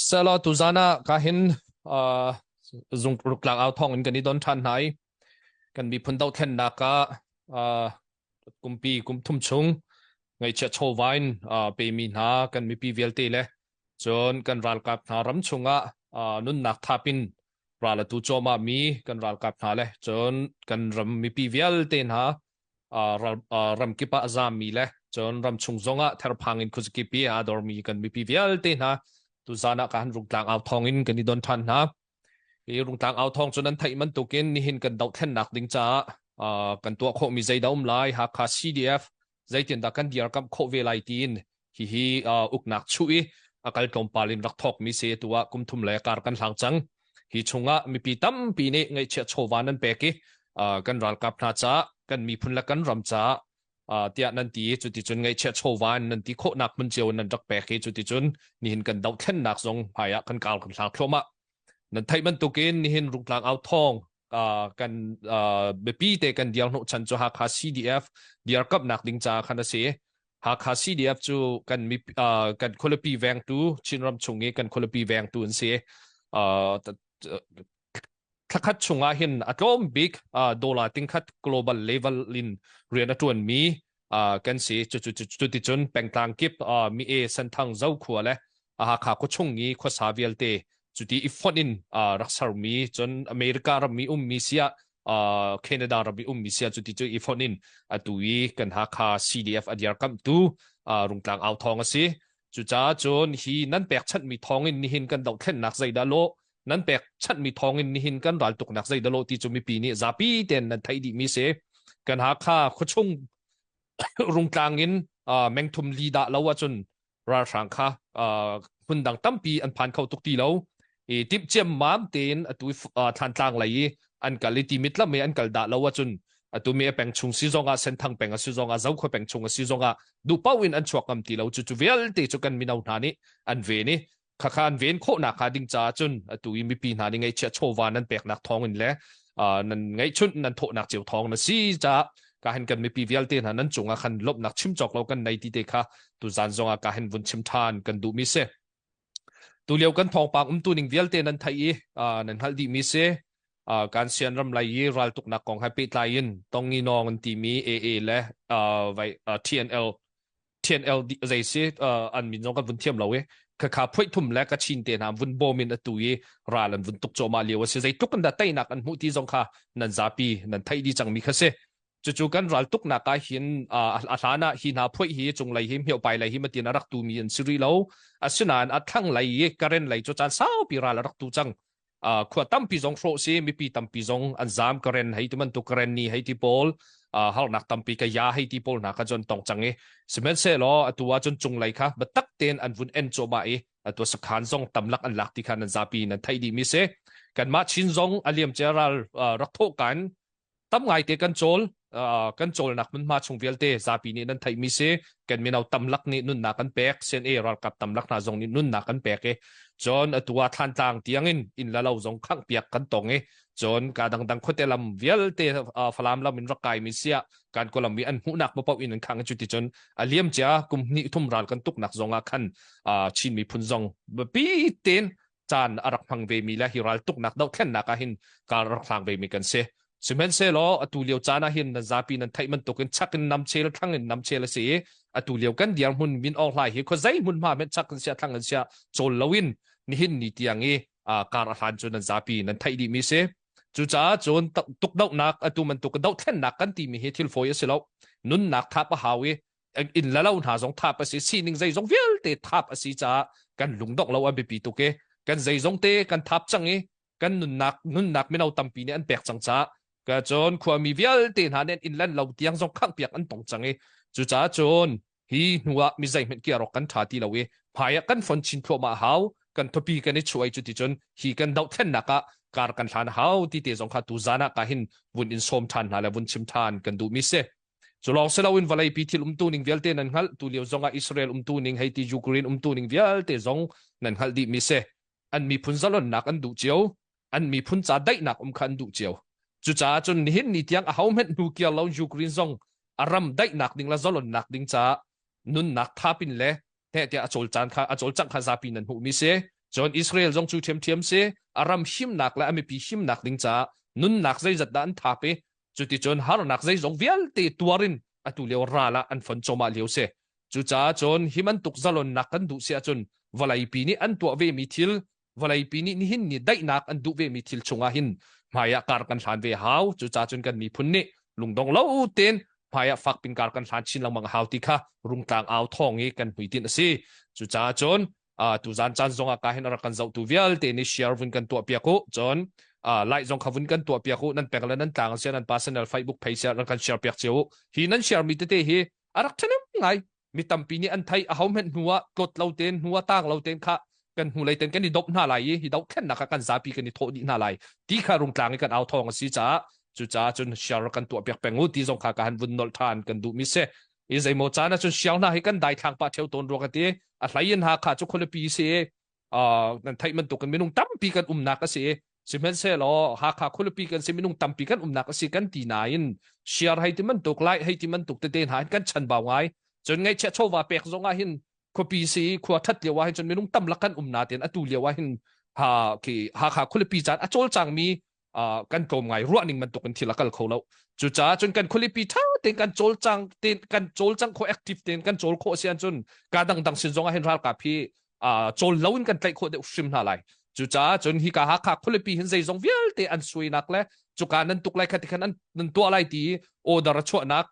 Selaw tuzan ah ka hin uh, zung ruktlang au thawng in kan i don ṭhan hna i kan miphun dohthlennak ah uh, kumpi kum thum chung ngaihchiah chawva in uh, pemi hna kan mipi vialte le cun kan ralkap hna ram chungah uh, nunnak thap in ral atu cuahmah mi kan ralkap hna le cun kan ram mipi vialte hna ramkip ah a zaammi le cun ramchung zongah therphang in khuazakip i aa dormi kan mipi vialte hna tuzan ah ka han rungtlang au thawng in kan i don ṭhan hna. Hi rungtlang au thawng cu nan theih bantukin nihin kan dohthlennak ding caah kan tuah khawhmi zeidah um lai Hakha CDF zeitindah kan dirkamh khawh ve lai tiin hihi uknak chuh i a kal tlawmpal in rak thawkmi si tu ah kum thum le kar kan hlang cang. Hi chungah mipi tampi nih ngaihchiah chawva nan pek i kan ralkap hna caah kan miphun le kan ram caah tiah nan ti i cuticun ngaihchiah chawva in nan ti khawhnak hmun cio nan rak pek i cuticun nihin kan dohthlennak zong hmai ah kan kar kan hlang thluahmah. Nan theih bantukin nihin Rungtlang au thawng kan biapi te kan dir hnawhchan cu Hakha CDF dirkamhnak ding caah khan a si. Hakha CDF cu kan kan khualipi vengtu Chinram chung i kan khualipi vengtu an si. Thlakhat chungah hin a tlawm bik dollar tingkhat global level in rian a ṭuanmi kan si. Cuticun pengtlang kip mi e Senthang Zokhua le Hakha khuachung i khuasa vialte cuti i fonh in rak sermi cun America rammi ummi siah Canada rammi ummi siah cuti cu i fonh in atu i kan Hakha CDF a dirkamhtu Rungtlang au thawng a si. Cucaah cun hi nan pekchanhmi thawngin nihin kan dohthlennak zeidah lawh nan pekchanhmi thawngin nihin kan raltuknak zeidah lawh ti cu mipi nih zapi tein nan theih dihmi si. Kan Hakha khuachung rungtlang in mengthum li dah lo ahcun ralhrang kha hmun dang tampi an phan kho tuk ti lo i timh ciammam tein atu Thlantlang lei i an kal i Timit lam i an kal dah lo ahcun atu mi a peng chung si zongah Senthang peng a si zongah Zokhua peng chung a si zongah duh paoh in an chuak ngam ti lo cu cu vialte cu kan mino hna nih an ven i khakha an ven khawhnak hnga ding caah cun atu i mipi hna nih ngaihchiah chawva nan peknak thawng in le nan ngaihchunh nan thawhnak cio thawng na si caah ka hin kan mipi vialte hna nan cungah khan lawmhnak chim cawk lo kan nei ti te kha tuzan zongah ka hin vun chim ṭhan kan duhmi si. Tulio kan thawngpang umtu ning vialte nan theih i nan hngalh dihmi si. Kan sian ram lei i raltuknak kong he pehtlai in Tongi Nawng an timi AA le TNL TNL zei si an min zong kan vun thiam lo i khakha phoih thum le Kachin te hna vun bawm in atu i ral an vun tuk cuahmah lio a si zeitluk in dah teinak an hmuh ti zong kha nan zapi nan theih dih cangmi kha si cucu kan ral tuknak ah hin a hlan ah hi hna phoih hi cunglei hi hmiopai lei hi matin a rak tumi an si rih lo asinain a thlanglei i Karen lei cu caan saupi ral a rak tu cang khua tampi zong hrawh si mipi tampi zong an zam Karen hei ti bantuk Karen ni hei ti pawl harnak tampi ka ya hei ti pawl hna kha cun tong cang i sihmanhsehlaw atu ah cun cunglei kha biatak tein an vun en cuahmah i atu sakhan zong tamlak an lak ti kha nan zapi nan theih dih mi si kanmah Chin zong a liamcia ral rak thawh kan tam ngaite kan cawl kan cawlnak hmunhma chung vialte zapi nih nan theihmi si kan mino tamlak nih nunnak kan pek CNA ralkap tamlak hna zong nih nunnak kan pek i cun atu ah Thlantlang tiangin inn la lo zong khanghpiak kan tong i cun ka dangdang khuate lam vialte Falam lam in rak kaimi siah kan kawlam i an hmuhnak paoh in an khang cu ti cun a liam cia kum hnih thum ral kan tuknak zong ah khan Chin miphun zong biapi tein caan a rak hmang vemi le hi ral tuknak dohthlennak ah hin kar rak hlang vemi kan si. Sihmanhsehlaw atu lio caan ah hin nan zapi nan theih bantukin chak in nam chel thlang in nam chel a si i atu lio kan dirhmun Min Aung Hlaing hi khuazei hmunhma hmenh chak in siah thlang in siah cawl loin nihin ni tiang i kar a hlan cu nan zapi nan theih dihmi si. Cucaah cun tukdohnak atu bantuk dohthlennak kan timi hi thil fawi a si lo. Nunnak thap a hau i inn le lo hna zong thap a si sining zeizong vialte thap a si caah kan lungdongh lo a biapi tuk i kan zeizong te kan thap cang i kan nunnak nunnak mino tampi nih an pek cang caah ka cun khuami vialte hna nih inn len lo tiang zong khanghpiak an tong cang i cucaah cun hi hnu ah mi zeihmanh ki rawk kan ṭha ti lo i hmai ah kan fon chin thluahmah hau kan thupi kan i chuai cu ti cun hi kan dohthlennak ah kar kan hlan hau ti te zong kha tu zan ah ka hin vun in sawm ṭhan hna le vun chim ṭhan kan duhmi si. Cu lawng si loin vawleipi thil umtu ning vialte nan hngalh. Tu lio zongah Israel umtu ning hei ti Ukraine umtu ning vialte zong nan hngalh dihmi si. An miphun zalonnak an duh cio. An miphun ca daihnak um kha an duh cio. Cucaah cun nihin ni tiang ahohmanh hnu kiar lo Ukraine zong a ram daihnak ding le zalonnak ding caah nunnak thapin le heh tiah a cawlcang kha a cawlcangh kha zapi nan hmuhmi si. Cun Israel zong cu ṭhiamṭhiam si, a ram himnak le a mipi himnak ding caah nunnak zeizat dah an thap i cuticun harnak zeizong vialte tuar in atu lio ral ah an fon cawmah lio si. Cucaah cun hi bantuk zalonnak kan duh si ahcun vawleipi nih an tuah vemi thil vawleipi nih nihin ni daihnak an duh vemi thil chungah hin hmaiah kar kan hlan ve hau. Cucaah cun kan miphun nih lungdong lo tein hmaiah fakpin kar kan hlan chin lengmang a hau ti kha rungtlang au thawng i kan hmuitinh a si. Cucaah cun tuzan caan zongah ka hin a rak kan zohtu vialte nih share vun kan tuah piak u. Cun like zong kha vun kan tuah piak u. Nan pek le nan tlang sia nan personal Facebook page sia rak kan share piak cio u. Hi nan share mi tete hi a rak ṭhahnem ngai. Mi tampi nih an theih a ho hmenh hnu ah tlawt lo tein hnu ah tang lo tein kha kan hnu lei ten kan i dop hna lai i hi dohthlennak kha kan zapi kan i thawh dih hna lai ti kha rungtlang i kan au thawng a si caah cucaah cun share kan tuah piak peng u ti zong kha ka han vun nolh ṭhan kan duh mi si i zeimaw caan ah cun siang hna hi kan daithlang pah ṭheo tawn rua ka ti a hlei in Hakha cu khualipi si i nan theih bantuk in minung tampi kan umnak a si i sihmanhsehlaw Hakha khualipi kan si minung tampi kan umnak a si kan ti nain share hei ti bantuk like hei ti bantuk tete hna hin kan chanbau ngai cun ngaihchiah chawva pek zong ah hin khuapi si i khua ṭhat lio ah hin cun minung tam lak kan um nain atu lio ah hin ha khi Hakha khualipi caan a cawlcangmi kan tlawm ngai ruah ning bantuk in thil a kal kho lo cucaah cun kan khualipi ṭha tein kan cawlcang tein kan cawlcang khawh active tein kan cawl khawh si ahcun ka dangdang sin zong ah hin ralkap hi cawl lo in kan tlaih khawh deuh hrim hna lai cucaah cun hika Hakha khualipi hin zeizong vialte an suainak le cuka nan tuk lai kha ti khan nan tuah lai ti order a chuahnak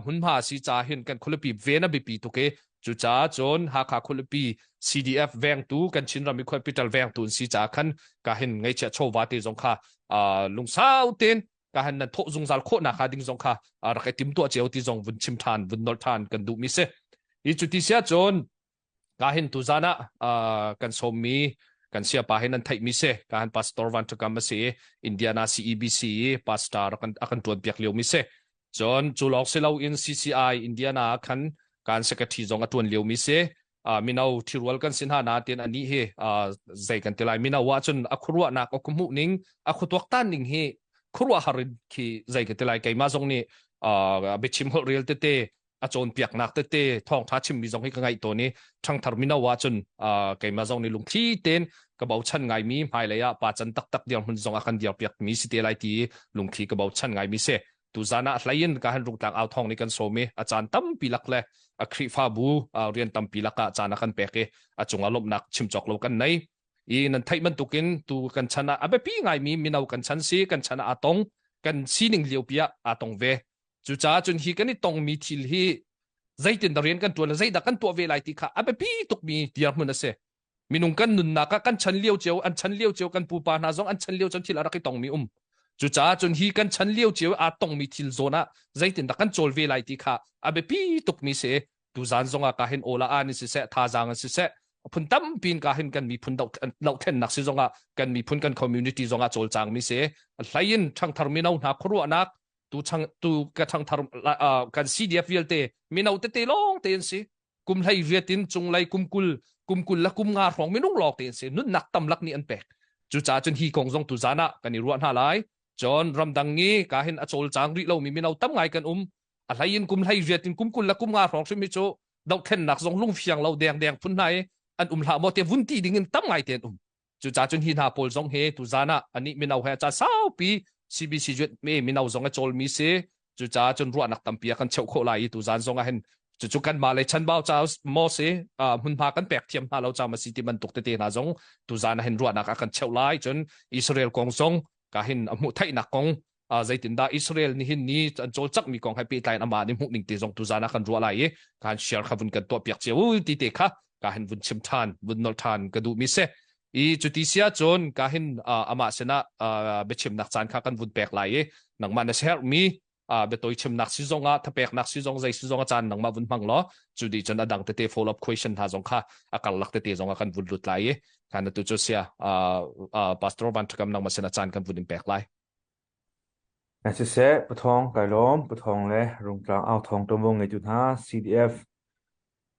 hmunhma a si caah hin kan khualipi ven a biapi tuk i cucaah cun Hakha khualipi CDF vengtu kan Chinram i capital vengtu an si caah khan ka hin ngaihchiah chawva te zong kha lungsau tein ka han nan thawh zungzal khawhnak hnga ding zong kha rak i timtuah cio ti zong vun chim ṭhan vun nolh ṭhan kan duhmi si. Hi cu ti sia cun Ka hin tuzan ah uh, kan sawmmi kan siapa hin an theihmi si. Ka han pastor Van Thakam a si i Indiana CEBC i pastor a kan a kan tuan piak liomi si. Cun cu lawng si loin CCI Indiana ah khan kan secretary zong a tuan liomi si. Uh, mino thirual kan si hna nain anih hi uh, zei kan ti lai mino ah cun a khuaruahnak a khuhmuh ning a khuatuaktan ning hi khuaruahhar in khi zei kan ti lai keimah zong nih uh, biachim holh rel tete a cawnpiaknak tete thawngṭha chimmi zong hi ka ngaih tawn i ṭhangthar mino ah cun keimah zong nih lungthli tein ka bochan ngaimi hmailei ah pa can taktak dirhmun zong a kan dirpiakmi si te lai ti lungthli ka bochan ngaimi si tuzan ah hlei in ka han rungtlang au thawng nih kan sawm i a caan tampi lak le a Khrihfabu rian tampi lak ah caan a kan pek i a cungah lawmhnak chim cawk lo kan nei i nan theih bantukin tu kan chan ah a biapi ngaimi mino kan chan si kan chan ah aa tong kan sining liopi ah aa tong ve Cucaah cun hi kan i tongmi thil hi zeitin dah rian kan ṭuan le zeidah kan tuah ve lai ti kha a biapi tukmi dirhmun a si. Minung kan nunnak ah kan chan lio cio, an chan lio cio, kan pupa hna zong an chan lio cun thil a rak i tongmi um. Cucaah cun hi kan chan lio cio aa tongmi thil zawn ah zeitindah kan cawl ve lai ti kha a biapi tukmi si. Tuzan zong ah ka hin awla an in siseh, thazaang in siseh, phun tampi in ka hin kan miphun dohthlennak si zong ah kan miphun kan community zong ah cawlcangmi si. Hlei in ṭhangthar mino hna khuaruahnak tu chang tu ka thangthar kan CDF vialte mino tete lawng te an si kum hlei riat in cunglei kum kul kum kul la kum nga hrawng minung lawng te an si nunnak tam lak nih an pek cucaah cun hi kong zong tu zan ah kan i ruah hna lai cun ramdang ngi ka hin a cawlcang rih lomi mino tam ngai kan um a hlei in kum hlei riat in kum kul la kum nga hrawng hrim hi cu dohthlennak zong lungfiang lo deng deng phun hna i an um hlah maw te vun ti ding in tam ngai te an um Cucaah cun hi hna pawl zong hi tuzan ah anih mino he ca saupi CBC me mino zong a cawlmi si. Cucaah cun ruahnak tampi a kan cheuh khawh lai i tuzan zong ah hin cucu kanmah lei chanbau ca maw si hmunhma kan pek thiam hna lo ca ma si ti bantuk tete hna zong tuzan ah hin ruahnak a kan cheuh lai. Cun Israel kong zong ka hin a hmuh theihnak kong zeitindah Israel nihin ni an cawlcanghmi kong he pehtlai in amah nih hmuh ning te zong tuzan ah kan ruah lai i kan share kha vun kan tuah piak cio ti te kha ka hin vun chim ṭhan vun nolh ṭhan ka duhmi si i cuti si ahcun ka hin amah sinah biachimnak caan kha kan vun pek lai i nangmah na herhmi biatawi chimnak si zongah thapeknak si zong zei si zong a caan nangmah vun hmang law cu dih cun a dang tete follow up question hna zong kha a karlak tete zong ah kan vun lut lai i khan atu cu sia pastor van thakam nangmah sin a caan kan vun in pek lai Siseh, Pathawng kai lawm, Pathawng le Rungtlang au thawng ṭuanvo ngeitu hna CDF,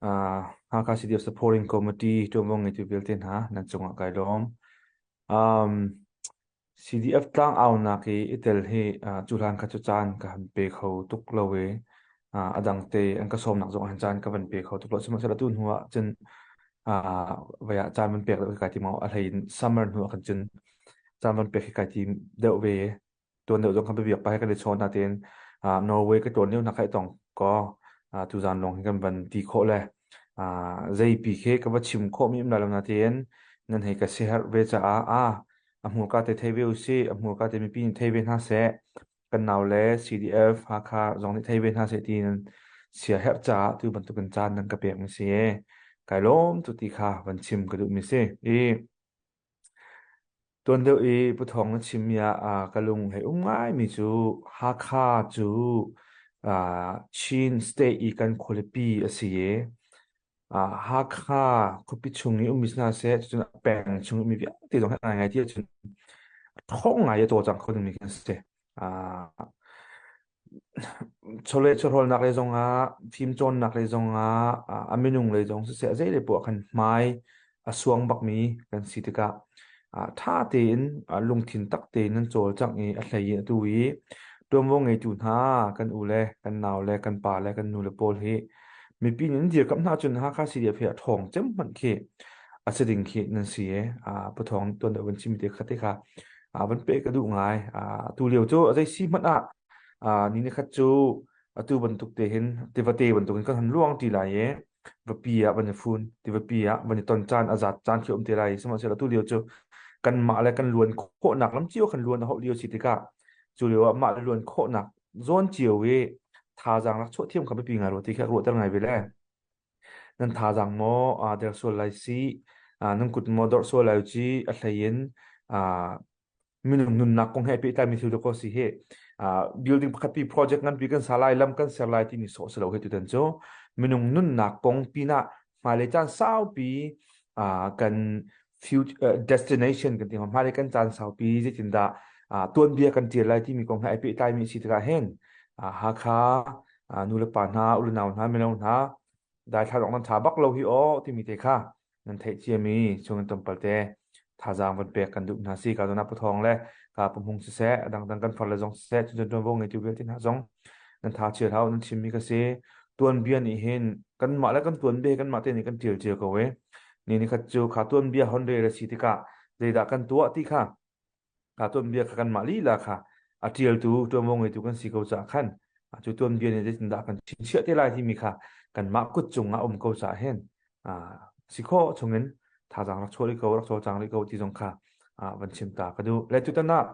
uh, Hakha CDF Supporting Committee ṭuanvo ngeitu vialte hna nan cungah kai lawm. Um, CDF tlang aunak i i tel hi uh, cu hlan kha cu caan ka han pe kho tuk lo i uh, a dang te an ka sawmnak zong han caan ka van pe kho tuk lo. Sihmanhsehlaw tu hnu ah cun. Vai ah caan van pek deuh hi kai tim a hlei in summer hnu ah khan cun caan van pek hi kai tim deuh ve. Tuan deuh zong khan biabiak pa he kan i chawn natein Norway ka tuan lio hna kha i tong ko. Tuzaan lawng hi kan van ti khawh le zeipi khi ka va chim khawh mi um lai lo natein nan hei ka siaherh ve caah a hmurka te thei ve usih, a hmurka te mipi nih thei ve hna seh. Kan nau le CDF Hakha zong nih thei ve hna seh ti nan siaherh caah tu bantukin caan nan ka pek mi si. Kai lawm tu ti kha van chim ka duh mi si. I tuan deuh i Pu Thawng na chimmi ah ka lung hei um ngaimi cu Hakha cu Chin state i kan khualipi a si i Hakha khuapi chung i ummi si hna seh, cucun a peng chung ummi vialte zong hi ngaingai ti ahcun ṭhawng ngai i a cawlcang kho dingmi kan si. Chawleh chawhrawlnak lei zongah, fimcawnnak lei zongah, a minung lei zong siseh, a zeilei poah khan hmai a suang bakmi kan si tikah ṭha tein lungthin tak tein nan cawlcangh i a hlei in atu i ṭuanvo ngeitu hna kan u le kan nau le kan pa le kan nu le pawl hi mipi nih nan dirkamh hna cun Hakha CDF hi a ṭhawng cem hmanh khi a si ding khi nan si i Pu Thawng tuan deuh van chim te kha te kha van peh ka duh ngai. Tu lio cu a zei si hmanh ah ni nikhat cu atu bantuk te hin tivate bantuk in kan han luang ti lai i vapi ah van i fun tivapi ah van i ton caan a zat caan khi um te lai sihmanhsehlaw atu lio cu kanmah le kan luan khawhnak lam cio kan luan a hauh lio si tikah cu lio ah mah le luan khawhnak zawn cio i thazaang rak chuah thiam kha biapi ngai rua ti kha ruahter ngai ve le. Nan thazaang maw aa der sual lai si, nan kut maw dorh sual lai ci a hlei in minung nunnak kong he pehtlaimi thil dawkaw si hi. Building pakhat pi project nganpi kan sa lai, lam kan ser lai timi sawh si lo hi tutan cu. Minung nunnak kong pinah hmailei caan saupi kan future destination kan ti hmailei kan caan saupi zeitindah tuanbia kan tial lai timi kong he ai pehtlaimi si tikah hin Hakha nu le pa hna, u le nau hna, mino hna, daithlan awk nan ṭha bak lo hi aw timi te kha nan theih ciami chung in tlawmpal te thazaang van pek kan duh hna si ka zawn ah pathawng le ka pumhung siseh a dangdang kan far le zong siseh cun ṭuanvo ngeitu vialte hna zong nan tha chia hlah nan chimmi ka si tuanbia nih hin kanmah le kan tuanbia kanmah te nih kan ṭial cio ko e ni ni khat cu kha tuanbia hon rel a si tikah zeidah kan tuah ti kha Kha tuanbia kha kanmah lila kha a ṭialtu ṭuanvo ngeitu kan si ko caah khan cu tuanbia nih zeitindah kan chinchiah te lai timi kha kanmah kut cungah um ko caah hin si khawh chungin thazaang rak chuah rih ko rak cawlcang rih ko ti zong kha van chim ta ka duh. Le tutan ah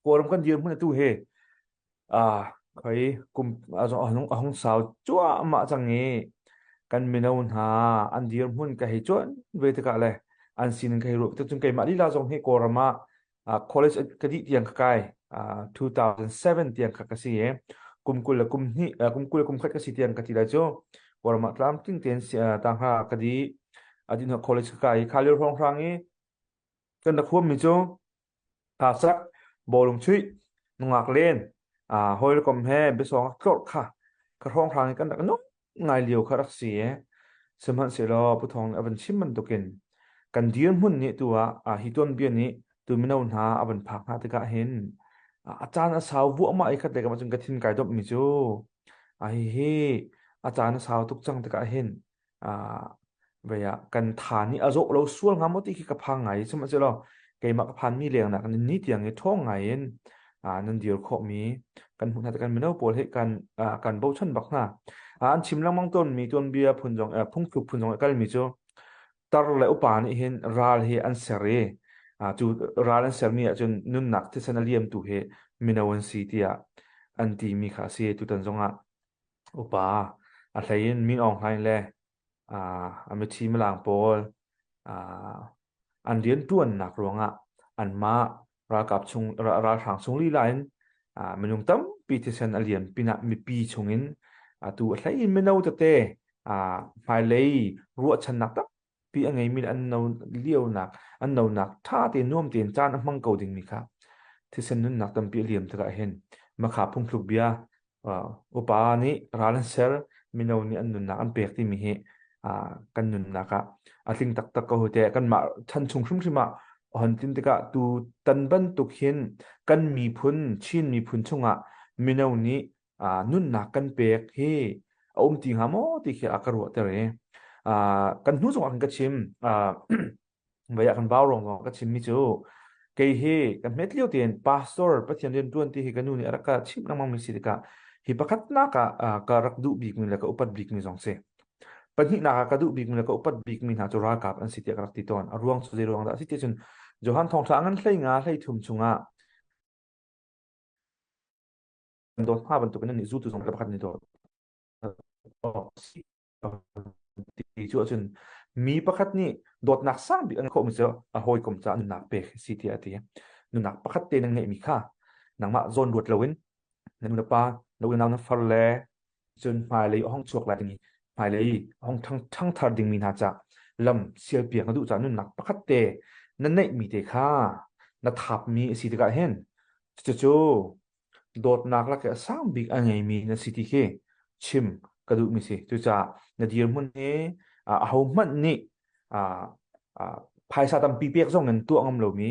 Kawlram kan dirhmun atu hi Khoi kum a hung sau cuahmah cang i kan mino hna an dirhmun ka hei cuan ve tikah le an sining ka hei ruah tik cun keimah lila zong hi Kawlram ah college ka dih tiang ka kai 2007 tiang kha ka si i kum 20 le kum hnih kum 20 le kum khat ka si tiang ka ti lai cu Kawlram ah tlamtling tein tangha ka dih a dih hnu college ka kai i kha lio hrawnghrang i kan rak huammi cu Hlasak, bawlung chuih, nungak len, hawikom he biasawng tlorh kha ka hrawnghrang i kan rak nung ngai lio kha rak si i sihmanhsehlaw Pu Thawng nih a van chim bantukin kan dirhmun nih tu ah hi tuanbia nih tu mino hna a van phak hna tikah hin a caan a sau vuahmah i khat lei kam ahcun ka thin kai domhmi cu hihi a caan a sau tuk cang tikah hin vei ah kan tha nih a zawh lo sual hnga maw ti khi ka phang ngai sihmanhsehlaw keimah ka phanmi lengnak in ni tiang i ṭhawng ngai in nan dir khawhmi kan hmuh hna kan mino pawl hi kan kan bochan bak hna. An chim lengmang tawnmi tuanbia phun zong phungthluk phun zong a kalmi cu tar le upa nih hin ral hi an ser i cu ral an sermi ahcun nunnak thisen a liamtu hi mino an si tiah an timi kha a si. Tutan zongah Upa, a hlei in Min Aung Hlaing le a mithi milang pawl an rianṭuannak ruangah anmah ralkap chung ralhrang chung lila in minung tampi thisen a liam pinah mipi chungin atu a hlei in mino tete hmailei ruahchannak tampi a ngeimi le an no lionak an nonak ṭha tein nuam tein caan a hmang ko dingmi kha thisen nunnak tampi a liam tikah hin makha phungthluk bia upa nih ral an ser mino nih an nunnak an pek timi hi kan nunnak ah a tling taktak ko te kanmah chan chung hrimhrim ah hon tlin tikah tu tan bantuk hin kan miphun Chin miphun chungah mino nih nunnak kan pek hi a um ti hnga maw ti khi a ka ruahter i. Kan hnu zong ah kan ka chim vai ah kan vau rong zong ka chimmi cu kei hi kan hmet lio tein pastor Pathian rian tuan ti hi ka nu nih a rak ka chimh lengmang mi si tikah hi pakhatnak ah ka rak duh bikmi le ka upat bikmi zong si. Pahnihnak ah ka duh bikmi le ka upat bikmi hna cu ralkap an si tiah ka rak ti tawn. A ruang cu zei ruang dah a si ti cun Johan thawngṭha ngan 15 13 chungah kan dawt hnga bantukin nan nih zultu zong pakhat nih dawt ti cu ahcun mi pakhat nih dawtnak sang bik an khawhmi cu a hawikom caah nunnak pek si tiah a ti. Nunnak pakhat te nan ngeihmi kha nangmah zawn ruat loin na nu na pa na unau na far le cun hmailei a hong chuak lai ding i hmailei a hong ṭhangthar dingmi hna ca lam sialpiak na duh caah nunnak pakhat te na neihmi te kha na thapmi a si tikah hin cucu dawtnak lak i a sang bik a ngeimi na si ti khi chim ka duhmi si. Cucaah na dirhmun hi ahohmanh nih phaisa tampi pek zong in tuah ngam lomi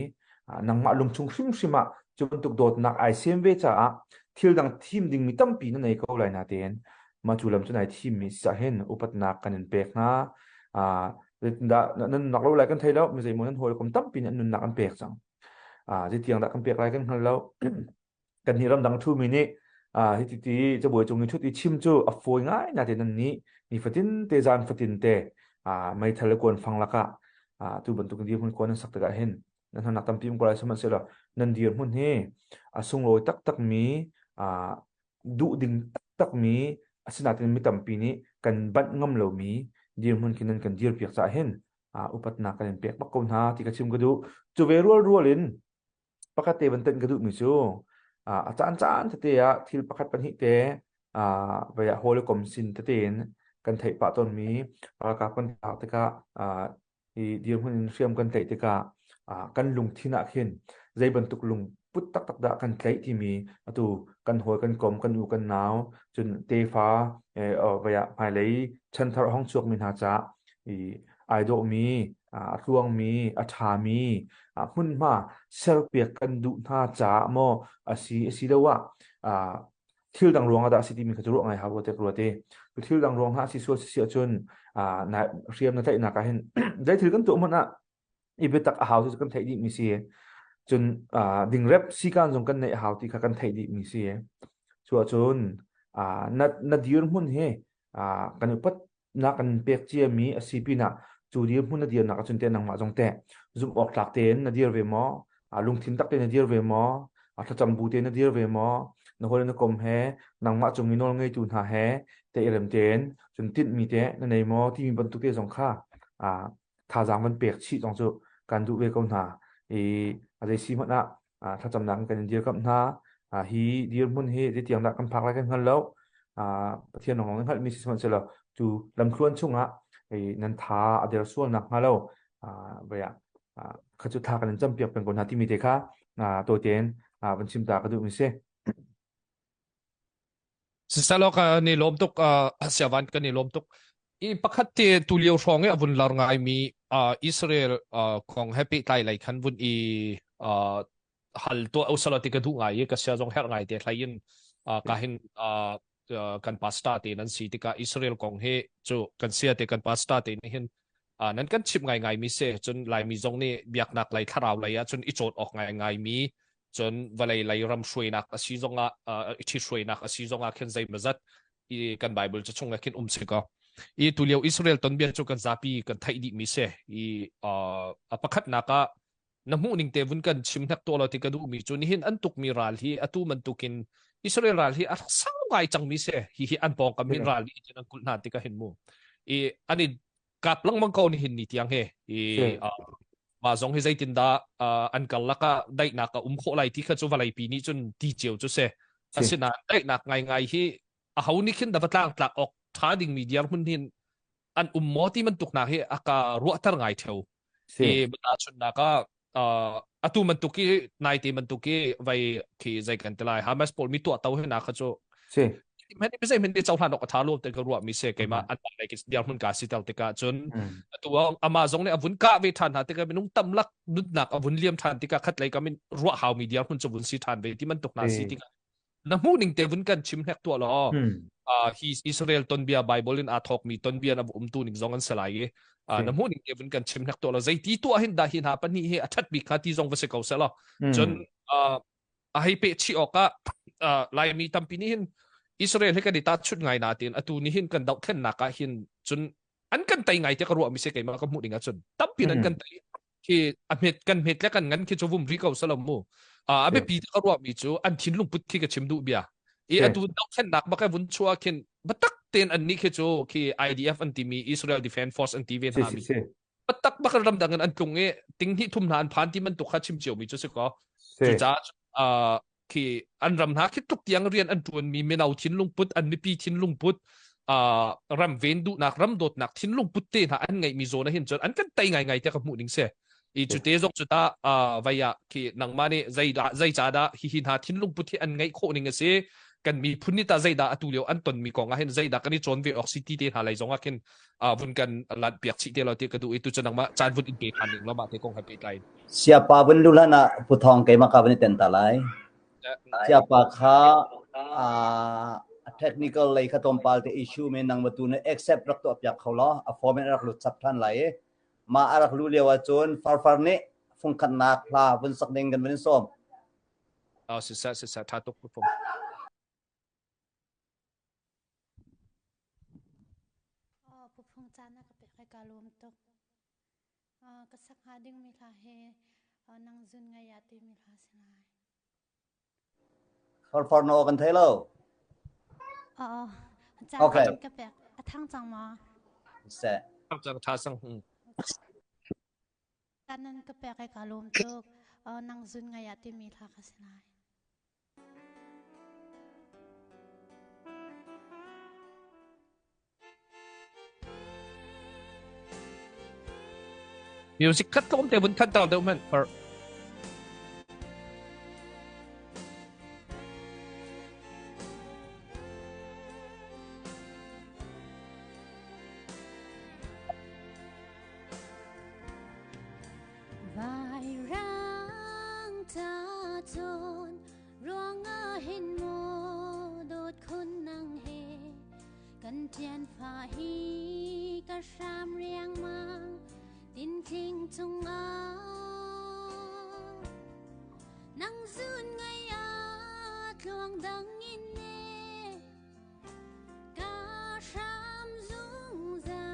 nangmah lungchung hrimhrim ah cu bantuk dawtnak ai sem ve caah thil dang thim dingmi tampi na nei ko lai natein mah cu lam cu nai thimmi si cah hin upatnak kan in pek hna. Zeitindah nan nunnak lo lai kan thei lo mi zeimaw nan hawikom tampi nih an nunnak an pek cang. Zeitiang dah kan pek lai kan hngal lo. Kan nih ramdang ṭhumi nih hiti ti cabuai cung i ṭhut i chim cu a fawi ngai natein nan nih nifatin te zan fatin te meithal le kuanfang lakah tu bantuk dirhmun kuan nan sak tikah hin nan harnak tampi um ko lai sihmanhsehlaw nan dirhmun hi a sunglawi taktakmi duh ding taktakmi asinain mi tampi nih kan banh ngam lomi dirhmun khi nan kan dirpiak caah hin upatnak kan in pek bak ko hna ti ka chim ka duh. Cu ve rual rual in pakhat te van tenh ka duhmi cu a caan caan tete ah thil pakhat pahnih te vai ah hawikom sin tete in kan theih pah tawnmi ralkap kan thlak tikah hi dirhmun in hriam kan tlaih tikah kan lungthin ah khin zei bantuk lungput taktak dah kan tlaih timi atu kan hawi kan kom kan u kan nau cun tefa vai ah hmailei chanthar a hong chuakmi hna caah i ai dawhmi, a tluangmi, a ṭhami hmunhma serpiak kan duh hna caah maw a si asiloah thil dang ruangah dah a si timi kha cu ruah ngai hau rua te ka ruat i cu thil dang ruang hna a si sual si ahcun hriam na tlaihnak ah hin zei thil kan tuah hmanh ah i biatak a hau ti cu kan theih dihmi si cun dingrep sikaan zong kan neih a hau ti kha kan theih dihmi si cu ahcun na na dirhmun hi kan upat na kan pek ciami a si pinah cu dirhmun na dirnak ahcun teh nangmah zong teh zumh awk tlak tein na dir ve maw lungthin tak tein na dir ve maw thlacam bu tein na dir ve maw na hawi na kom he nangmah cung i nawl ngeitu hna he te i rem tein cun tinhmi te na nei maw timi bantuk te zong kha thazaang van pek chih zong cu kan duh ve ko hna i a zei si hmanh ah thlacamnak in kan in dirkamh hna. Hi dirhmun hi zeitiang dah kan phak lai kan hngal lo. Pathian lawng in hngalhmi si sihmanhsehlaw cu lamthluan chungah nan tha a der sual nak hnga lo kha cu thla kan in campiak peng ko hna timi te kha tawi tein van chim ta ka duhmi si. Sisalaw kan i lawm tuk siavan kan i lawm tuk. I pakhat te tulio hrawng i a vun lar ngaimi Israel kong he pehtlai lei khan vun i hal tuah usala ti ka duh ngai i ka sia zong herh ngai te thlai in ka hin kan pastor te nan si tikah Israel kong hi cu kan sia te kan pastor te nih hin nan kan chimh ngai ngai mi si cun Laimi zong nih biaknak lei thlarau lei ah cun i cawn awk ngai ngai mi cun vawlei lei ram hruainak a si zongah i ṭhithruainak a si zongah khin zeimawzat i kan Bible cu chungah khin um si ko. I tulio Israel tonbia cu kan zapi kan theih dih mi si. I a pakhatnak ah na hmuh ning te vun kan chim hnek to lo ti ka duh mi cu nihin an tuk mi ral hi atu bantukin Israel ral hi a sau ngai cang mi si. Hi hi an pawngkam hin ral nih an kulh hna ti ka hin mu. I an i kap lengmang ko nihin ni tiang he i mah zong hi zeitindah an karlak ah daihnak a um khawh lai ti kha cu vawleipi nih cun ti cio cu si asinain daihnak ngaingai hi a ho nih khin da va tlang tlak awk ṭha dingmi dirhmun hin an um maw ti bantuk nak hi a ka ruahter ngai theo i tahchunhnak ah atu bantuk i naite bantuk i vai khi zei kan ti lai Hamas pawl mi tuah to hi na kha cu si men zei men cohlan awk a tha lo te ka ruah mi se keimah an lai ki dirhmun ka si tel tikah cun atu ama zong nih a vun kah ve than hna tikah minung tam lak nunnak a vun liam than tikah khat lei kam in ruah hau mi dirhmun cu vun si than ve ti bantuk na si tikah. Na hmuh ning te vun kan chim hlek tuah law. Hi Israel tonbia Bible in aa thawkmi tonbia na umtu ning zong an si lai i na hmuh ning te vun kan chim hlek tuah law. Zeiti tuah hin dah hi hna pahnih hi a ṭhat bik kha ti zong va si ko seh law. Cun a hei peh chih awkah Laimi tampi nih hin Israel hi kan i tahchunh ngai nain atu ni hin kan dohthlennak ah hin cun an kan tei ngai tiah ka ruah mi si keimah ka hmuh ding ahcun tampi an kan tei khi a hmet kan hmet le kan ngan khi cu vum ri ko salam mu a biapi ka ruah mi cu an thinlung put khi ka chim duh bia i atu dohthlennak bak vun chuah khin batak ten an nih khi cu khi IDF an timi Israel Defense Force an ti ve hna mi Patak bak ramdang in an tlung i ting hnih thum hna an phan ti bantuk kha chim cio mi cu si ko. Cucaah khi an ram hna khi tluk tiang rian an ṭuan mi mino thinlung put an mipi thinlung put ram ven duhnak ram dawtnak thinlung put te hna an ngeih mi zawn ah hin cun an kan tei ngai ngai tiah ka hmuh ning si. I cu te zong cu ta vai ah khi nangmah nih zeidah zei ca dah hihi hna thinlung put hi an ngeih khawh ning a si kan miphun nih tah zeidah atu lio an ton mi kong ah hin zeidah kan i cawn ve awk si ti te hna lei zong ah khin vun kan lanh piak chih te lo ti ka duh i tu cu nangmah caan vun in pe than ding lo mah te kong he pehtlai in. Siapa vun lu hlan ah Pu Thawng keimah ka vun i ten ta lai. Siapa kha a technical lei kha tlawmpal te issue men nang tu na accept rak tuah piak kho law a form in rak lut chap than lai i mah a rak lu lio ahcun farfar nih fungkhatnak hla vun sak ding kan vun in sawm. Ah siseh siseh tha tuk pu Phung. Pu Phung caan na ka pek i kaa lawm tuk. Ka sak hnga dingmi hla hi nang zun ngai ah timi hla si lai. Farfar na aw kan thei lo. Aw, caan Okay. ka pek. A thang cang maw? Seh. Thang cang tha sang. Caan nan ka pek i kaa lawm tuk. Nang zun ngai ah timi hla ka si lai. Music khat tlawm te vun khat dal deuh hmanh for. Vairang ta cun ruangah hin maw dawt khun nang he kan ṭian fa hi ka hram riangmang tintling cungah nang zun ngai ah tluang dang in ne Ka hram zungzal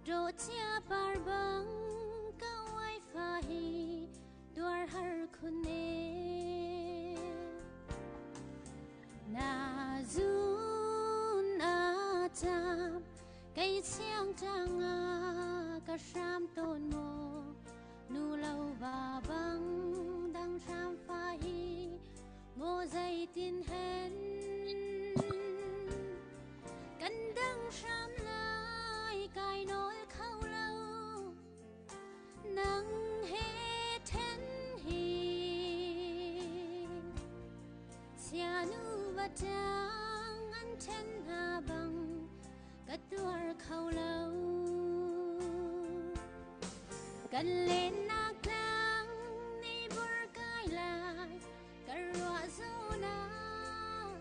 Dawhcia par bang ka uai fa hi tuar har khun e Na zun a cham kei siang tang ah ka hram tawn maw nu lo va bang dang hram fa hi Maw zeitin hen kan dang hram lai kai nawl kho lo nang he then hi sianu va tang an then hna bang ka tuar kho lo kan lennak tlang ni bur kai lai Ka ruah zawnah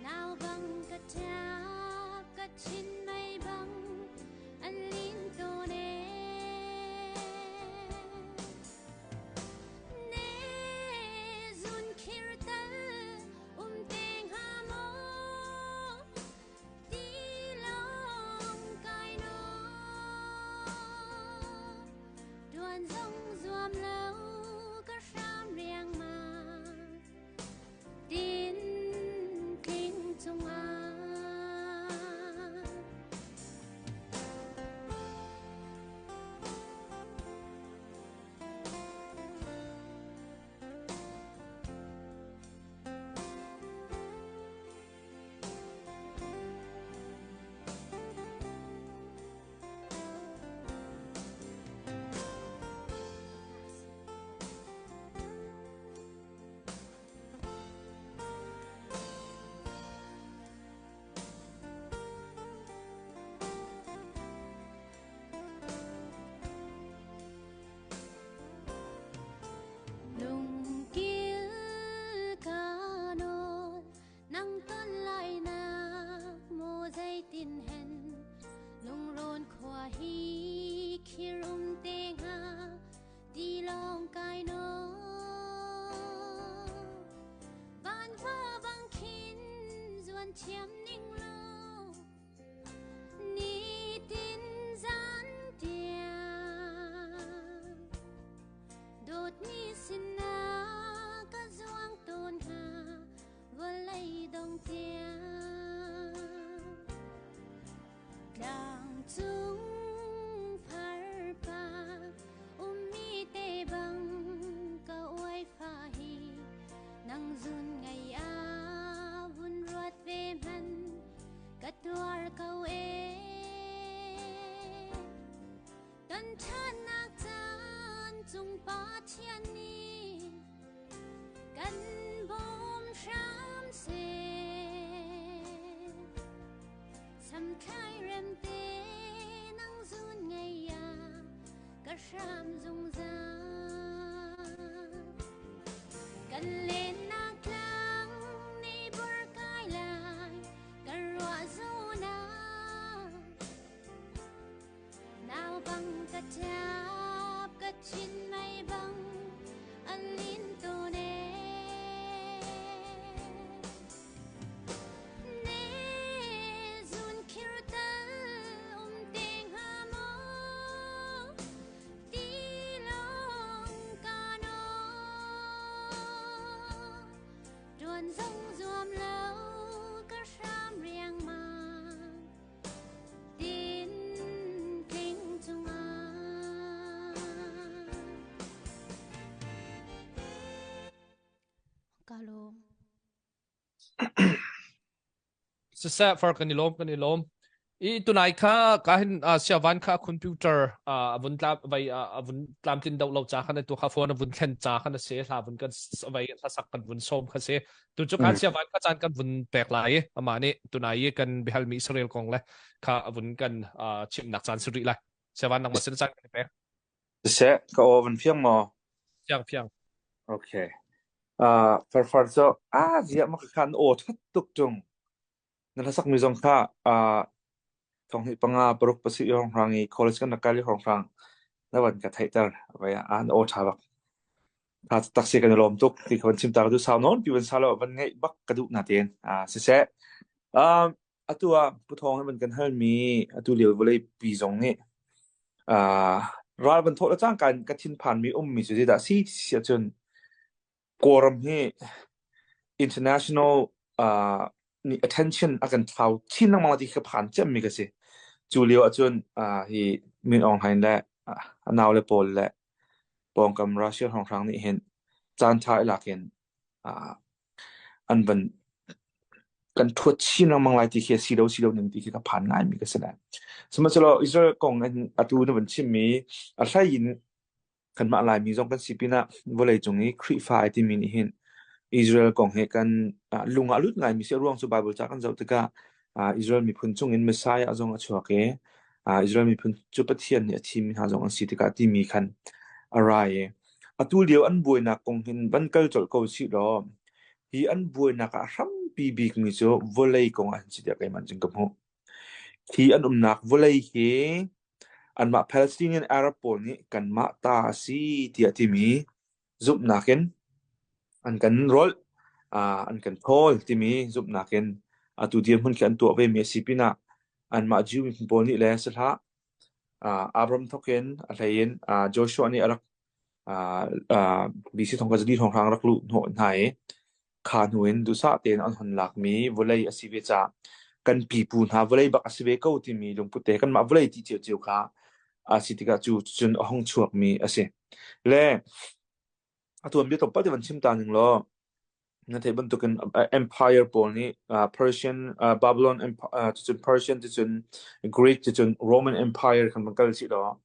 nau bang ka ṭap ka thin mei bang an lin tawn ee. Ne zun khir tal um te hnga maw ti lawng kai naw. Tuan zong zuam lo ka hram riangmang tin tling cungah. thiam ning law nitin zan tiang dawtmi sinah ka zuang tawn hnga vawlei dong tiang Tlang cung farpa ummi te bang ka uai fa hi nang zun ngai a vun ruat ve hman ka tuar ko e Kan ṭhatnak caan cung Pathian nih kan bawm hram seh. Samthlai remte nang zun ngei ya ka hram zungzal. Kan lennak tlang ni bur kai lai kan ruah zunah Nau bang ka ṭap ka thin mei bang an lin tawn e. Ne zun khir tal um te hnga maw ti lawng ka no Tuan zong zuam lo ka hram riangmang Siseh far kan i lawm kan i lawm. I tunai kha ka hin siavan kha computer a vun tlam vai a vun tlamtlin do lo cha khan tu kha phone a vun thlen cha khan a se hla vun kan vai hla sak kan vun som kha se Tu cu khan siavan kha caan kan vun pek lai i amah nih tunai i kan biahalmi Israel kong le kha a vun kan chimhnak caan si rih lai. Siavan nangmah sin caan kan i pek. Siseh, ka aw van fiang maw? Fiang fiang. Okay. Uh, farfar cu ah ziah ma ka khan aw that tuk tung. Na hlasak mi zong kha uh, thong hi panga paruk pasi hong hrang i college kan rak kal i hong hrang na van ka theihter vai an aw tha bak. Tha tak si kan i lawm tuk ti kha van chim ta ka duh sau nawn pi van sa lo van ngeih bak ka duh na ten. Ah siseh. Um, atu ah Pu Thawng hi van kan hal mi atu lio vawlei pi zong nih ah ral van thawh le cangka in ka thinphan mi um mi cu zeidah si si ahcun Kawlram hi international uh, nih attention a kan thlau chin lengmang ti khi ka phan cemmi ka si. Cu lio ahcun uh, hi Min Aung Hlaing le a naule pawl le pawngkam Russia hrawnghrang nih hin caan ṭha i lak in uh, an van kan thuat chin lengmang lai ti khi si lo si lo ning ti khi ka phan ngaimi ka si lai. Sihmanhsehlaw Israel kong in atu na van chimmi a hlei in Kanmah Laimi zong kan si pinah vawleicung i Khrihfa ai timi nih hin Israel kong hi kan lung ah a lut ngaimi si. A ruang cu Baibal ca kan zoh tikah Israel miphun chungin Messiah zong a chuak i Israel miphun cu Pathian nih a thimmi hna zong an si tikah timi khan a ra i atu lio an buainak kong hin van kal colh ko sih law hi an buainak ah a hrampi bikmi cu vawlei kong ah hin si tiah keimah cun ka hmuh. Hi an umnak vawlei hi Anmah Palestinian Arab pawl nih kanmah ta a si tiah timi zumhnak in an kan rawlh, an kan thawl timi zumhnak in atu dirhmun khi an tuah vemi a si pinah anmah Jew miphun pawl nih le si hlah Abraham thawk in a hlei in Joshua nih a rak BC thong ka zali thawnghrang rak luh hnawh hna i Kha hnu in duhsah tein an hon lakmi vawlei a si ve caah kan pipu hna vawlei bak a si ve ko timi lungput te kanmah vawlei ti ciocio kha a si tikah cu cun a hung chuakmi a si. Le atu an bia tlawmpal te van chim ta ning law na theih bantukin empire pawl nih Persian Babylon cucun Persian cucun Greek cucun Roman Empire kan van kal si law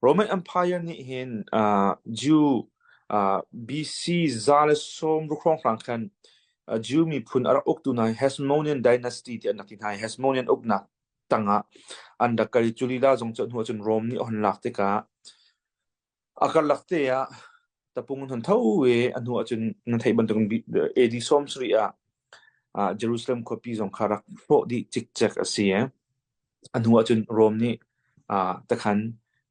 Roman Empire nih hin Jew BC 160 hrawnghrang khan Jew miphun a rak uktu hna hi Hasmonean dynasty ti an rak ti hna i Hasmonean uknak tangah an rak kal i cu lila zong cu a hnu ahcun Rome nih a hun lak tikah a karlak te ah tapung an hun tho i a hnu ahcun nan theih bantukin AD 70 ah Jerusalem khuapi zong kha rak hrawh dih cikcek a si. A hnu ahcun Rome nih takhan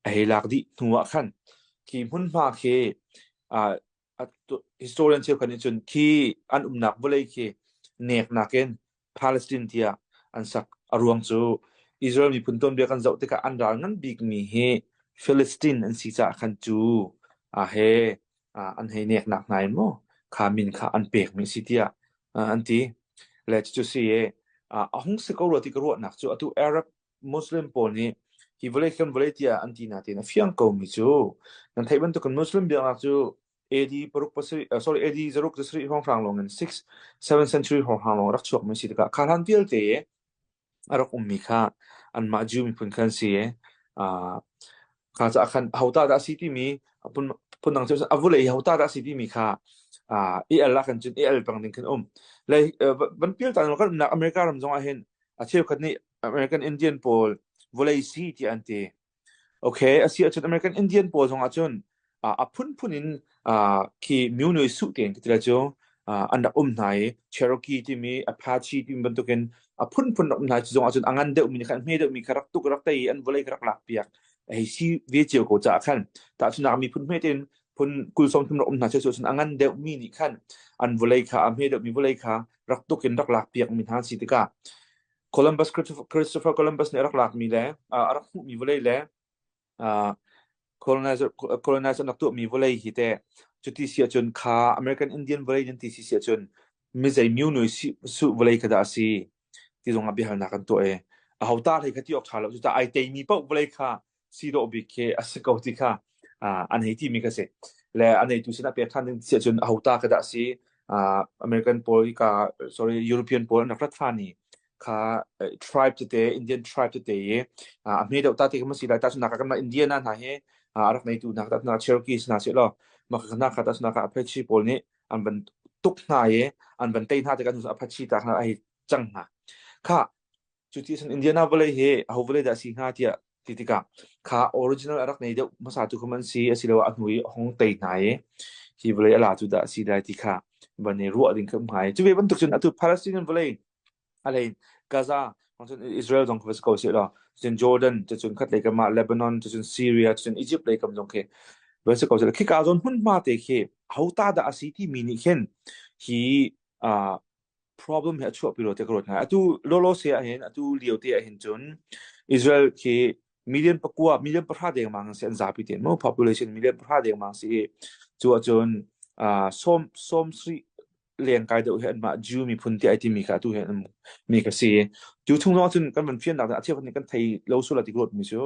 a hei lak dih hnu ah khan khi hmunhma khi historian cheukhat nih cun khi an umnak vawlei khi neknak in. Palestine tiah an sak. A ruang cu Israel miphun tuanbia kan zoh tikah an ral ngan bikmi hi Philistine an si caah khan cu he an hei neknak hna in maw kha min kha an pekmi a si tiah an ti. Le cucu si i a hung si ko rua ti ka ruahnak cu atu Arab Muslim pawl nih hi vawlei kan vawlei tiah an ti nain a fiang komi cu nan theih bantukin Muslim biaknak cu AD paruk pasarih sorry AD zaruk zasarih hrawnghrang lawng in 6 7 century hrawnghrang lawng rak chuakmi si tikah kha hlan vialte a rak ummi kha anmah Jew miphun kha an si i kha caah khan hota dah a si timi phun phundang cu a vulei hota dah a si timi kha i el ah khan cun i el peng ding khan um. Le van pil ta kan umnak America ram zong ah hin a cheukhat nih American Indian pawl vawlei si tiah an ti. Okay, a si ahcun American Indian pawl zong ahcun a phunphun in khi Myunui Suh tein ka ti lai cu an rak um hna i Cherokee timi Apache timi bantukin a phunphun rak um hna i cu zong ahcun a ngan deuhmi nih khan hme deuhmi kha rak tuk rak tei i an vawlei kha rak lakpiak hei si ve cio ko caah khan tahchunhnak miphun hme tein phun 20 sawmthum rak um hna cu cun a ngan deuhmi nih khan an vawlei kha a hme deuhmi vawlei kha rak tuk in rak lakpiakmi hna an si tikah Columbus Christopher Columbus nih a rak lakmi le a rak hmuhmi vawlei le colonizer colonizer an rak tuahmi vawlei hi teh cuti si ahcun kha American Indian vawlei nan ti si si ahcun mizei myunui su vawlei kha dah a si ti zong ah biahalnak an tuah i aho ta hlei kha ti awk ṭha lo cuta ai teimi paoh vawlei kha si dawh bik khi a si ko ti kha an hei timi kha si le a neitu sinah pek ṭhan ding si ahcun aho ta kha dah si American pawl ka sorry European pawl an rak rat fan i kha tribe tete Indian tribe tete i a hme deuh ta te kha ma si lai ta chun kan Indiana hna hi a rak neitu hna ta na Cherokee hna si lo ma kha na kha ta chun ka Apache pawl nih an van tuk hna i an van tei hna te kan Apache ta kha ai cang hna kha Cuti cun Indiana vawlei hi aho vawlei dah a si hnga tiah ti tikah kha original a rak nei deuh hmasa tu kham an si asiloah a hnu i a hung tei hna i hi vawlei a la cu dah a si lai ti kha van i ruah ding kha um hnga i cu ve bantuk cun atu Palestinian vawlei a hlei Gaza cun Israel zong kha va si ko seh law cun Jordan cun khat lei kam ah Lebanon cun Syria cun Egypt lei kam zong khi va si ko seh law khika zawn hmunhma te khi ho ta dah a si timi nih khin hi uh, problem hi a chuahpi rua tiah ka ruat ngai. Atu lawlaw se ahhin atu lio te ahhin cun Israel khi million pakua million pahra dengmang si an zapi te mu population million pahra dengmang si i cu ahcun uh, sawm sawm sri leng kai deuh hi anmah Jew miphun ti ai timi kha atu hi an mi ka si. Cu chung zong ahcun kan van fiannak a cheukhat nih kan thei lo sula ti ka ruat mi cu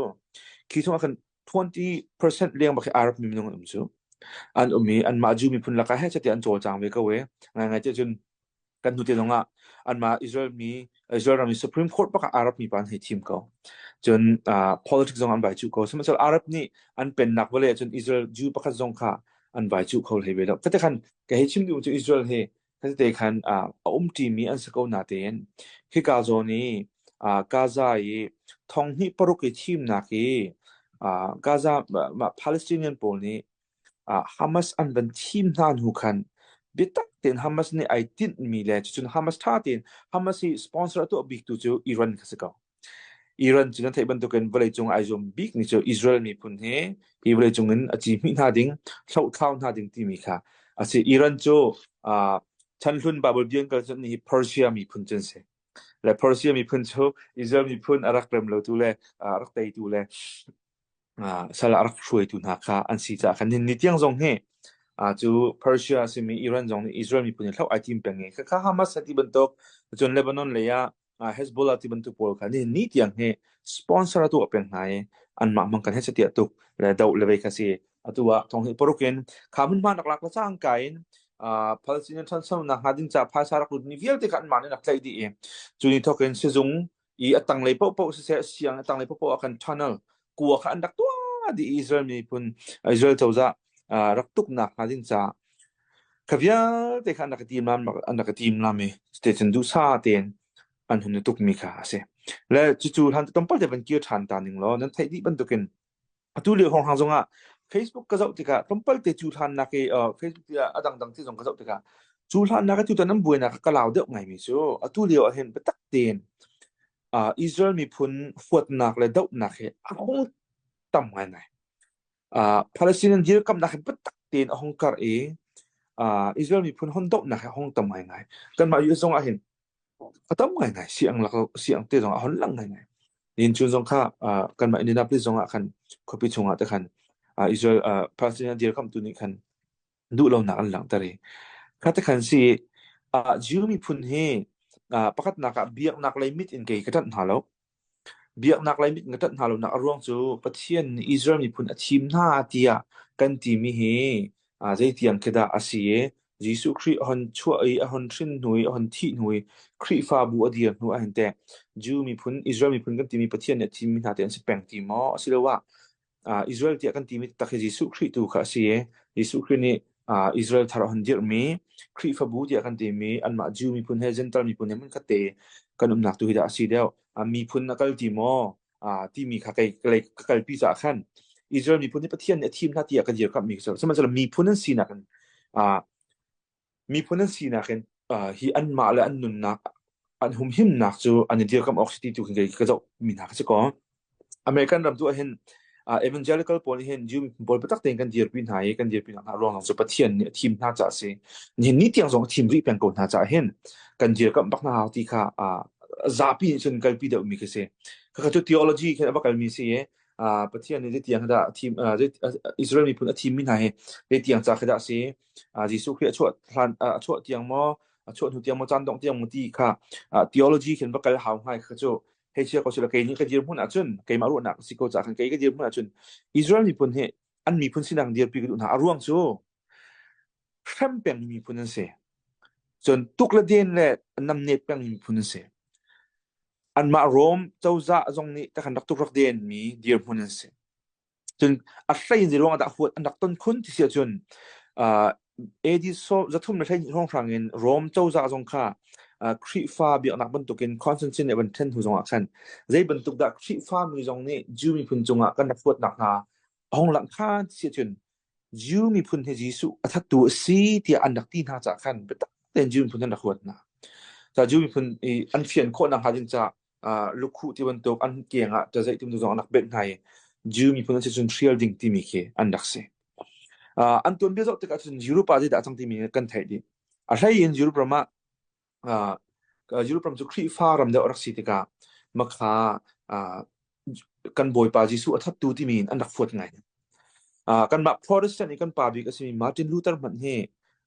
khi chung ah khan 20% leng bak hi Arab mi minung an um cu. An um i anmah Jew miphun lakah he chati an cawlcang ve ko e. Ngai ngai ti cun kan hnu te zong ah anmah Israel mi Israel ram i Supreme Court bak ah Arab mi pa an hei thim ko. Cun uh, politics zong an vai cuh ko. Sihmanhsehlaw Arab nih an pennak vawlei ahcun Israel Jew pakhat zong kha an vai cuh kho hlei ve lo. Kate khan ka hei chim duh cu Israel hi kate khan uh, a um ṭimi an si ko natein hika zawn i uh, Gaza i thong hnih paruk i thimnak i uh, Gaza mah Palestinian pawl nih Hamas an van thim hna hnu khan biatak tein Hamas nih ai tinhmi le cucun Hamas ṭha tein Hamas hi sponsor a tuah biktu cu Iran kha si ko. Iran cu nan theih bantukin vawleicung ai zuam bikmi cu Israel miphun hi hi vawleicung in a ci hmih hna ding, hlohthlau hna ding timi kha a si. Iran cu uh, chanhlun Bible bia in kal cun hi Persia miphun cu an si. Le Persia miphun cu Israel miphun a rak rem lotu le a rak teitu le sal a rak hruaitu hna kha an si caah khan ni tiang zong hi cu Persia a simi Iran zong nih Israel miphun hi hloh ai tim peng i khakha Hamas ti bantuk cun Lebanon lei ah Hezbollah ti bantuk pawl kha ni ni tiang hi sponsor a tuah peng hna i anmah hmang kan he tiah tuk le doh le vei kha si atu ah thong hi paruk in kha hmunhma nak lak la cangka in Palestinian ṭhanchonak hnga ding ca phaisa rak lut mi vialte kha anmah nih rak tlaih dih i cu ni thawk in sizung i a tanglei paohpaoh siseh siang a tanglei paohpaoh ah khan tunnel kua kha an rak tuah dih i Israel miphun Israel cozah rak tuknak hnga ding caah kha vialte kha an rak i tim lam an rak i tim lam i cuticun duhsah tein an hun i tukmi kha a si. Le cucu hlan tlawmpal te van kir ṭhan ta ning law nan theih dih bantukin Atu lio hrawnghrang zongah Facebook ka zoh tikah tlawmpal te cu hlannak i uh, Facebook tiah a dangdang ti zong ka zoh tikah cu hlannak i tutan an buainak ka lau deuh ngaimi cu atu lio ah hin biatak tein uh, Israel miphun huatnak le dohnak hi a hung tam ngaingai. Uh, Palestinian dirkamnak hi biatak tein a hung karh i uh, Israel miphun hon dohnak hi a hung tam ngaingai. Kanmah US zong ah hin. A tam ngaingai. Siang lak siang te zong a hon lang ngaingai. Nin chun zong kha kanmah Indianapolis zong ah khan khuapi chungah te khan Israel Palestinian dirkamhtu nih khan duhlonak an langhter i kha te khan si Jew miphun hi pakhatnak ah biaknak lei mit in kei ka ṭanh hna lo. Biaknak lei mit in ka ṭanh hna lonak a ruang cu Pathian nih Israel miphun a thim hna tiah kan timi hi zeitiang khi dah a si i Jesuh Khrih a hon chuah i a hon hrin hnu i a hon thih hnu i Khrihfabu a dir hnu ahhin teh Jew miphun, Israel miphun kan timi Pathian nih a thimmi hna te an si peng ti maw? Asiloah Israel tiah kan timi taktak hi Jesuh Khrih tu kha a si i Jesuh Khrih nih Israel thar a hun dirhmi Khrihfabu tiah kan timi anmah Jew miphun he Gentile miphun he hmunkhat te kan umnak tu hi dah a si deuh. Miphun a kal ti maw timi kha kei ka kalpi caah khan Israel miphun hi Pathian nih a thim hna tiah ka dirkamhmi khi sihmanhsehlaw miphun an sinak in Miphun an sinak in hi anmah le an nunnak an humhimnak cu an i dirkamh awk si ti tu khin kei ka zoh mi hna kha si kaw American ram tu ah hin evangelical pawl nih hin Jew miphun pawl biatak tein kan dirpi hna i kan dirpi hna ruang zong cu Pathian nih a thim hna caah a si. Nihin ni tiang zong a thim rih peng ko hna caah hin kan dirkamh bak hna hau ti kha zapi nih cun kalpi deuh mi khi si. Khakha cu theology khin a va kalmi si i Pathian nih zeitiang dah a thim Israel miphun a thimmi hna hi zeitiang ca khi dah a si. Jesuh Khrih a chuah hlan a chuah tiang maw a chuah hnu tiang maw caan dongh tiang maw ti kha theology khin va kal hau ngai kha cu hei chia ko sila kei nih ka dirhmun ahcun keimah ruahnak si ko caah khan kei ka dirhmun ahcun Israel miphun hi an miphun sinak dirpi ka duh hna a ruang cu hrem peng miphun an si cun tuk le den le namnet peng miphun an si anmah Rome cozah zong nih takhan rak tuk rak den mi dirhmun an si Cun a hlei in zeiruang ah dah huat an rak ton khun ti si ahcun uh, AD 312 hrawnghrang in Rome cozah zong kha uh, Khrihfa biaknak bantukin Constantine nih van ṭhen hnu zongah khan zei bantuk dah Khrihfa mi zong nih Jew miphun cungah kan rak huatnak hna a hung langh ṭhan ti si ahcun Jew miphun hi Jesuh a thattu a si tiah an rak ti hna caah khan biatak tein Jew miphun an rak huat hna. Ca Jew miphun i an fian khawh nakhnga ding caah lukhuh ti bantuk an keng ah ṭazeih ti bantuk zong an rak benh hna i Jew miphun an si cun hrial ding timi khi an rak si. An tuanbia zoh tikah cun Europe ah zeidah a cang timi kan theih dih. A hlei in Europe ram ah Europe ram cu Khrihfa ram deuh a rak si tikah makha kan Bawipa Jesuh a thattu timi in an rak fuat ngai. Kanmah Protestant i kan pa bik a simi Martin Luther hmanh hi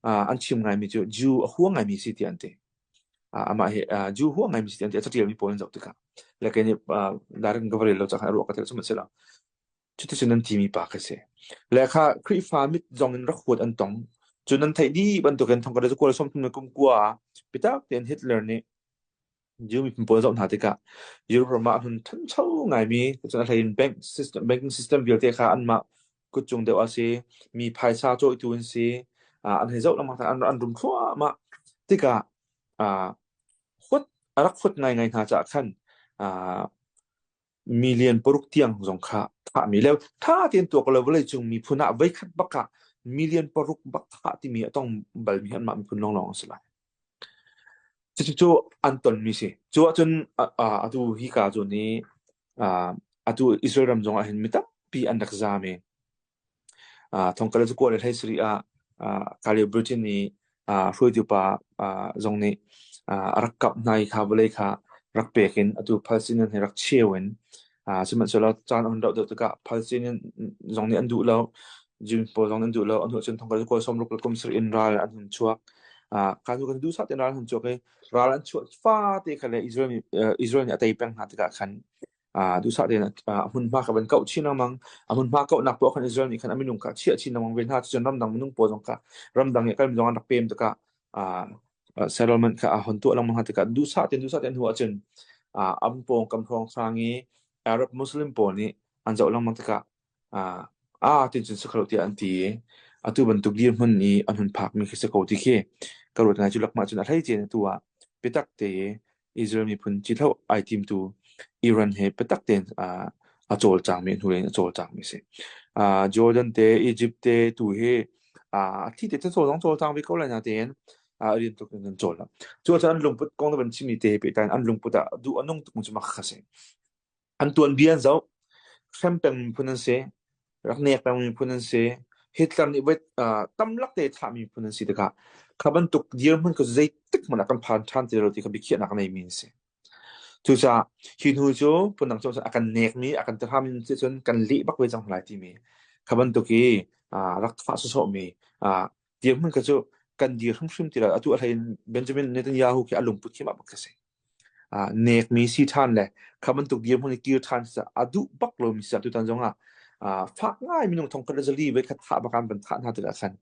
an chim ngaimi cu Jew a hua ngaimi si tiah an ti. Amah hi Jew hua ngaimi si tiah an ti. A catialmi pawl an zoh tikah. Le kei nih direct ka va rel lo caah khan a ruah ka theih sihmanhsehlaw cuticun an timi pa khi si. Le kha Khrihfa mit zong in rak huat an tong. Cu nan theih dih bantukin thongkhat le zakua le 30 le kum kua ah biatak tein Hitler nih Jew miphun pawl zoh hna tikah Europe ram ah hun ṭhancho ngaimi cun a hlei in bank system, banking system vialte kha anmah kutcung deuh a si mi phaisa cawihtu an si an hei zoh lengmang an, an rum thluahmah tikah huat a rak huat ngaingai hna caah khan million paruk tiang zong kha thahmi le tha tein tuak lo vawlei cung miphun ah voikhat bak ah million paruk bak thah timi a tong balmi anmah miphun lawnglawng an si lai. Cucu an tonmi si. Cu ahcun atu hi ka cu ni atu Israel ram zong ah hin mi tampi an rak zaam i Thongkal cu kawl le hlei sarih ah Kaleo Britain i hruaitu pa zong nih a rak kap hna i kha vawlei kha rak pek in atu Palestinian he rak cheu in sihmanhsehlaw caan a hun rauh deuh tikah Palestinian zong nih an duh lo, Jew pawl zong nih an duh lo. An cun thongkal cu kawl 60 le kum sarih in ral an hun chuak. Kha hnu kan duhsah tein ral an hun chuak i ral an chuah fate kha le Israel Israel nih a tei peng hna tikah khan duhsah tein a hmunhma kha van kauh chin lengmang. A hmunhma kauhnak poah khan Israel nih khan a minung kha a chiah chin lengmang ve hna. Cucun ramdang minung pawl zong kha ramdang i kalmi zong an rak pem tikah settlement kha a hon tuah lengmang hna tikah duhsah tein duhsah tein hnu ahcun an pawngkam hrawnghrang i Arab Muslim pawl nih an zoh lengmang tikah ah tin cun si kho lo tiah an ti i atu bantuk dirhmun i an hun phakmi khi si ko ti khi ka ruat ngai cu lakmah cun a hleice in atu ah biatak te i Israel miphun cithlo ai timtu Iran he biatak tein a cawlcangmi hnu in a cawlcangmi si. Jordan te Egypt te tu hi a thi te cawl zong cawlcang ve ko lai na tein rian tuk in an cawl. Cu ahcun an lungput kong na van chimmi te pehtlai in an lungput ah duh a nung tuk cu mak kha si. An tuanbia an zoh. Hrem peng miphun an si. Rak nek peng miphun an si. Hitler nih voi tamlak te thahmi miphun an si tikah kha bantuk dirhmun kha zeitik hmanh ah kan phan ṭhan ti lo ti kha biakhiahnak a neimi an si. Cucaah hi hnu cu phundang cu a kan nekmi, a kan tirhami si cun kan leh bak ve cang lai timi kha bantuk i rak thah sawsawhmi dirhmun kha cu kan dir hrimhrim ti lo. Atu a hlei in Benjamin Netanyahu khi a lungput khi mah bak khi a si. Nekmi si ṭhan le kha bantuk dirhmun i kir ṭhan a duh bak lomi si tutan zong ah fak ngai minung thongkhat le zali voi khat thah bak an van thah hna tikah khan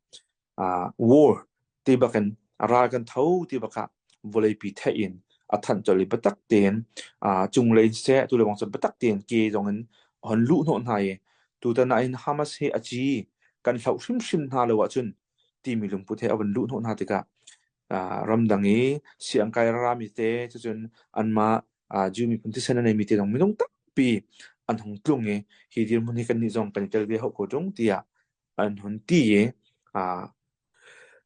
war ti bakin ral kan tho ti bakah vawleipi theih in a thanh colh i biatak tein cunglei siseh tu le bang cun biatak tein ke zong in hon luh hnawh hna i tutan ah hin Hamas hi a ci kan hloh hrimhrim hna lo ahcun timi lungput he a van luh hnawh hna tikah ramdang i siangkai rami te cucun anmah Jew miphun thisen a neimi te zong minung tampi an hung tlung i hi dirhmun hi kannih zong kan i tel ve hau ko ṭung tiah an hun ti i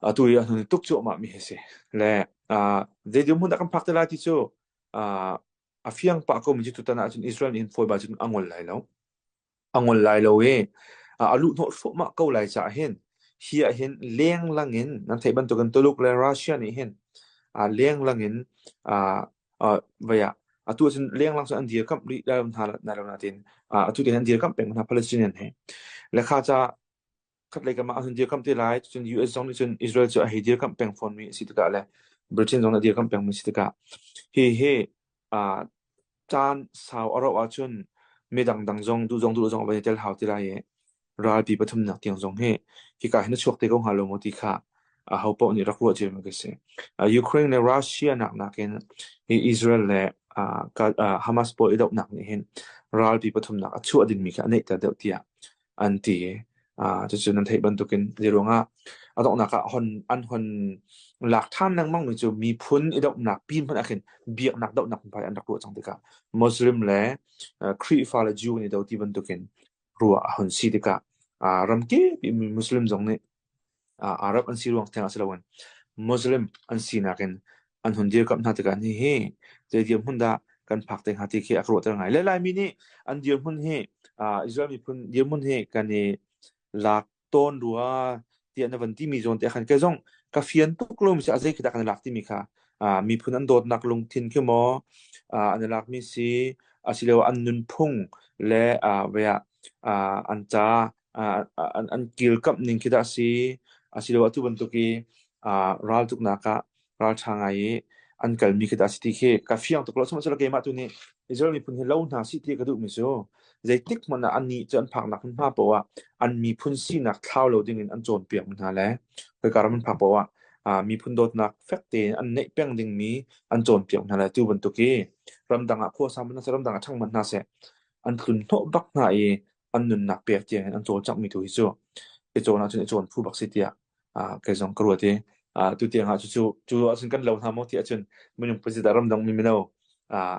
atu i an hun tuk cuahmah mi hi si. Le zei dirhmun dah kan phak te lai ti cu a fiang pah ko mi cu tutan ahcun Israel nih hin fawi ba cun a ngol lai lo. A ngol lai lo i a luhhnawh thluahmah ko lai caah hin hi ah hin lenglang in nan theih bantukin Tuluk le Russia nih hin lenglang in vai ah atu ahcun lenglang cu an dirkamh rih lai lo hna lo nain atu tiang an dirkamh peng hna Palestinian he. Le kha ca khatlei kam ah an hun dirkamh te lai cun US zong nih cun Israel cu a hei dirkamh peng fawnmi a si tikah le Britain zong nih a dirkamh pengmi a si tikah hi hi caan sau a rauh ahcun midang dang zong duh zong duh zong a van i tel hau ti lai i ralpi pathumnak tiang zong hi hika hin a chuak te ko hnga lo maw ti kha aho paoh nih rak ruah cio mi ka si. Ukraine le Russia nak nakin hi Israel le Hamas pawl i dohnak nih hin ralpi pathumnak a chuah dingmi kha a neihter deuh tiah an ti. Cucu nan theih bantukin zeiruangah a donghnak ah hon an hon lak ṭhan lengmang mi cu miphun i dohnak pin hmanh ah khin biaknak dohnak phunphai an rak ruah cang tikah Muslim le Khrihfa le Jew an i do ti bantukin ruah a hun si tikah ramkip i Muslim zong nih Arab an si ruang theng ah si loin Muslim an sinak in an hun dirkamh hna tikah hihi zei dirhmun dah kan phak te hnga ti khi a ka ruahter ngai. Le Laimi nih an dirhmun hi Israel miphun dirhmun hi kan i lak tawn rua tiah na van timi zawn te khan kei zong ka fian tuk lo mi si a zei khi dah kan i lak timi kha miphun an dawtnak lungthin khi maw an i lakmi si asilo an nunphung le ah an ca an an kilkamh ning khi dah a si asiloah atu bantuk i raltuknak ah ralṭha ngai i an kalmi khi dah a si ti khi ka fiang tuk lo. Sihmanhsehlaw keimah tu nih Israel miphun hi lo hna sih ti ka duhmi cu zeitik hmanh ah annih cu an phaknak hmunhma paoh ah an miphun sinak thlau lo dingin an cawnpiak hna le khoika ram an phak paoh ah miphun dawtnak fek tein an neih peng dingmi an cawnpiak hna le tu bantuk i ramdang ah khuasa hmanh hna seh ramdang ah ṭhang hmanh hna seh an tlun hnawh bak hna i an nunnak pek tiang in an cawlcangh mi tu hi cu i cawn ahcun i cawn phu bak si tiah kei zong ka ruat i tu tiang ah cucu cu ahcun kan lo hna maw ti ahcun minung president ramdang mi mino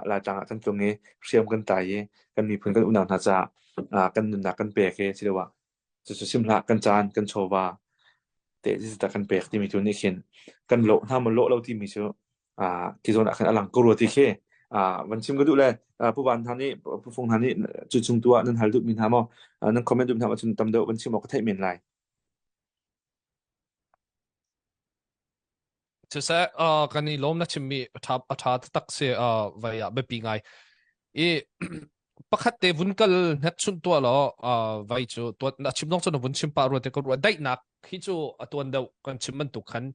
Laitlang ah kan tlung i hriam kan tai i kan miphun kan unau hna caah kan nunnak kan pek i siloah cucu sim hlah kan caan kan chawva te zeizat kan pek timi tu nih khin kan lawh hna maw lawh lo timi cu khi zawn ah khan a lang ko rua ti khi van chim ka duh le Pu Van hna nih Pu Fung hna nih cu chung tu ah nan hal duhmi hna maw nan comment duhmi hna maw cun tam deuh van chim awk ka theih men lai. Siseh kan i lawm na chimmi a ṭha a ṭha taktak si vai ah biapi ngai. I pakhat te vun kal hnek chunh tuah law vai cu tuan na chim dong cun vun chim pah rua te ko rua daihnak hi cu a tuan deuh kan chim bantuk khan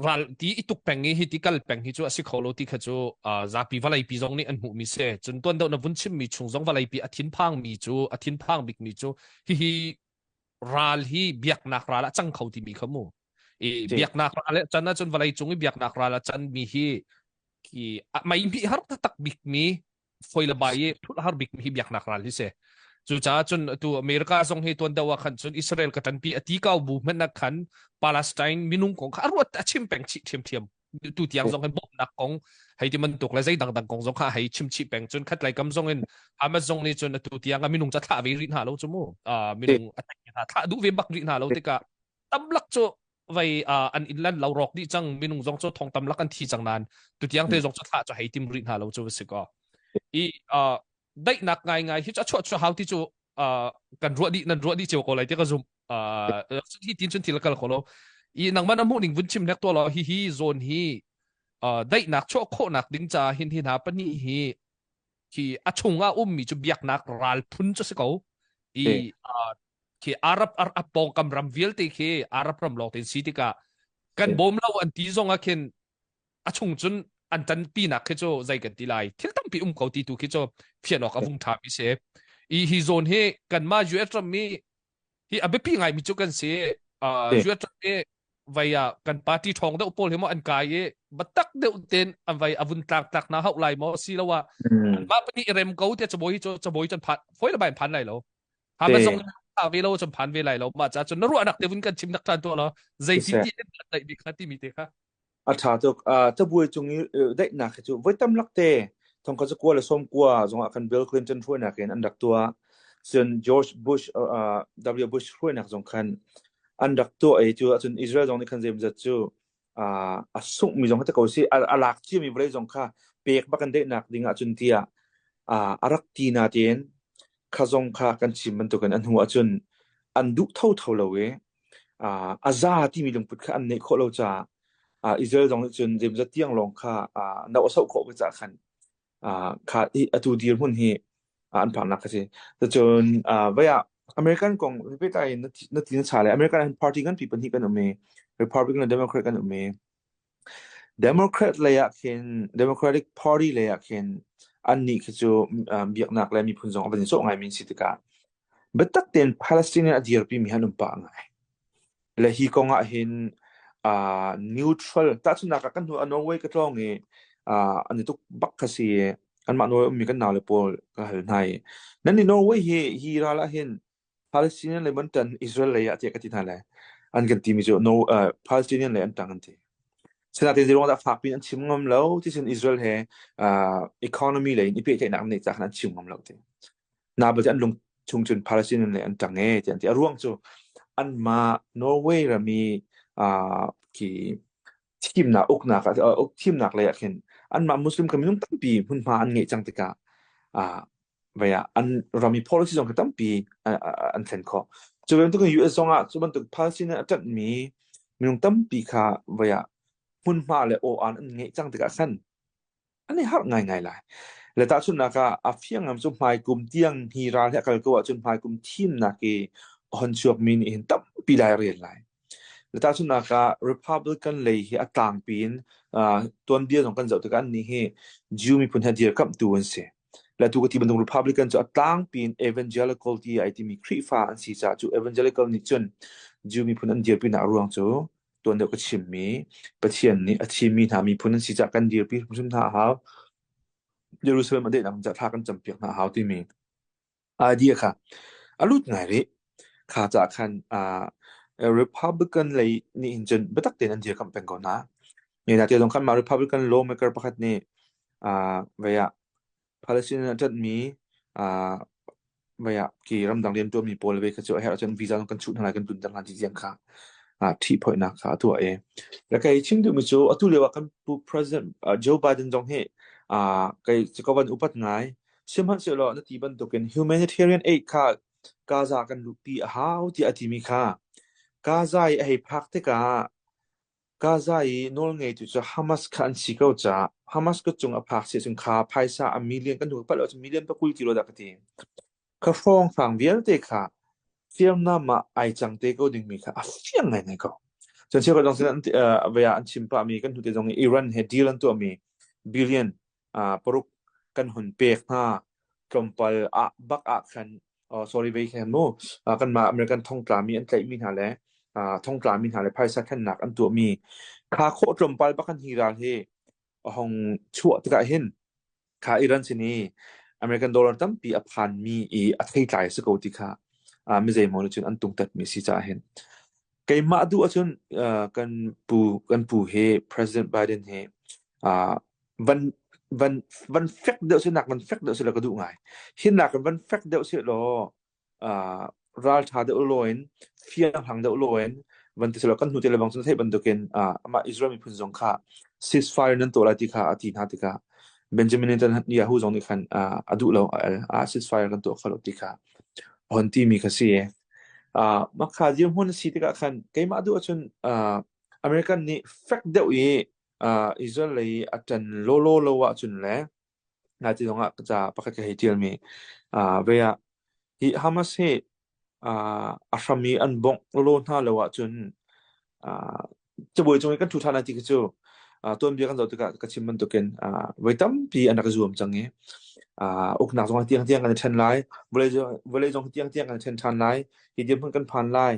ral ti i tuk peng i hi ti kal peng hi cu a si kho lo ti kha cu zapi vawlei pi zong nih an hmuh mi si cun tuan deuh na vun chim mi chung zong vawlei pi a thinphang mi cu a thinphang bik mi cu hihi ral hi biaknak ral ah cang kho timi kha mu i biaknak ral ah can ahcun vawlei cung i biaknak ral ah can mi hi ki mei hmih har taktak bik mi foi le bai i thul har bik mi hi biaknak ral hi si cucaah cun tu America zong hi tuan deuh ah khan cun Israel ka ṭanpi a ti kau bu hmanh ah khan Palestine minung kong kha a ruat a chim peng chih ṭhiamṭhiam tu tiang zong hin bawmhnak kong hei ti bantuk le zei dangdang kong zong kha hei chim chih peng cun khat lai kam zong in Hamas zong nih cun atu tiang a minung ca thlah ve rih hna lo cu mu minung a hna thlah duh ve bak rih hna lo tikah tamlak cu vei an inn lan lo rawk dih cang minung zong cu thong tamlak an thi cang nan tu tiang te zong cu thlah cu hei tim rih hna lo cu si ko i daihnak ngai ngai hi cu a chuah chu hau ti cu kan ruah dih nan ruah dih cio ko lai ti ka zum. Hi tin cun thil kal kho lo. I nangman a hmuh ning vun chim hlek to law hi hi zone hi daihnak chuah khawhnak ding ca hin hi hna pahnih hi khi a chung ah ummi cu biaknak ral phun cu si ko. I khi Arab a pawngkam ram vialte khi Arab ram lawng tein si tikah kan bawm lo an ti zong ah khin a chung cun an ṭanpinak khi cu zei kan ti lai thil tampi um ko ti tu khi cu fian awk a vung ṭha mi si i hi zawn hi kanmah US ram mi hi a biapi ngai mi cu kan si US ram hi vai ah kan party ṭhawng deuh pawl hi maw an kai i batak deuh ten an vai a vun tlak tlak na hauh lai maw si lo ah mah pahnih i rem ko te cabawi cu cabawi cun phan foi le bai phan lai lo ha ma zong ve lo cun phan ve lai lo mah ca cun na ruahnak te vun kan chim nak ṭhan tu lo zei ti ti an daih bik kha ti mi te kha A ṭha tuk. Cabuai cung i daihnak hi cu voi tam lakte thongkhat zakua le sawmkua zongah khan Bill Clinton hruainak in an rak tuah. Cun George Bush, W. Bush hruainak zong khan an rak tuah i cu ahcun Israel zong nih khan zeimawzat cu a sunghmi zong kha ti ko sih, a lak ciami vawlei zong kha pek bak in daihnak ding ahcun tiah a rak ti natein kha zong kha kan chim bantukin a hnu ahcun an duh thotho lo i a za timi lungput kha an neih khawh lo caah Israel zong nih cun zeimawzat tiang lawng kha no a soh khawh ve caah khan kha atu dirhmun hi an phaknak kha si. Cun vai ah American kong pehtlai in na ti na cha le American ah hin party nganpi pahnih kan um i Republican le Democrat kan um i Democrat lei ah khin Democratic Party lei ah khin annih khi cu biaknak le miphun zong a van i cawh ngaimi an si tikah biatak tein Palestinian a dirpimi an um pah ngai. Le hi kong ah hin uh, neutral tahchunhnak ah kan hnu ah Norway ka tlawng i uh, an i tuk bak kha si i anmah Norway ummi kan naule pawl ka hal hna i nan nih Norway hi hi ral ah hin Palestinian lei man ṭan Israel lei ah tiah ka ti hna le an kan timi cu no uh, Palestinian lei an ṭang an ti. Sinain zeiruang dah fakpi in an chim ngam lo ti cun Israel he uh, economy lei in i pehtlaihnak an neih caah khan an chim ngam lo ti. Na belte an lung chung cun Palestinian lei an ṭang e ti an ti. A ruang cu anmah Norway ram i uh, khi thimnak uknak ah uk thimnak lei ah khin anmah Muslim kan minung tampi hmunhma an ngeih cang tikah uh, vai ah an ram i policy zong khi tampi an thlen khawh. Cu bantuk in US zong ah cu bantuk Palestinian a ṭanhmi minung tampi kha vai ah hmunhma le aw-an an ngeih cang tikah khan an i harh ngaingai lai. Le tahchunhnak ah a fiang ngam cu hmaikum tiang hi ral hi a kal ko ahcun hmaikum thimnak i a hon chuakmi nih hin tampi lai a rel lai. Le tahchunhnak ah Republican lei hi a tlangpi in uh, tuanbia zong kan zoh tikah annih hi Jew miphun he dirkamhtu an si. Le tu ka ti bantuk Republican cu a tlangpi in evangelical ti ai timi Khrihfa an si caah cu evangelical nih cun Jew miphun an dirpinak ruang cu tuan deuh ka chimmi Pathian nih a thimmi hna miphun an si caah kan dirpi hrimhrim hna a hau. Jerusalem a daihnak caah thla kan campiak hna a hau timi idea kha a lut ngai rih. Kha caah khan uh, Republican lei nih hin cun biatak tein an dirkamh peng ko hna. Nai te zong khan mah Republican lawmaker pakhat nih uh, vei ah Palestinian a ṭanhmi uh, vei ah ki ramdang rianṭuanmi pawl ve kha cu a herh ahcun visa zong kan chuh hna lai kan tlunter hna ti tiang kha uh, ṭhihphoihnak kha a tuah i le kei chim duhmi cu atu lio ah kan pu President uh, Joe Biden zong hi uh, kei cu ka van upat ngai sihmanhsehlaw na ti bantukin humanitarian aid kha Gaza kan luhpi a hau tiah a timi kha Gaza i a hei phak tikah Gaza i nawlngeitu cu Hamas kha an si ko caah Hamas kut cung a phak si ahcun kha phaisa a million kan hnu palh ahcun million pakul ti lo dah ka ti. Kha hrawnghrang vialte kha hriamnam ah ai cang te ko dingmi kha a fiang ngaingai ko. Cun cheukhat zong sin an vei ah an chim pahmi kan hnu te zong i Iran he deal an tuahmi billion paruk kan hun pek hna tlawmpal ah bak ah khan sorry vei khan mu kanmah American thongtlami an tlaihmi hna le thongtlami hna le phaisa thlennak an tuahmi kha khawh tlawmpal bak kan hi ral hi a hong chuah tikah hin kha Iran sin i American dollar tampi a phanmi i a theitlai a si ko ti kha mi zeimaw nih cun an tungtatmi si caah hin keimah duh ahcun kan pu kan pu hi President Biden hi van van van fek deuh si nak van fek deuh si la ka duh ngai hin nak van fek deuh si law uh, ral tha deuh lo in fiang hlang deuh lo in van ti selo kan hnu te le bang cun thei bantukin uh, amah Israel miphun zong kha ceasefire nan tuah lai ti kha a ti hna tikah Benjamin Netanyahu zong nih khan uh, a duh lo a ceasefire kan tuah kho lo ti kha. hon timi kha si. Uh, mah kha dirhmun a si tikah khan keimah duh ahcun uh, American nih fek deuh i uh, Israel lei a ṭan lawlaw lo ahcun le nai zongah ca pakhat ka hei ṭialmi uh, ve ah hi Hamas hi uh, a hram i an bongh lawlaw hna lo ahcun uh, cabuai cung i kan ṭhu ṭhan lai ti khi cu uh, tuanbia kan zoh tikah ka chim bantukin uh, voi tampi an rak i zuam cang i uh, uknak zong tiang tiang kan i ṭhen lai vawlei vawlei zong tiang tiang kan i ṭhen ṭhan lai hi dirhmun kan phan lai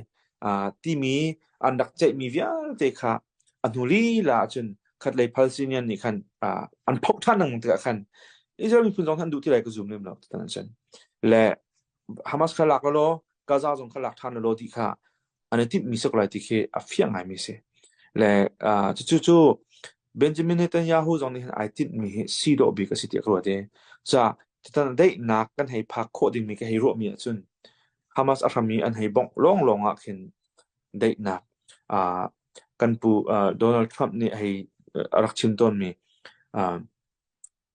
uh, timi an rak ceihmi vialte kha a hnu lila ahcun khatlei Palestinian nih khan uh, an phoh ṭhan lengmang tikah khan Israel miphun zong an duh ti lai ka zum lem lo titan an le Hamas kha lak law Gaza zong kha lak ṭhan law ti kha an i timhmi si ko lai ti khi a fiang ngaimi si. Le uh, cucu cu Benjamin Netanyahu zong nih hin ai tinhmi hi si dawh bik a si tiah ka ruat i ca tutan daihnak kan hei phak khawh dingmi ka hei ruahmi ahcun Hamas a hram i an hei bongh lawnglawng ah khin daihnak uh, kan pu uh, Donald Trump nih hei a rak chim tawnmi uh,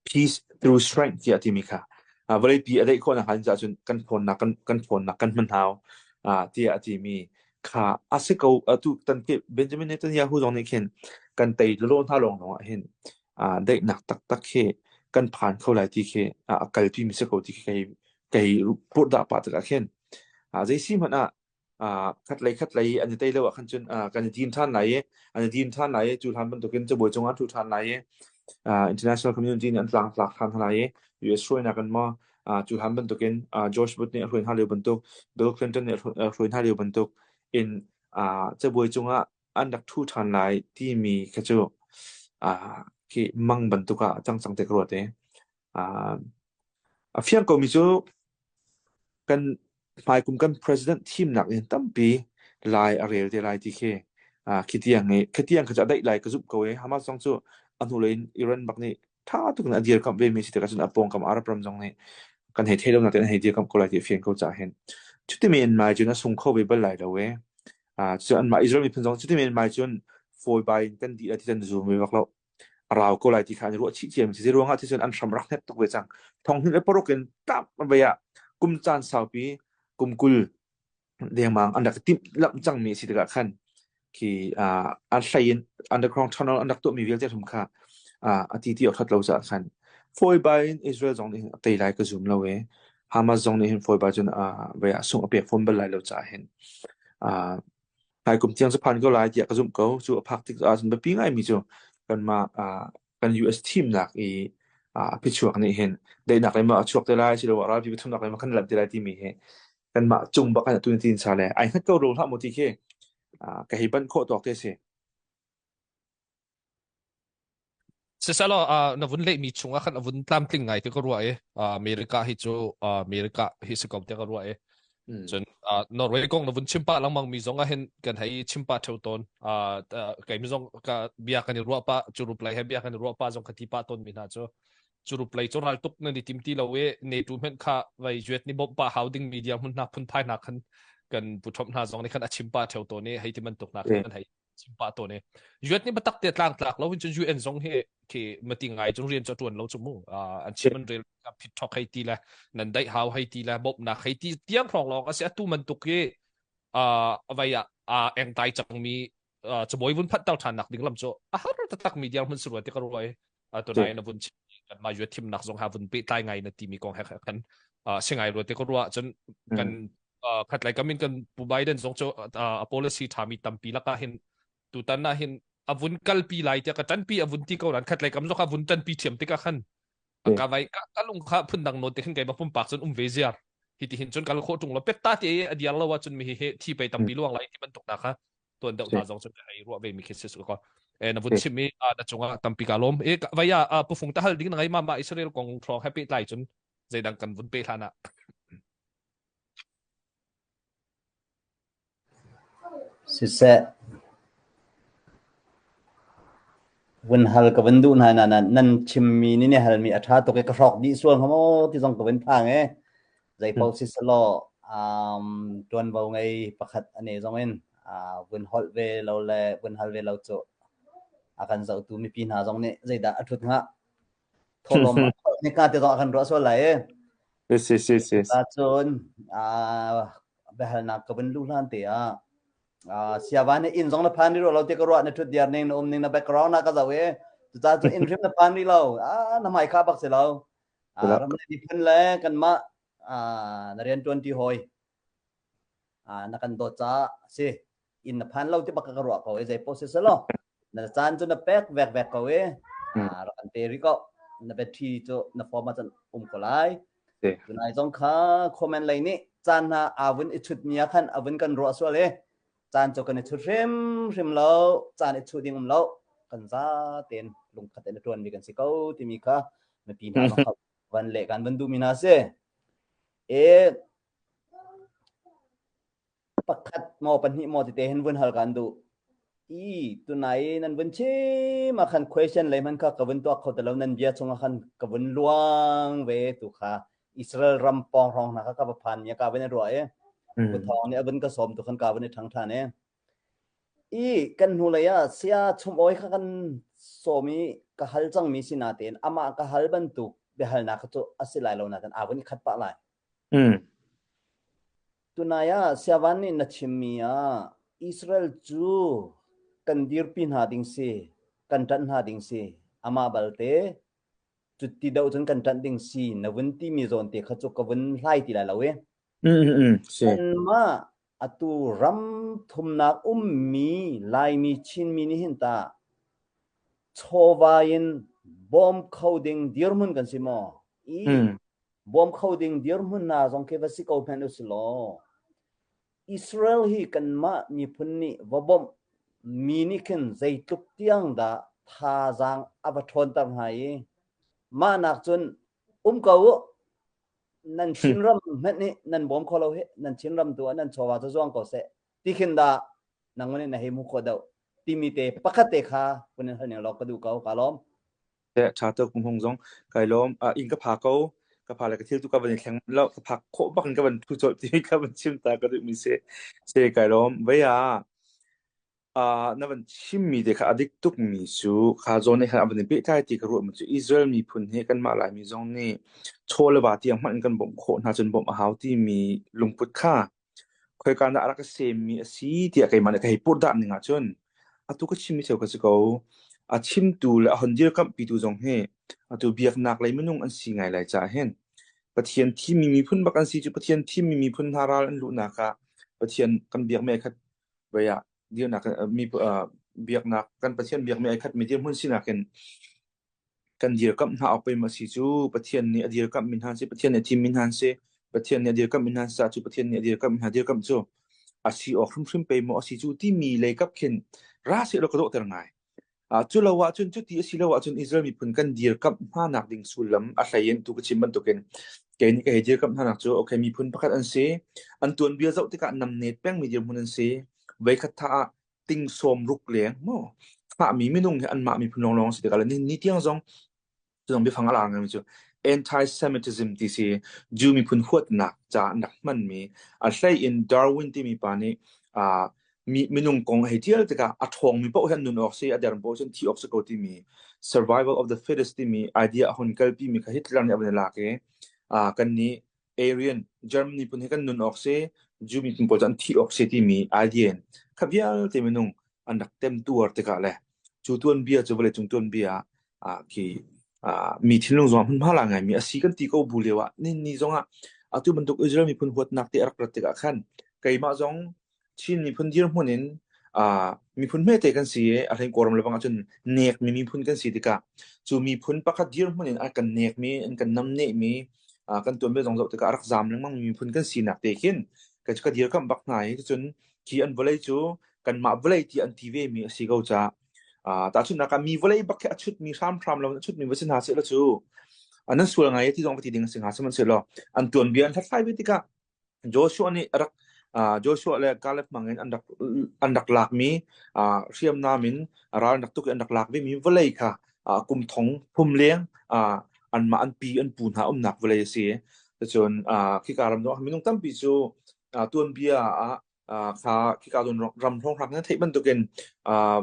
peace through strength tiah timi kha vawleipi a daih khawhnak hnga cun kan ṭhawnnak kan kan ṭhawnnak kan hman hau tiah a timi kha a si ko atu tan ke Benjamin Netanyahu zong nih khin kan tei lawlaw hna lawng lawng ah hin daihnak taktak khi kan phan kho lai ti khi a kalpi mi si ko ti khi kei kei purhdah pah tikah khin zei si hmanh ah khatlei khatlei an i tei lo ah khan cun kan i din ṭhan lai i an i din ṭhan lai i cu hlan bantukin cabuai cungah an ṭhu ṭhan lai i international community nih an tlangtlak ṭhan hna lai i US hruainak in maw cu hlan bantukin George Bush nih a hruai hna lio bantuk Bill Clinton nih a hruai hna lio bantuk in cabuai cungah an rak ṭhu ṭhan lai timi kha cu khi mang bantuk ah a cang cang te ka ruat i a fiang komi cu Kan hmaikum kan president thimnak in tampi lai a rel te lai ti khi khi tiang i khi tiang kha cu a daih lai ka zumh ko i Hamas zong cu a hnulei in Iran bak nih ṭha tuk in a dirkamh ve mi si tikah cun a pawngkam Arab ram zong nih kan hei thei lo nak tein an hei dirkamh ko lai ti a fian ko caah hin cuti men mai cun a sung kho ve bal lai lo e. Cucu anmah Israel miphun zong cuti men mai cun fawi bai in kan dih lai ti kan zum ve bak lo. A rau ko lai ti kha an i ruah chih ciami si. Zeiruangah ti cun an hram rak hnep tuk ve cang. Thonghnih le paruk in tap vei ah kum caan saupi kum 20 dengmang an rak timh lamh cangmi si tikah khan khi an hlei in underground tunnel an rak tuahmi vialte hrum kha a ti ti awk that lo caah khan fawi bai in Israel zong nih hin a tei lai ka zum lo i Hamas zong nih hin fawi bai cun vei ah sungh a pek fawn bal lai lo caah hin Hmaikum tiang cu phan ko lai tiah ka zumh ko. Cu a phak tik ahcun biapi ngaimi cu kanmah kan US thimnak i a phichuak nih hin daihnak lei maw a chuak te lai asiloah ralpi pathumnak lei maw kan lanh te lai timi hi kanmah cung bak in atu na tin sa le ai hngat ko ro hlah maw ti khi ka hei banh khawh tawk te si. Siselaw na vun lehmi chungah khan a vun tlamtling ngai ti ka ruah i America hi cu America hi si ko tiah ka ruah i cun Norway kong na vun chim pah lengmang mi zong ah hin kan hei chim pah theo tawn kei mi zong ka bia kan i ruah pah curup lei he bia kan i ruah pah zong ka ti pah tawn mi hna cu curup lei cu ral tuk nan i tim ti lo i NATO hmenh kha vai juet ni bawmh pah hau ding mi dia hmun hna phunphai hna khan kan pu Trump hna zong nih khan a chim pah theo tawn i hei ti bantuk hna khan kan hei chim pah tawn i UN nih biatak te tlang tlak lo hin cun UN zong hi khi mati ngai cun rian cu a tuan lo cu mu an chim an rel phit thok hei ti le nan daih hau hei ti le bawmhnak hei ti tiang hrawng lawng a si atu bantuk hi vai ah engtai cangmi cabawi vun phat ter ṭhan nak ding lam cu a har taktak mi diar hmun surua ti ka ruai tunai na vun chim kan ma yuat thimnak zong ha vun pehtlai ngai na timi kong he kan singai rua te ka ruah cun kan khatlei kam in kan Pu Biden zong cu a policy ṭhami tampi lakah hin tutan ah hin a vun kalpi lai tiah ka ṭanpi a vun ti ko nan khatlei kam zong a vun ṭanpi ṭhiam tikah khan ka vai ka lung kha phundang nawn te khin keimah pumpak cun um ve ziar hi ti hin cun kal khawh ṭung lo pet ta te a diar lo ahcun mi hi he thi pei tampi luang lai ti bantuk na kha tuan deuh hna zong cun hei ruah ve mi khi si ko e na vun chim i na cungah tampi ka lawm e vaya pufung ta hal ding na ngai ma ma Israel kong hrawng he pehtlai cun zeidang kan vun pe hlan ah Siseh, vun hal ka vun duh hna nain nan chimmi nih na halmi a ṭha tuk i ka hrawk dih sual hnga maw ti zong ka vun phang ee. Zeipaoh siselaw um, ṭuanvo ngei pakhat a ne zong in uh, vun holh ve lo le vun hal ve lo cu a kan zohtu mipi hna zong nih zeidah a ṭhut hnga? Thawhlawm nika te zong a kan ruah sual lai ee. Yes, yes, yes, yes. Cun biahalnak ka vun luh hlan te ah siava nih inn zong na phan rih lo ti ka ruah na thut diar ning na um ning na background na ka zoh i cucaah cu inn hrim na phan rih lo na hmai kha bak si lo ram le miphun le kanmah na rian tuan ti hawi na kan dawt caah si inn na phan lo ti bak ka ruah ko i zei poh si selaw na caan cu na pek vek vek ko i rak kan pe rih ko na battery cu na form ah cun um ko lai tunai zong kha comment lei nih caan hna aa vun i chut mi ah khan a vun kan ruah sual i caan cu kan i chut hrim hrim lo caan i chuh ding um lo kan za tein lungkhat in a tuan mi kan si ko timi kha mipi hna zong kha van le kan van duh mi hna si e Pakhat maw pahnih maw tete hin vun hal kan duh. I tunai nan vun chim ah khan question lei hman kha ka vun tuak kho ti lo nan bia chungah khan ka vun luang ve tu kha Israel ram pawng hrawng hna kha ka va phan mi ka vun i ruah i Pu Thawng nih a vun ka sawm tu khan ka vun i ṭhang ṭhan i i kan hnu lei ah saya chum awi kha kan sawm i ka hal cang mi si natein amah ka hal bantuk biahalnak kha cu a si lai lo natein aa vun i khat pah lai. Tunai ah Siavan nih na chimmi ah Israel cu kan dirpi hna ding si, kan ṭanh hna ding si, amah balte cuti deuh cun kan ṭanh ding si na vun timi zawn te kha cu ka vun hlai ti lai lo i. Si. Kanmah atu ram thumnak ummi Laimi Chinmi nih hin tah chawva in bawm kho ding dirhmun kan si maw? I Bawm kho ding dirhmun hna zong khi va si ko hmanh u silaw, Israel hi kanmah miphun nih va bawmh mi nih khin zeitluk tiang dah thazaang a va ṭhawnter hnga i mah nak cun um ko u nan Chinram hmanh nih nan bawm kho lo hi nan Chinram tu ah nan chawva cu zuang ko seh ti khin dah nang nih na hei hmu khawh deuh timi te pakhat te kha kun in hal ning law ka duh ko ka lawm. Ṭha tuk hung zong kai lawm. Inn ka pha ko. Ka pha le ka thil tu ka van i thleng lo. Ka phak khawh bak in ka van ṭhu colh ti ka van chim ta ka duhmi si. Si kai lawm. Vei ah na van chimmi te kha a dik tukmi cu kha zawn nih khan a van i pehtlai ti ka ruahmi cu Israel miphun hi kanmah Laimi zong nih chaw le va tiang hmanh in kan bawmh khawh hna cun bawmh a hau timi lungput kha Khoika dah a rak ka semmi a si tiah keimah nih ka hei purhdah ning ahcun atu ka chimmi cio ka si ko. A chimtu le a hon dirkamhpitu zong hi atu biaknak lei minung an si ngai lai caah hin Pathian thimmi miphun bak an si cu Pathian thimmi miphun hna ral an luhnak ah Pathian kan biakmi ai khat voi ah dirnak mi biaknak kan Pathian biakmi ai khatmi dirhmun sinak in Kan dirkamh hna awk pei maw a si cu? Pathian nih a dirkamhmi hna an si, Pathian nih a thimmi hna an si, Pathian nih a dirkamhmi hna an si cu Pathian nih a dirkamhmi hna dirkamh cu a si awk hrimhrim pei maw a si cu timi leikap khin ra sehlaw ka dawhter ngai. Cu lo ahcun cuti a si lo ahcun Israel miphun kan dirkamh hna nak ding sullam a hlei in tu ka chim bantukin kei nih ka hei dirkamh hna nak cu okay miphun pakhat an si, an tuanbia zoh tikah namnet pengmi dirhmun an si, voikhat tha ah ting sawm ruk leng maw thahmi minung hi anmah miphun lawnglawng si tikah le ni tiang zong zong biafang a lar ngaimi cu anti-Semitism ti si Jew miphun huatnak ca an rak hmanmi a hlei in Darwin timi pa nih uh, mi minung kong hei tial tikah a ṭhawngmi paoh hi an nun awk si a dermi paoh cun thi awk si ko timi survival of the fittest timi idea a hun kalpi mi kha Hitler nih a van i lak i uh, kan nih Aryan Germany phun hi kan nun awk si Jew miphun pawl cu an thih awk si timi idea in kha vialte minung an rak temtuar tikah le cu tuanbia cu vawleicung tuanbia ah khi mi thinlung zong hmunhma la ngaimi a si kan ti ko bu lio ah ni ni zong ah atu bantuk Israel miphun huatnak te a rak rat tikah khan keimah zong Chin miphun dirhmun in miphun hmete kan si i a hlei Kawlram le bang ahcun nekmi miphun kan si tikah cu miphun pakhat dirhmun in a kan nekmi an kan namnehmi kan tuanbia zong zoh tikah a rak zaam lengmang mi miphun kan sinak te khin ka ka dirkamh bak hna i cun khi an vawlei cu kanmah vawlei ti an ti ve mi a si ko caah tahchunhnak ah mi vawlei bak khi a chutmi hramhram lo in a chutmi va si hna sehlaw cu nan sual ngai ti zong va ti ding a si hnga sihmanhsehlaw an tuanbia an hlathlai ve tikah Joshua nih a rak Joshua le Caleb hmangin an rak an rak lakmi hriamnam in ral an rak tuk i an rak lak vemi vawlei kha kum thong phum leng anmah an pi an pu hna umnak vawlei a si. Cun khika ram zong minung tampi cu tuanbia ah kha khika zawn ram hrawnghrang na theih bantukin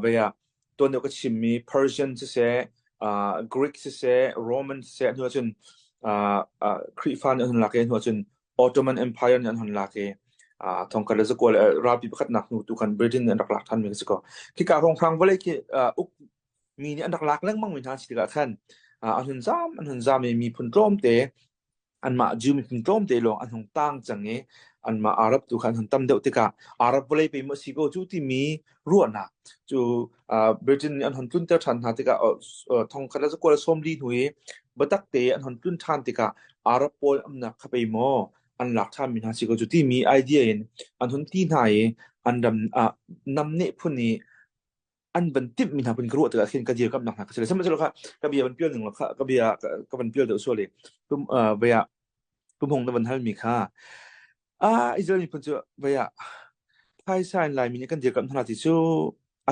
vei ah tuan deuh ka chimmi Persian siseh, Greek siseh, Roman siseh hnu ahcun. Khrihfa nih an hun lak i hnu ahcun Ottoman Empire nih an hun lak i thongkhat le zakua le ralpi pakhatnak hnu tu khan Britain nih an rak lak ṭhanmi a si ko. Khika hrawnghrang vawlei khi uk mi nih an rak lak lengmang mi hna si tikah khan an hun zaam an hun zaam i miphun tlawmte anmah Jew miphun tlawmte lawng an hung tang cang i anmah Arab tu kha an hun tam deuh tikah Arab vawlei pe maw si ko cu timi ruahnak cu Britain nih an hun tlunter ṭhan hna tikah thongkhat le zakua le 40 hnu i biatak te an hun tlun ṭhan tikah Arab pawl umnak kha pei maw an lak ṭhanmi hna si ko cu timi idea in an hun ti hna i an ram ah namneh phun i an van timhmi hna phun ka ruah tikah khin ka dirkamnak hna ka si sihmanhsehlaw kha ka bia van pial ning kha ka bia ka van pial deuh sual i tum vei ah tumhung na van halmi kha ah Israel miphun cu vei ah phaisa in Laimi nih kan dirkamh hna ti cu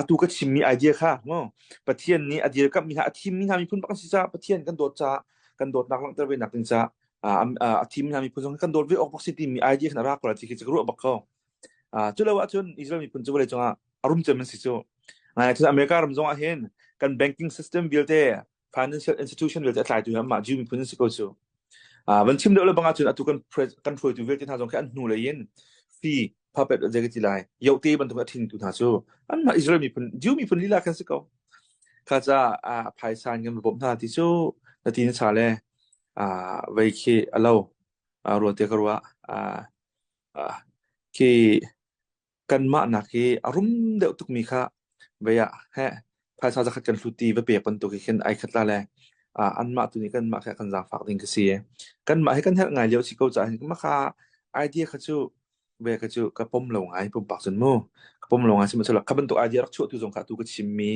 atu ka chimmi idea kha ngo Pathian nih a dirkamhmi hna a thimmi hna miphun bak an si caah Pathian kan dawt caah kan dawtnak langhter ve nak ding caah a thimmi hna miphun zong kan dawt ve awk bak si timi idea khan a ra ko la ti khi cu ka ruah bak ko. Cu lo ahcun Israel miphun cu vawlei cungah a rum cem an si cu. Ngai cun America ram zong ah hin kan banking system vialte financial institution vialte a tlaitu hi amah Jew miphun an si ko cu. Van chim deuh le bang ahcun atu kan kan hruaitu vialte hna zong khi an hnu lei in fee puppet zei ka ti lai yote bantuk a thingtu hna cu anmah Israel miphun Jew miphun lila kan si ko. Kha ca phaisa in kan bawmh hna ti cu na ti na cha le vei khi a lo ruah te ka ruah. Khi kanmah nak hi a rum deuh tukmi kha vei ah heh phaisa zakhat kan hlut ti va pek bantuk hi khin ai khat la le anmah tu nih kanmah kha kan zaangfak ding ka si. Kanmah hi kan herh ngai lio si ko caah hin mah kha idea kha cu ve kha cu ka pom lo ngai pumpak cun mu. Ka pom lo ngai sihmanhsehlaw kha bantuk idea rak chuahtu zong kha atu ka chimmi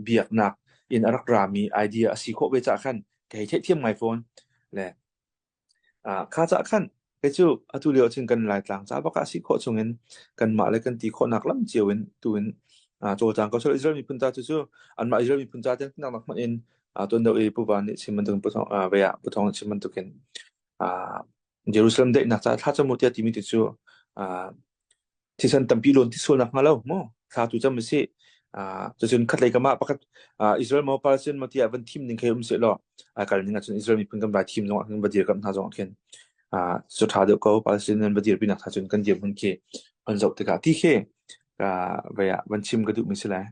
biaknak in a rak rami idea a si khawh ve caah khan ka hei theihthiam ngai fawn. Le Kha cah khan kei cu atu lio ahcun kan Laitlang ca bak ah si khawh chungin kanmah le kan ti khawhnak lam cio in tu in cawlcang ko. Israel miphun ca cu cu anmah Israel miphun ca tiang nak hmanh in tuan deuh i Pu Van nih chim bantukin Pu Thawng vei ah Pu Thawng nih chim bantukin Jerusalem daihnak caah thlacam u tiah timi ti cu Thisen tampi lawn ti sual nakhnga lo maw thla tu cam usih. Cucun khatlei kam ah pakhat Israel maw Palestine maw tiah van thim ning khi um seh law a kal ning ahcun Israel miphun kan vai thim zong ah khin va dirkamh hna zong ah khin cu ṭha deuh ko Palestine nan va dirpi nak hna cun kan dirhmun khi an zoh tikah ti khi vai ah van chim ka duhmi si lai.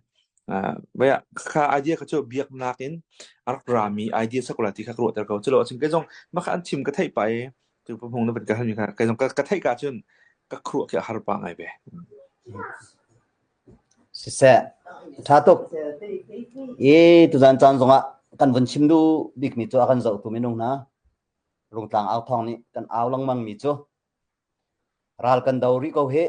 Vai ah kha idea kha cu biaknak in a rak rami idea sakola ti kha ka ruahter ko. Culo ahcun kei zong mah kha an chim ka theih pah i Tu hmung na van ka halmi kha kei zong ka theih ka cun ka khuruah khi a har pah ngai ve. Siseh, ṭha tuk. I tuzan caan zongah kan vun chim duh bikmi cu a kan zohtu minung hna Rungtlang au thawng nih kan au lengmang mi cu ral kan do rih ko hih,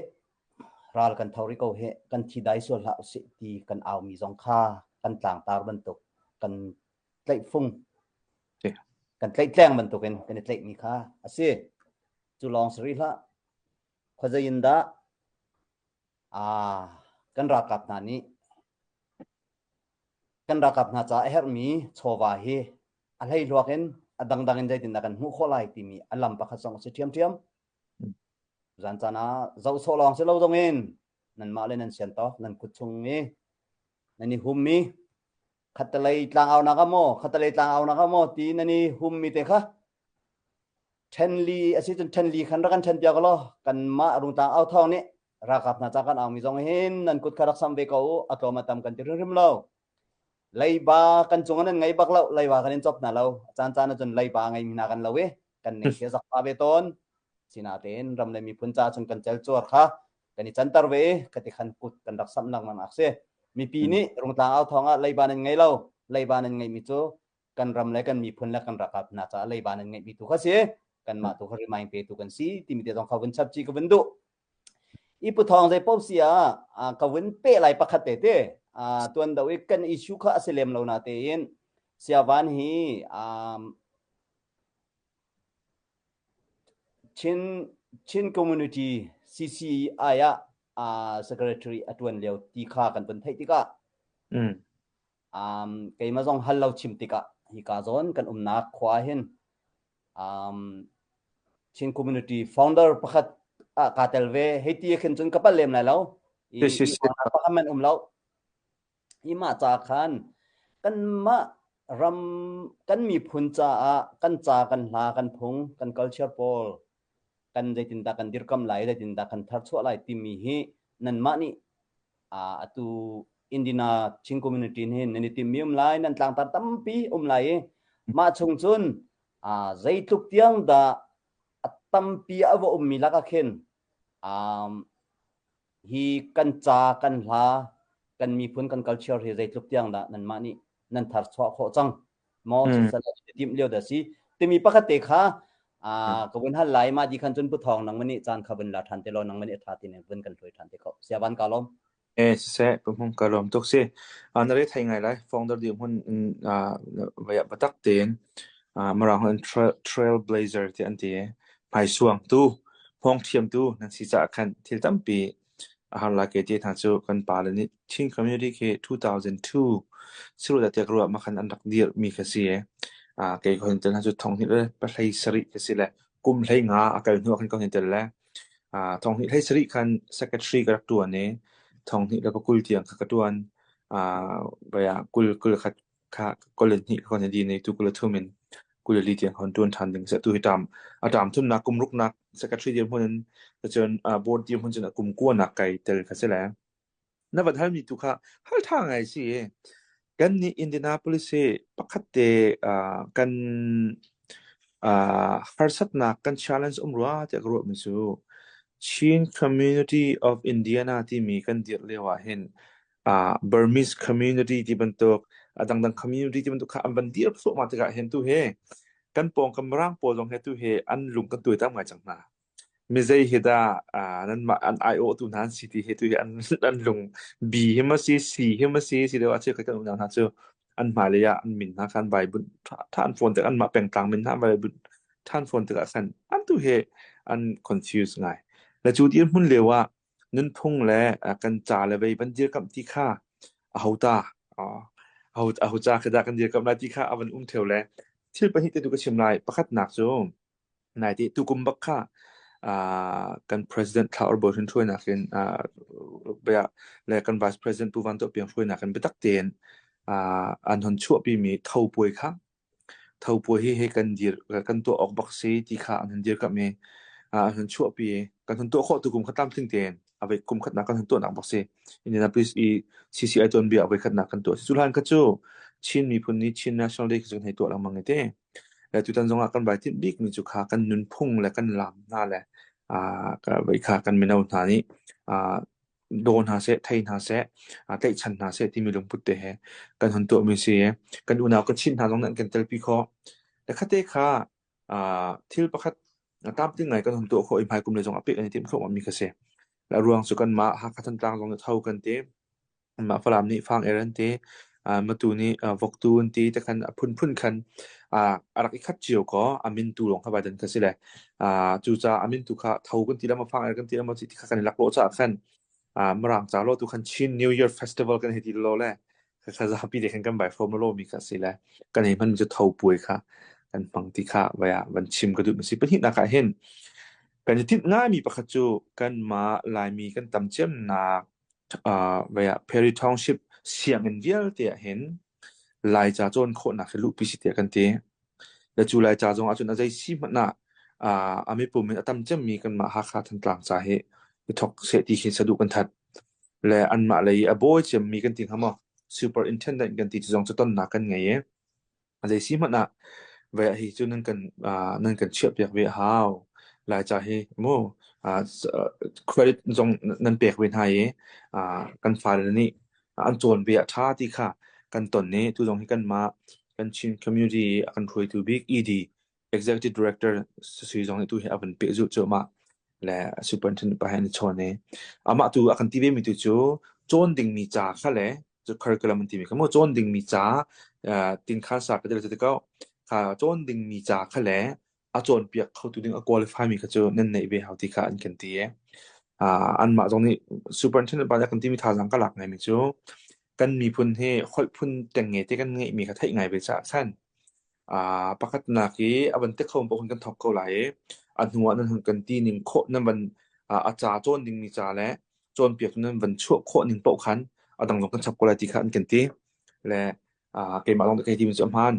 ral kan tho rih ko hih, kan thi dai sual hlah usih ti kan au mi zong kha kan tlangtar bantuk kan tlaihfung kan tlaihtleng bantukin kan i tlaihmi kha a si. Cu lawng si rih hlah. Khuazei in dah kan ralkap hna nih kan ralkap hna caah a herhmi chawva hi a hleihluak in a dangdang in zeitindah kan hmuh khawh lai timi a lam pakhat zong a si ṭhiamṭhiam. Zan caan ah zoh sawh lawng si lo zong in nanmah le nan sian tawk nan kut chung i nan i hummi khattelei tlangaunak ah maw khattelei tlangaunak ah maw ti nan i hummi te kha ṭhenli a si cun ṭhenli khan rak kan ṭhen piak law kanmah rungtlang au thawng nih ralkap hna ca kan aumi zong hin nan kut kha rak sam ve ko u a tlawm a tam kan ti hrimhrim lo leiba kan cung ah nan ngei bak lo leiba kan in cop hna lo a caan caan ahcun leiba ngei mi hna kan lo i kan ning khi zak pa ve tawn sinatein ram le miphun ca cun kan cel cuar kha kan i canter ve i khati khan kut kan rak samh lengmang ak si mipi nih rungtlang au thawng ah leiba nan ngei lo leiba nan ngeihmi cu kan ram le kan miphun le kan ralkap hna caah leiba nan ngeihmi tu kha si kanmah tu kha remind pe tu kan si timi te zong kha vun chap chi ka vun duh i pu thawng zei paoh si ah ka vun pe lai pakhat te te tuan do i kan issue kha a si lem lo na tein siavan hi Chin, Chin Community CCI ah uh, secretary a tuan lio ti kha kan vun theih tikah mm. um, keimah zong hal lo chim tikah hika zawn kan umnak khua hin um, Chin Community founder pakhat ah kaa tel ve hei ti khin cun ka pal lem lai lo i, i pakhat man um lo i mah ca khan kanmah. Ram kan miphun caah kan ca kan hla kan phung kan culture pawl kan zeitindah kan dirkamh lai zeitindah kan tharchuah lai timi hi nanmah nih atu Indiana Chin community nih nan i timmi um lai nan tlangtar tampi um lai i mah chung cun zeitluk tiang dah a tampi a va ummi lakah khin hi kan ca kan hla kan miphun kan culture hi zeitluk tiang dah nanmah nih nan thar chuah khawh cang maw sisal timh lio dah si timi pakhat te kha ka vun hal lai ma di khan cun pu thawng nang mani caan kha vun la than te lo nang mani tha ti ne vun kan hloi than te kho siavan ka lom Eh siseh pumhung ka lawm tuk si. Na re thei ngai lai founder dirhmun in vaya batak tein Mirang in trailblazer ti an ti i hmaisuang tu hmawng thiam tu nan si caah khan thil tampi a har lai ke te hna cu kan pale nih Chin community khi 2002 siruah tiah ka ruah ma khan an rak dirh mi kha si i kei ka hun tel hna cu thong hnih le pahlei sarih ka si le kum hlei nga a kal hnu ah khan ka hun tel le Thong hnih hlei sarih khan secretary ka rak ṭuan i thong hnih le pakul tiang kha ka ṭuan. 20 kul khat kha kul le hnih ka din i tu kul le thum in kul le li tiang ka ṭuan ṭhan ding a si. Atu hi ṭam a ṭam thumnak kum ruknak secretary dirhmun in cun board dirhmun cun a kum kuanak kai tel kha si le. Na van halmi tu kha hal ṭha ngai si. Kannih Indianapolis hi pakhat te kan harsatnak kan challenge um rua tiah ka ruahmi cu Chin Community of Indiana timi kan dirh lio ah hin Burmese community ti bantuk a dangdang community ti bantuk kha an van dir thluahmah tikah hin tu hi kan pawngkam Mirang pawl zong he tu hi an lung kan tuaitam ngai cang hna. Mizei hi dah nanmah an aiawhtu hna an si ti hi tu hi an an lung B hi maw si C hi maw si asiloah cheukhat kan unau hna cu an hmailei ah an min hna kha an vai bunh ṭhan fawn tikah anmah pengtlang min hna an vai bunh ṭhan fawn tikah khan an tu hi an confuse ngai. Le cu dirhmun lio ah nunphung le kan ca le vei van dirkamh ti kha aho ta aho aho ca khi dah kan dirkamh lai ti kha a van um ṭheo le thil pahnih te tu ka chim lai. Pakhatnak cu Naite tukum bak kha kan President Thla Or Bawi Hrin hruainak in bia le kan Vice President Pu Van To Piang hruainak in biatak tein an hon chuahpimi tho puai kha tho puai hi he kan dir kan tuah awk bak si ti kha an hon dirkamh i an hon chuahpi kan hon tuah khawh tukum kha tlamtling tein a voi kum khatnak kan hon tuahnak bak si. Indianapolis i CCI tuanbia a voi khatnak kan tuah. Cu hlan kha cu Chin miphun nih Chin National Day khi cu kan hei tuah lengmang i te. Le tutan zongah kan vai timh bikmi cu kha kan nunphung le kan laam hna le uh, kha kan mino hna nih uh, daw hna seh, thei hna seh, uh, tlaihchan hna seh timi lungput te he kan hun tuahmi si. Kan unau Kachin hna zong nih an kan telpi khawh. Le khate kha uh, thil pakhat tlamtling ngai kan hun tuah khawh i hmaikum le zong a pek an i timh thluahmah mi kha si. Le a ruang cu kanmah Hakha Thantlang zong nih tho kan ti. Mah Falam nih fang er an ti, Matu nih voktu an ti te khan a phunphun khan a rak i khat cio kaw a min tu lawng kha vai dan kha si le cucaah a min tu kha tho kan ti le maw fang er kan ti le maw ti kha kan i laklawh caah khan Mirang ca law tu khan Chin New Year Festival kan hei ti law le kha zapi te khan kan vai hrawm law mi kha si le kan hei hman mi cu tho puai kha kan hmang ti kha vai ah van chim ka duh mi si. Pahnihnak ah hin kan i tinh ngaimi pakhat cu kanmah Laimi kan tam ciamnak Perry Township sianginn vialte ah hin Laica cawn khawhnak hi luhpi si tiah kan ti. Le cu Laica zong ahcun a zei si hmanh ah a mipum in a tam cemmi kanmah Hakha Thantlang ca hi i thawk seh ti khi saduh kan that. Le anmah lei i a bawi cemmi kan ti hnga maw? Superintendent kan ti cu zong cu tonnak kan ngei i A zei si hmanh ah ve hi cu nan kan nan kan chiahpiak ve a hau. Laica hi mu credit zong nan pek ve hna i kan fale nih an cawn ve a ṭha ti kha kan ton i tu zong hi kanmah kan Chin community i a kan hruaitu bik ED Executive Director Sui zong nih tu hi a van pehzulh cuahmah le superintendent pa he an i chawn i amah tu a kan ti ve mi tu cu cawn dingmi ca kha le cu curriculum an timi kha mu cawn dingmi ca tinkhan sa ka ti ko kha cawn dingmi ca kha le a cawnpiak khotu ding a qualify mi kha cu nan neih ve hau ti kha an kan ti i anmah zong nih superintendent pa nih a kan timi thazaang ka lak ngaimi cu kan miphun hi holh phun tengnge te kan ngeihmi kha theih ngai ve caah khan Pakhatnak i a van ti kho paoh kan thawk ko lai i a hnu ah nan hun kan ti ning khawh nan van a ca cawn dingmi ca le cawnpiak nan van chuah khawh ning paoh khan a dang zong kan chap ko lai ti kha an kan ti. Le Keimah lawng nih ka hei timi cu a hmaan.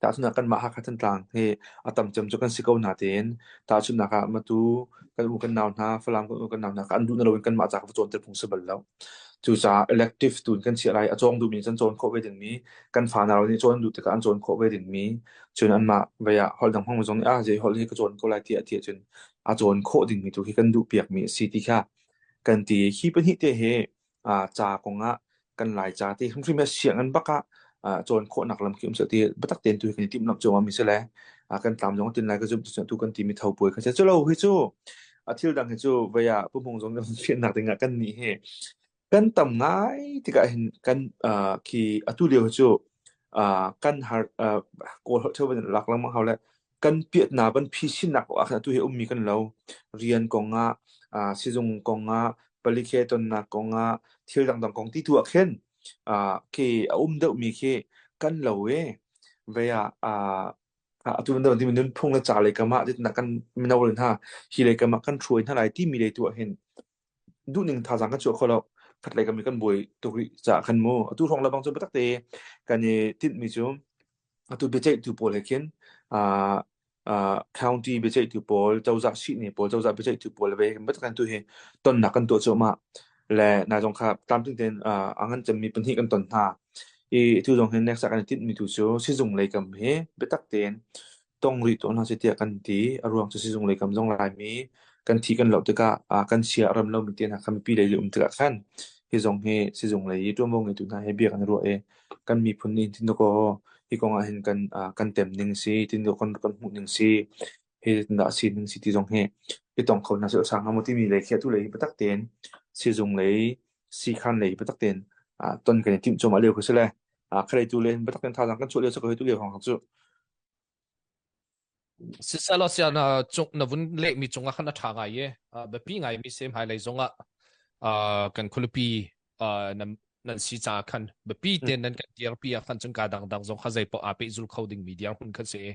Tahchunhnak kanmah Hakha Thantlang hi a tam cem cu kan si ko natein tahchunhnak ah Matu kan u kan nau hna, Falam kan u kan nau hna kha an duh na loin kanmah ca ka va cawnter phung si bal lo. Cucaah elective tu in kan chiah lai. A cawng duhmi nih cun cawn khawh ve dingmi, kan fa nau nih cawn an duh tikah an cawn khawh ve dingmi, cun anmah vei ah holh dang hmangmi zong nih ah zei holh hi ka cawn ko lai tiah ti ahcun a cawn khawh dingmi tu khi kan duhpiakmi a si ti kha kan ti. Hi pahnih te hi ca kongah kan Laica te hrimhrim hi sianginn bak ah cawn khawhnak lam khi um seh ti biatak tein tu hi kan i timhlamh cuahmah mi si le kan tlam zong a tin lai ka zumh tu kan timi tho puai kha si. Culo hi cu a thil dang hi cu vei ah Pu Hmung zong nih fiannak ding ah kan nih hi kan tam ngai tikah hin kan khi atu lio hi cu kan har Kawl holh ṭheo van lak lengmang hau le kan piatnak kan phisinnak ah khan atu hi ummi kan lo. Rian kongah, sizung kongah, palik he tonnak kongah, thil dangdang kong ti tu ah khin khi a um deuhmi khi kan lo i vei ah atu bantuk timi nunphung le ca lei kam ah zeitindah kan mino le hna hi lei kam ah kan hruai hna lai timi lei tu ah hin duhning thazaang kan chuah kho lo. Khatlei kam i kan buai tuk rih caah khan mu atu hrawng le bang cu biatak te kan i tinhmi cu atu biaceihtu pawl he khin county biaceihtu pawl, cozah sihni pawl, cozah biaceihtu pawl ve biatak tu hi tonnak kan tuah cuahmah. Le nai zong kha tlamtling tein a ngan cemmi pahnih kan ton hna. I tu zong hin next ah kan i tinhmi tu cu sizung lei kam hi biatak tein tong rih tuah hna seh tiah kan ti. A ruang cu sizung lei kam zong Laimi kan thi kan loh tikah kan sia a rem lomi te hna kha mipi lei um tikah khan hi zong hi sizung lei i ṭuanvo ngeitu hna he bia kan i ruah i kan miphun nih tin dakaw hi kong ah hin kan kan tem ning si tin dakaw kan kan hmuh ning si hi dah si ning si ti zong hi i tong kho hna seh sang hnga maw timi lei khi atu lei hi biatak tein sizung lei siikhan lei biatak tein ton kan i timh cuahmah lio khi si le khalei tu le biatak tein thazaang kan chuah lio si ko hi tu lio hrawng cu. Siselaw sia na cung na vun lehmi cungah khan a ṭha ngai i biapi ngaimi si hmailei zongah kan khualipi nan nan si caah khan biapi tein nan kan dirpi ah khan cun ka dangdang zong kha zeipaoh aa pehzul kho dingmi dirhmun kha si i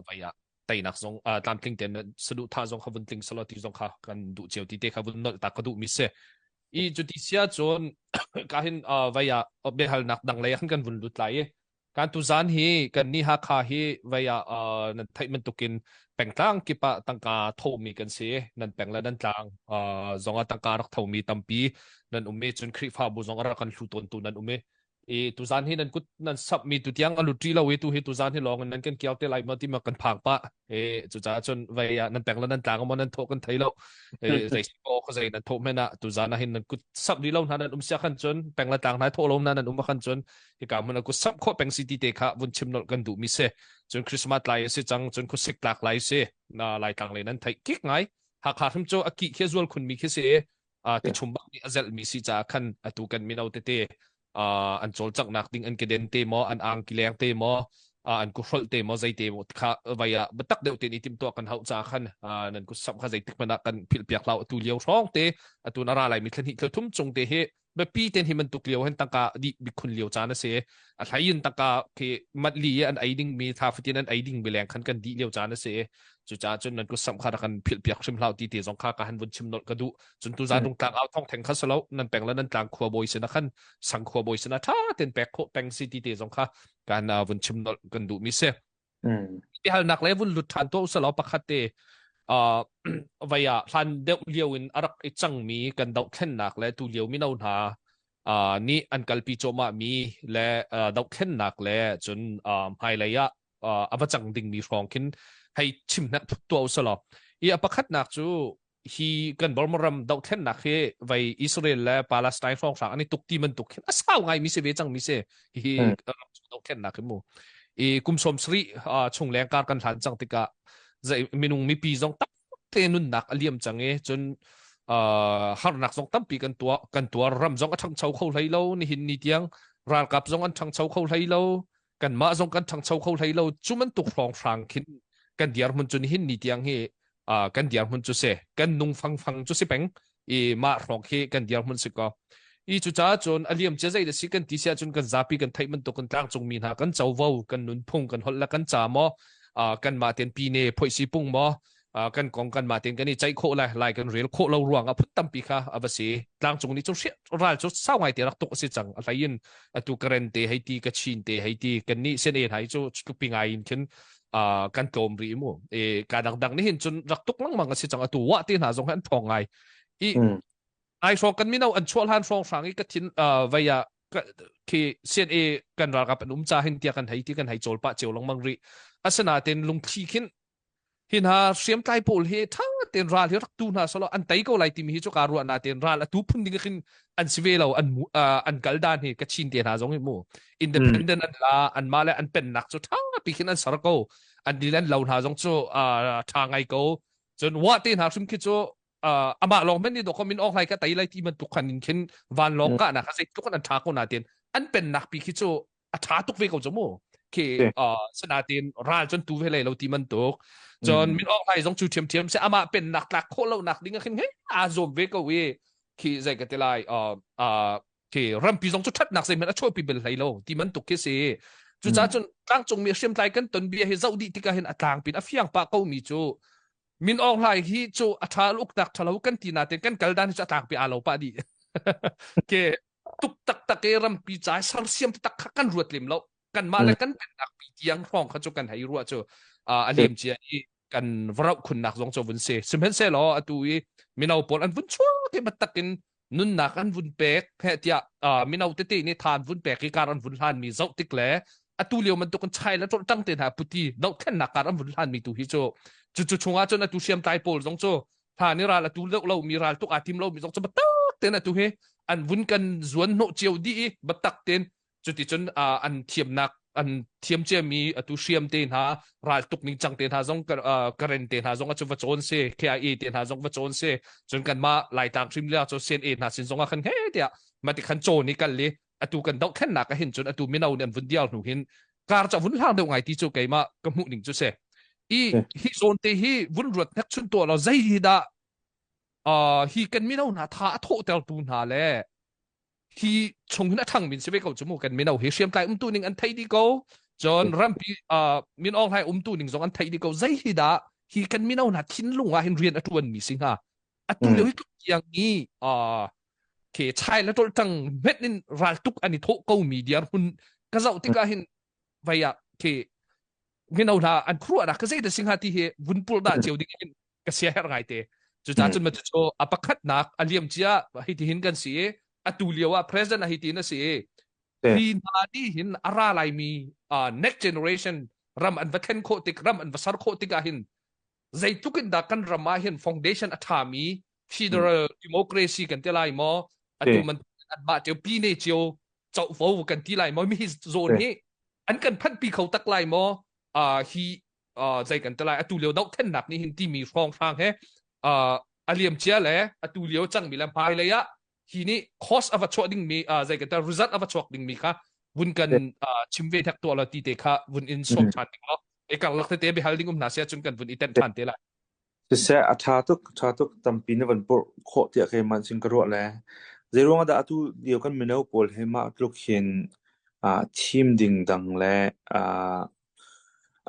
vai ah teinak zong tlamtling tein saduhthah zong kha vun tling selaw ti zong kha kan duh cio ti te kha vun nolh ta ka duhmi si. I cuti sia cun ka hin vai ah biahalnak dang lei ah khan kan vun lut lai i Kan tuzan hi kan ni Hakha hi vei ah nan theih bantukin pengtlang kip ah tangka thomi kan si. Nan peng le nan tlang zong ah tangka rak thomi tampi nan um i cun Khrihfabu zong a rak kan hlu tawntu nan um i i tuzan hi nan kut nan sapmi tutiang a lut ṭi lo i tu hi tuzan hi lawng in nan kan kiau te lai maw ti ma kan phang pah. E cucaah cun vei ah nan peng le nan tlang maw nan thawh kan thei lo. E zei si ko zei nan thawh men ah tuzan ah hin nan kut sap rih lo hna nan um sia khan cun peng le tlang hna thawh lo hna nan um khan cun hika hmun ah kut samh khawh peng si ti te kha vun chim nolh kan duh mi si cun Christmas lai a si cang cun khuasik tlak lai si na laitlang le nan theih kik ngai Hakha hrim cu a kih khi zual khun mi khi si ti chum bak nih a zelh mi si caah khan atu kan mino tete an cawlcanghnak ding an keden te maw an angki leng te maw an kuhrolh te maw zei te maw kha vai ah biatak deuh tein i timhtuah kan hauh caah khan nan kut samh kha zeitik hmanh ah kan philh piak hlah atu lio hrawng te atu na ra lai mi thla hnih thla thum chung te hi biapi ten hi bantuk lio hin tangka dih bikhun lio caan a si a hlei in tangka khi matli i an ei ding mi tha fatin an ei ding mi leng khan kan dih lio caan a si cucaah cun nan kut samh kha rak kan philh piak hrim hlah ti te zong kha ka han vun chim nolh ka duh cun tu zan rung tlang au thong theng kha salo nan peng le nan tlang khua bawi sin khan sang khua bawi sin tha ten pek khawh peng si ti te zong kha kan vun chim nolh kan duh mi si Biahalnak le vun lut ṭhan tuah usalaw pakhat te uh, vei ah hlan deuh lio in a rak i cangmi kan dohthlennak le tu lio mino hna uh, nih an kalpi cuahmah mi le uh, dohthlennak le cun uh, hmailei ah uh, a va cang dingmi hrawng khin hei chim hnek tuah usalaw i a pakhatnak cu hi kan Burma ram dohthlennak hi vei Israel le Palestine hrawnghrang an i tuk ti bantuk khin a sau ngai mi si ve cang mi si hi ram chung dohthlennak hi mu i kum 70 chung leng kar kan hlan cang tikah zei minung mipi zong tak te nunnak a liam cang i cun harnak zong tampi kan tuah kan tuar ram zong a ṭhangcho kho hlei lo nihin ni tiang ralkap zong an ṭhangcho kho hlei lo kanmah zong kan ṭhangcho kho hlei lo cu bantuk hrawnghrang khin kan dirhmun cu nihin ni tiang hi kan dirhmun cu si kan nung fangfang cu si peng i mah hrawng khi kan dirhmun si ko i cucaah cun a liam cia zei da si kan ti si ahcun kan zapi kan theih bantuk kan tlangcung mi hna kan covo kan nunphung kan holh le kan ca maw kanmah ten pine phoihsi pung maw. Kan kong kan mah tein kan i ceih khawh lai lai kan rel khawh lo ruang ah phun tampi kha a va si. Tlangcung nih cu ral cu sau ngai te rak tuk a si cang. A hlei in atu Karen te hei ti Kachin te hei ti kan nih sen en hai cu tlupi ngai in khin kan tlawm rih mu. E ka dangdang nih hin cun rak tuk lengmang a si cang. Atu wa te hna zong hi an thawng ngai. I ai hrawng kan mino an chuah hlan hrawng hrang i ka thin vei ah khi CNA kan ralkap an um ca hin tia kan hei ti kan hei chawl pah cio lengmang rih. Asinain lungthli khin hi hna hriamtlai pawl hi ṭha tein ral hi rak tu hna selaw an tei ko lai timi hi cu kaa ruah natein ral atu phun ding khin an si ve lo an an kal dan hi Kachin te hna zong hi mu independent an la an mah le an pennak cu ṭha pi khin an ser ko an dil an lo hna zong cu ṭha ngai ko cun wa te hna hrim khi cu amah lawng men nih dawk min awk lai ka tei lai ti bantuk khan in khin vanlawng kahnak kha zeitluk an ṭha ko natein an pennak pi khi cu a ṭha tuk ve ko cu mu khi sanatin ral cun tu ve lei lo ti bantuk cun min awk lai zong cu ṭhiamṭhiam si amah pennak tlak khawh lo nak ding ah khin he aa zuam ve ko i khi zei ka ti lai khi rampi zong cu ṭhatnak zeihmanh a chuahpi bel hlei lo ti bantuk khi si cucaah cun tlangcungmi hriamtlai kan ton bia hi zoh dih tikah hin a tlangpin a fiang pah ko mi cu Min Aung Hlaing hi cu a ṭha uknak ṭhalo kan ti nain kan kal dan hi cu a tlangpi aa lo pah dih. Ke tuk taktak i rampi ca sersiam taktak kha kan ruat lem lo. Kanmah le kan pennak pi tiang hrawng kha cu kan hei ruah cu a lem cia i kan varauh khunnak zong cu vun si. Sihmanhsehlaw atu i mino pawl an vun chuak i biatak in nunnak an vun pek heh tiah mino tete nih tha an vun pek i kar an vun hlanmi zoh tik le atu lio bantuk in chai le ṭang te hna puti dohthlennak kar an vun hlanmi tu hi cu cu cu chungah cun atu hriamtlai pawl zong cu hla ni ral atu deuh lo mi ral tuk aa tim lo mi zong cu biatak ten atu hi an vun kan zuan hnawh cio dih i biatak ten Cuticun an thiamnak an thiam ciami atu hriam te hna raltuk ning cang te hna zong karen te hna zong cu va cawn si KIA te hna zong va cawn si cun kanmah Laitlang hrim le cu CNA hna sin zong ah khan he tiah mati khan cawn i kal i atu kan dohthlennak ah hin cun atu mino nih an vun dial hnu hin kar ca vun hlang deuh ngai ti cu keimah ka hmuh ning cu si i hi zawn te hi vun ruat hnek chun tuah law zei hi dah hi kan mino hna tha a thawhtertu hna le hi chung hin a ṭhang min si ve ko cu mu kan mino hi hriamtlai umtu ning an thei dih ko cun rampi min Aung Hlaing umtu ning zong an thei dih ko zei hi dah hi kan mino hna thinlung ah hin rian a ṭuan mi si hnga atu lio hi tluk tiang i ke chai le tolh tang hmet in raltuk an i thawh ko mi dirhmun ka zoh tikah hin vai ah ke mino hna an khuaruahnak ka zei dah si hnga ti hi vun pul dah cio ding in ka sia herh ngai te cucaah cun cu a pakhatnak a liam cia hi ti hin kan si i atu lio ah president a hi tin a si i hi hna nih hin a ra laimi next generation ram an va thlen khawh tik ram an va ser khawh tikah hin zeitluk in dah kan ram ah hin foundation a ṭhami federal democracy kan ti lai maw atu man anmah cio pine cio covo kan ti lai maw mi hi zawn hi an kan phanhpi kho tak lai maw hi zei kan ti lai atu lio dohthlennak nih hin timi hrawnghrang he a liam cia le atu lio cangmi le hmailei ah hi nih cost a va chuah dingmi zei kan ti result a va chuak dingmi kha vun kan chim ve thek tuah lo ti te kha vun in sawm ṭhan ding lo e karlak tete biahal ding um hna sia cun kan vun i tenh ṭhan te lai. Siseh, a ṭha tuk, ṭha tuk. Tampi na van purh khawh tiah keimah cun ka ruah le zeiruang ah dah atu lio kan mino pawl hi mah tluk hin ah thim ding dang le ah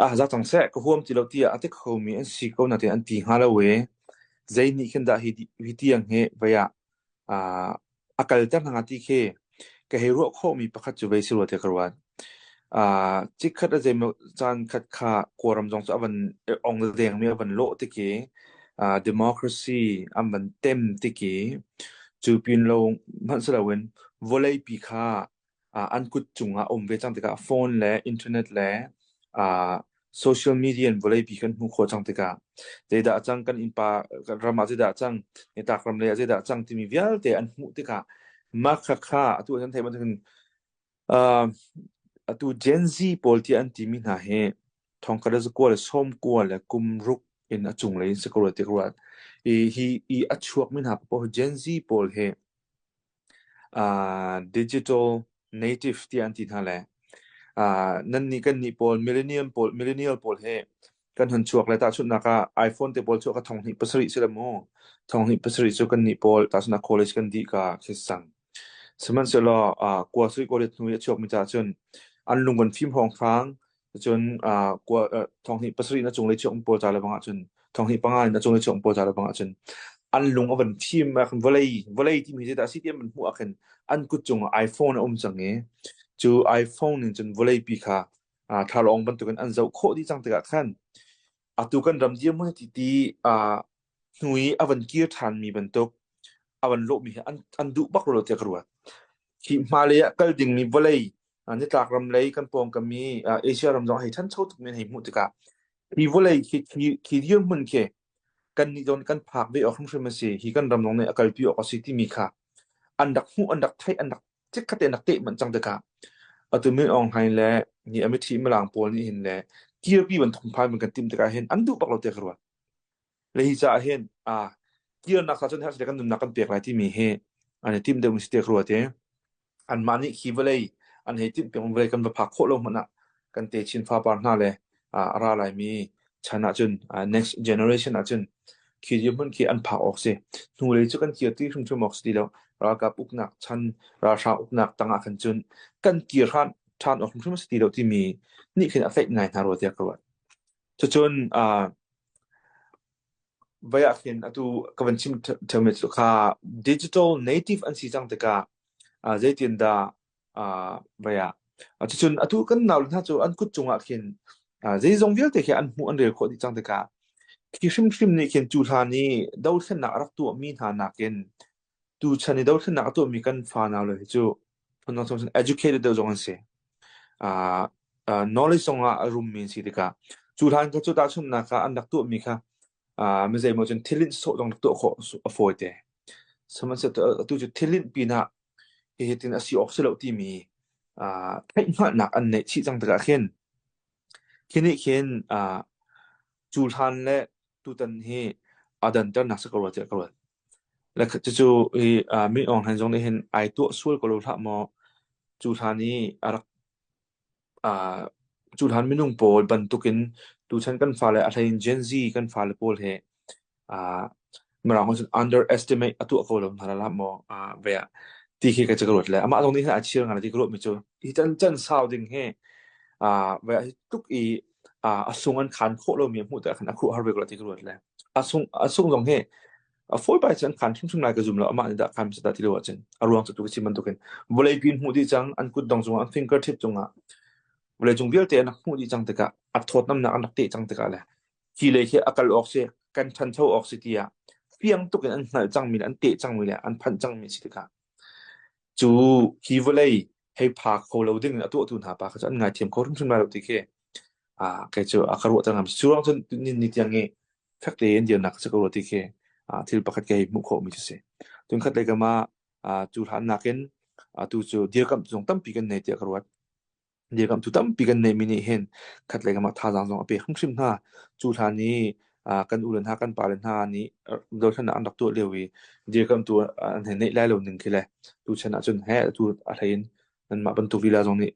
ah za cang seh ka huam ti lo tiah a ti khomi an si ko nain an ti hnga lo i zei nih khin dah hi hi tiang hi vei ah ah a kalter hna hnga ti khi ka hei ruah khawhmi pakhat cu vei si rua tiah ka ruat. Ah chikkhat a zeimaw caan khat kha Kawlram zong cu a van ong dengmi a van lawh tik i ah democracy an van tem tik i cu pin lo hmanh si loin vawleipi kha ah an kut cungah a um ve cang tikah phone le internet le ah social media in vawleipi kan hmuh khawh cang tikah zeidah a cang kan innpa ram ah zeidah a cang nitlak ram lei ah zeidah a cang timi vialte an hmuh tikah mah khakha atu an theih bantukin uh, atu Gen Z pawl tiah an timi hna hi thongkhat le zakua le sawmkua le kum ruk in a cunglei in si ko rua ti ka ruat. I hi i a chuakmi hna paoh Gen Z pawl hi uh, digital native tiah an ti hna le uh, nannih kannih pawl millennium pawl millennial pawl hi kan hun chuak le tahchunhnak ah iPhone te pawl chuak ka thong hnih pasarih si le mu thong hnih pasarih cu kannih pawl tahchunhnak college kan dih ka khi sang sihmanhsehlaw uh, kua sui kawlet hnu i a chuakmi caah cun an lung kan fim hawng hrang. Cun thonghnih pasarih na cunglei chuak pawl ca le bang ahcun thonghnih panga in a cunglei chuak pawl ca le bang ahcun an lung a van fim ah khan vawlei vawlei timi hi zeidah a si ti an van hmuh ah khin an kut cung ah iPhone a um cang i cu iPhone in cun vawlei pi kha thlalawng bantukin an zoh khawh dih cang tikah khan atu kan ram dirhmun ti ti hnu i a van kir ṭhanmi bantuk a van lawhmi hi an duh bak lo tiah ka ruat. Hi hmailei ah kal dingmi vawlei nitlak ram lei kan pawngkam i Asia ram zong hei ṭhancho tukmi an hei hmuh tikah hi vawlei khi khi dirhmun khi kannih zong kan phak ve awk hrimhrim a si. Hi kan ram zong nih a kalpi awk a si timi kha an rak hmuh, an rak theih, an rak chikkhat te an rak teh manh cang tikah atu Min Aung Hlaing le ni a mithi Mirang pawl nih hin le kirpi bantuk phai kan timh tikah hin an duh bak lo tiah ka ruat. Le hi caah hin kirnak ca cun herh kan nunnak kan pek lai timi hi an i timh deuh mi si tiah ka ruat i anmah nih khi vawlei an hei timh piak vawlei kan va phak khawh lo hmanh ah kan techin fapar hna le a ra laimi chan ahcun next generation ahcun khi dirhmun khi an phak awk si. Hnulei cu kan kir ti hrimhrim awk si ti lo. Ralkap uknak chan, ralhrang uknak tangah khan cun kan kir hran ṭhan awk hrimhrim a si ti lo timi nih khin a tlaih ngai hna rua tiah ka ruat. Cucun Vai ah khin atu ka van chim ṭheumi cu kha digital native an si cang tikah zeitindah vai ah cucun atu kan naule hna cu an kut cungah khin zeizong vialte khi an hmuh an rel khawh dih cang tikah khi hrimhrim nih khin cu hlan i dothlennak a rak tuahmi hna nakin tuchan i dothlennak a tuahmi kan fa naule hi cu phundang cun educated deuh zong an si. Knowledge zong ah a rummi an si tikah cu hlan kha cu tahchunhnak ah an rak tuahmi kha mi zeimaw cun thilinh sawh zong rak tuah khawh a fawi te. Sihmanhsehlaw atu cu thilinh pinah hihi tin a si awk si lo timi theihhngalhnak an neih chih cang tikah khin khi nih khin cu hlan le tutan hi a danternak si ko rua tiah ka ruat. Le cucu hi Min Aung Hlaing zong nih hin ai tuah sual ko lo hlah maw cu hlan i a rak cu hlan minung pawl bantukin tuchan kan fale a hlei in Gen Z kan fale pawl he Mirang holh cun underestimate a tuah ko lo hna la maw ve ah ti khi ka ka ruat le amah zong nih hin a chir ngai ti ka ruat mi cu hi can can sau ding hi ve ah hi tluk i a sung an khan khawh lomi a hmuh tikah khan a khuh har ve ko ti ka ruat le a sung a sung zong hi a fawi bai cun an khan hrimhrim lai ka zum lo amah nih dah khan dah ti lo ahcun a ruang cu tu ka chim bantukin vawlei pin hmuh dih cang an kut dong cungah an fingertip cungah vawlei cung vialte an rak hmuh dih cang tikah a thawtnamnak an rak teh cang tikah le hi lei khi a kal awk si kan ṭhancho awk si tiah fiang tuk in an hngalh cangmi le an teh cangmi le an phanh cangmi si tikah cu hi vawlei hei pha kho lo ding in a tuahtu hna pa kha cu an ngaithiam kho hrimhrim lai lo ti khi kei cu a ka ruahter ngam. Cu ruang cun ni ni tiang i fek tein dirnak si ko rua ti khi thil pakhat ka hei hmuh khawhmi cu si. Tun khat lei kam ah cu hlan nakin atu cu dirkamh zong tampi kan nei tiah ka ruat. Dirkamhtu tampi kan neihmi nih hin khat lei kam ah thazaang zong a pek hrimhrim hna. Cu hlan i kan u le hna kan pale hna nih dothlennak an rak tuah lio i dirkamhtu an hei neih lai lo ning khi le tuchan ahcun he atu a hlei in nanmah bantuk lila zong nih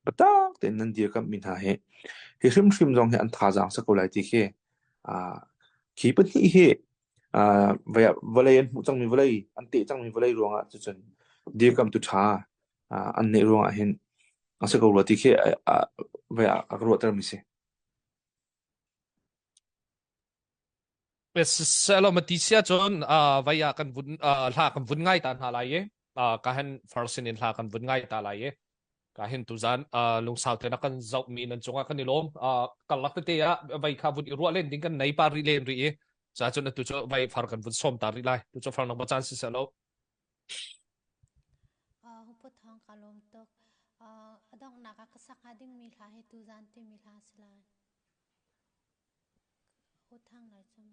biatak tein nan dirkamhmi hna hi hi hrimhrim zong hi an thazaang si ko lai ti khi khi pahnih hi vawlei an hmuh cangmi vawlei an teh cangmi vawlei ruangah cucun dirkamhtu ṭha an neih ruangah hin a si ko rua ti khi vei a ka ruahtermi si. Selo mati sia cun vai ah kan vun hla kan vun ngai ta hna lai i ka hen first in hla kan vun ngai ta lai i ka hin tuzan lungsau te na kan zoh mi nan cungah kan i lawm karlak tete ah vai kha vun i ruah len ding kan nei pa ri len ri i ca cun atu cu vai far kan vun som ta rih lai tu cu far nang ba caan si selo Hupu thawng ka lawm tuk. A donghnak ah ka sak hnga dingmi hla hi tuzan timi hla a si lai. Hu thang lai cu.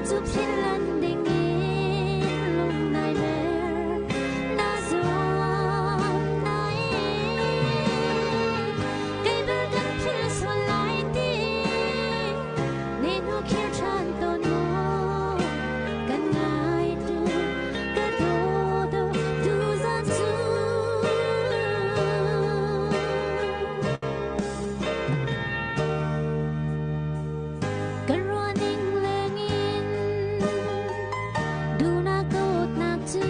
cu philh ding in lung nai mer na zuam nain kei bel kan philh sual lai ti ne hnu khir ṭhan tawn maw kan ngai tu ka daw do tu zan cu. Kan ruahning lengin duhnak dawtnak cu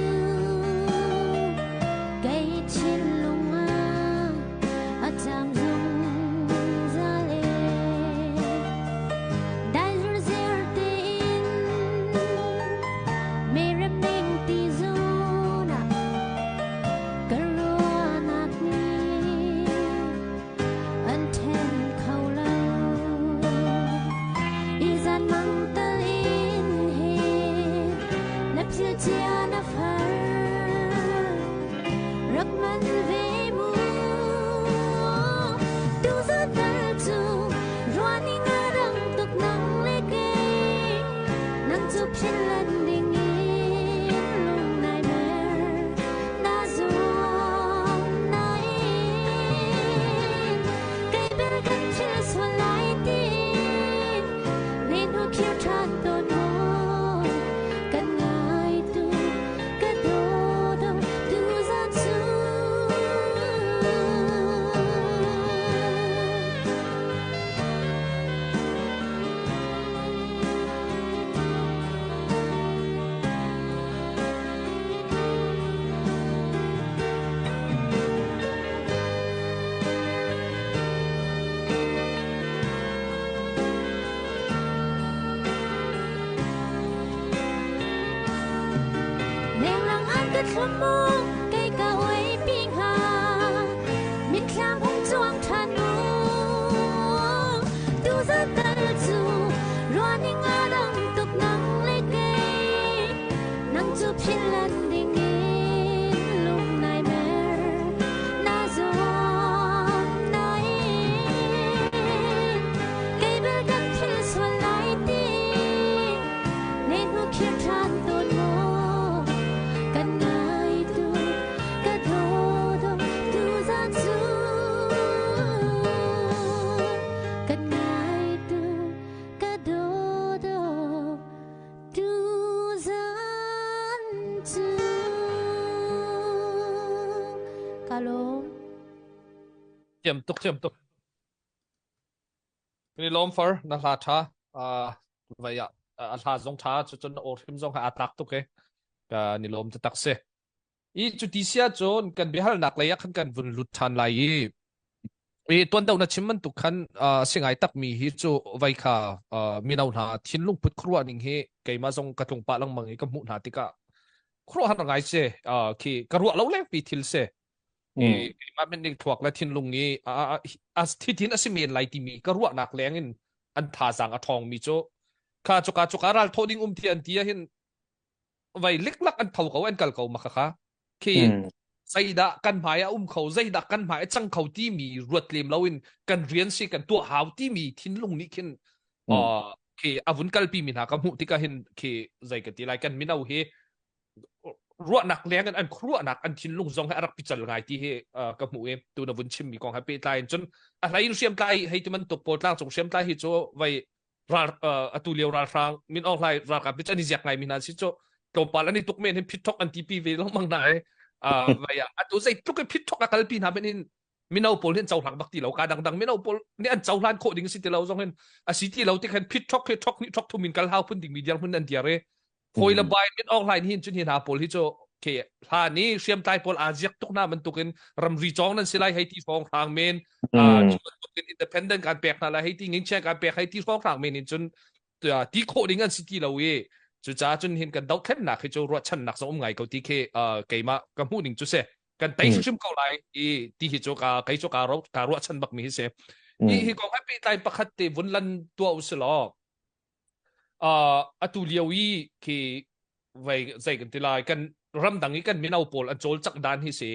kei thinlung ah a cam zungzal e. Dai zurzer tein merem ning ti zun ah kan ruahnak nih an ṭhen kho lo. I zan mang tal in he na phil cia na far rak man ve mu. Tu zan tal cu ruahning a dang tuk nang le kei nang cu philh lan ding in lung nai mer na zuam nain kei bel kan thil sual lai tin ne hnu khir ṭhan tawn maw kan ngai tu ka daw do tu zan cu. Lenglang an ka thlum mu kei ka oi pi hnga mitthlam hung cuang ṭhan mu tu zan tal cu ruahning a dang tuk nang le kei nang cu philh lan ding in lung nai mer na zuam nain kei bel kan philh sual lai ti ne hnu khir ṭhan tawn maw kan ngai tu ka daw do tu zan cu kan ngai tu ka daw do tu zan cu ka lawm. Thiam tuk thiam tuk. Kan i lawm far na hla tha vai ah a hla zong tha cu cun aw hrim zong ha aa tlak tuk e ka ni lawm taktak si. I cu ti sia cun kan biahalnak lei ah khan kan vun lut ṭhan lai i i tuan deuh na chim bantuk khan uh, singai takmi hi cu vai kha uh, mino hna thinlung put khuaruah ning hi keimah zong ka tlung pah lengmang i ka hmuh hna tikah khuaruahhar ngai si uh, khi ka ruah lo lengpi thil si i keimah men ning thluak le thinlung i a thithin a si men lai timi ka ruahnak leng in an thazaang a ṭhawngmi cu kha cuka cuka ral thawh ding um ti an ti ah hin vai liklak an tho ko an kal ko ma kha khi zeidah kan hmai a um kho zeidah kan hmai a cang kho timi ruat lem loin kan rian si kan tuah hau timi thinlung nih khin khi a vun kalpi mi hna ka hmuh tikah hin khi zei ka ti lai kan mino hi ruahnak leng in an khuaruahnak an thinlung zong hi a rak pical ngai ti hi ka hmuh i tu na vun chimmi kong he pehtlai in cun a hlei in hriamtlai hei ti bantuk pawl tlangcung hriamtlai hi cu vai ral atu lio ralhrang Min Aung Hlaing ralkap bi an i ziak ngai mi hna si cu tlawmpal an i tuk men hin phit thok an tipi ve lengmang hna i vai atu zeitluk in phit thok a kalpi hna men in mino pawl nih an cohlang bak ti lo ka dangdang mino pawl nih an cohlan khawh ding si ti lo zong hin a si ti lo ti khan phit thok hi thok nih thok thum in kal hau phun ding mi dirhmun an dir i hawi le bai Min Aung Hlaing hin cun hi hna pawl hi cu ke hlan i hriamtlai pawl aa ziak tuk hna bantukin ramri cawng nan si lai hei ti hrawng hrang men cu bantukin independent kan pek hna lai hei ti ngingchia kan pek hei ti hrawng hrang men in cun ti khawh ding an si ti lo i cucaah cun hin kan dohthlennak hi cu ruahchannak zong um ngai ko ti khi keimah ka hmuh ning cu si kan tei hrimhrim ko lai i ti hi cu ka kei cu ka ro ka ruahchan bak mi hi si hi hi kong he pehtlai pakhat te vun lan tuah u si law uh, atu lio i khi vai zei kan ti lai kan ramdang i kan mino pawl an cawlcangh dan hi si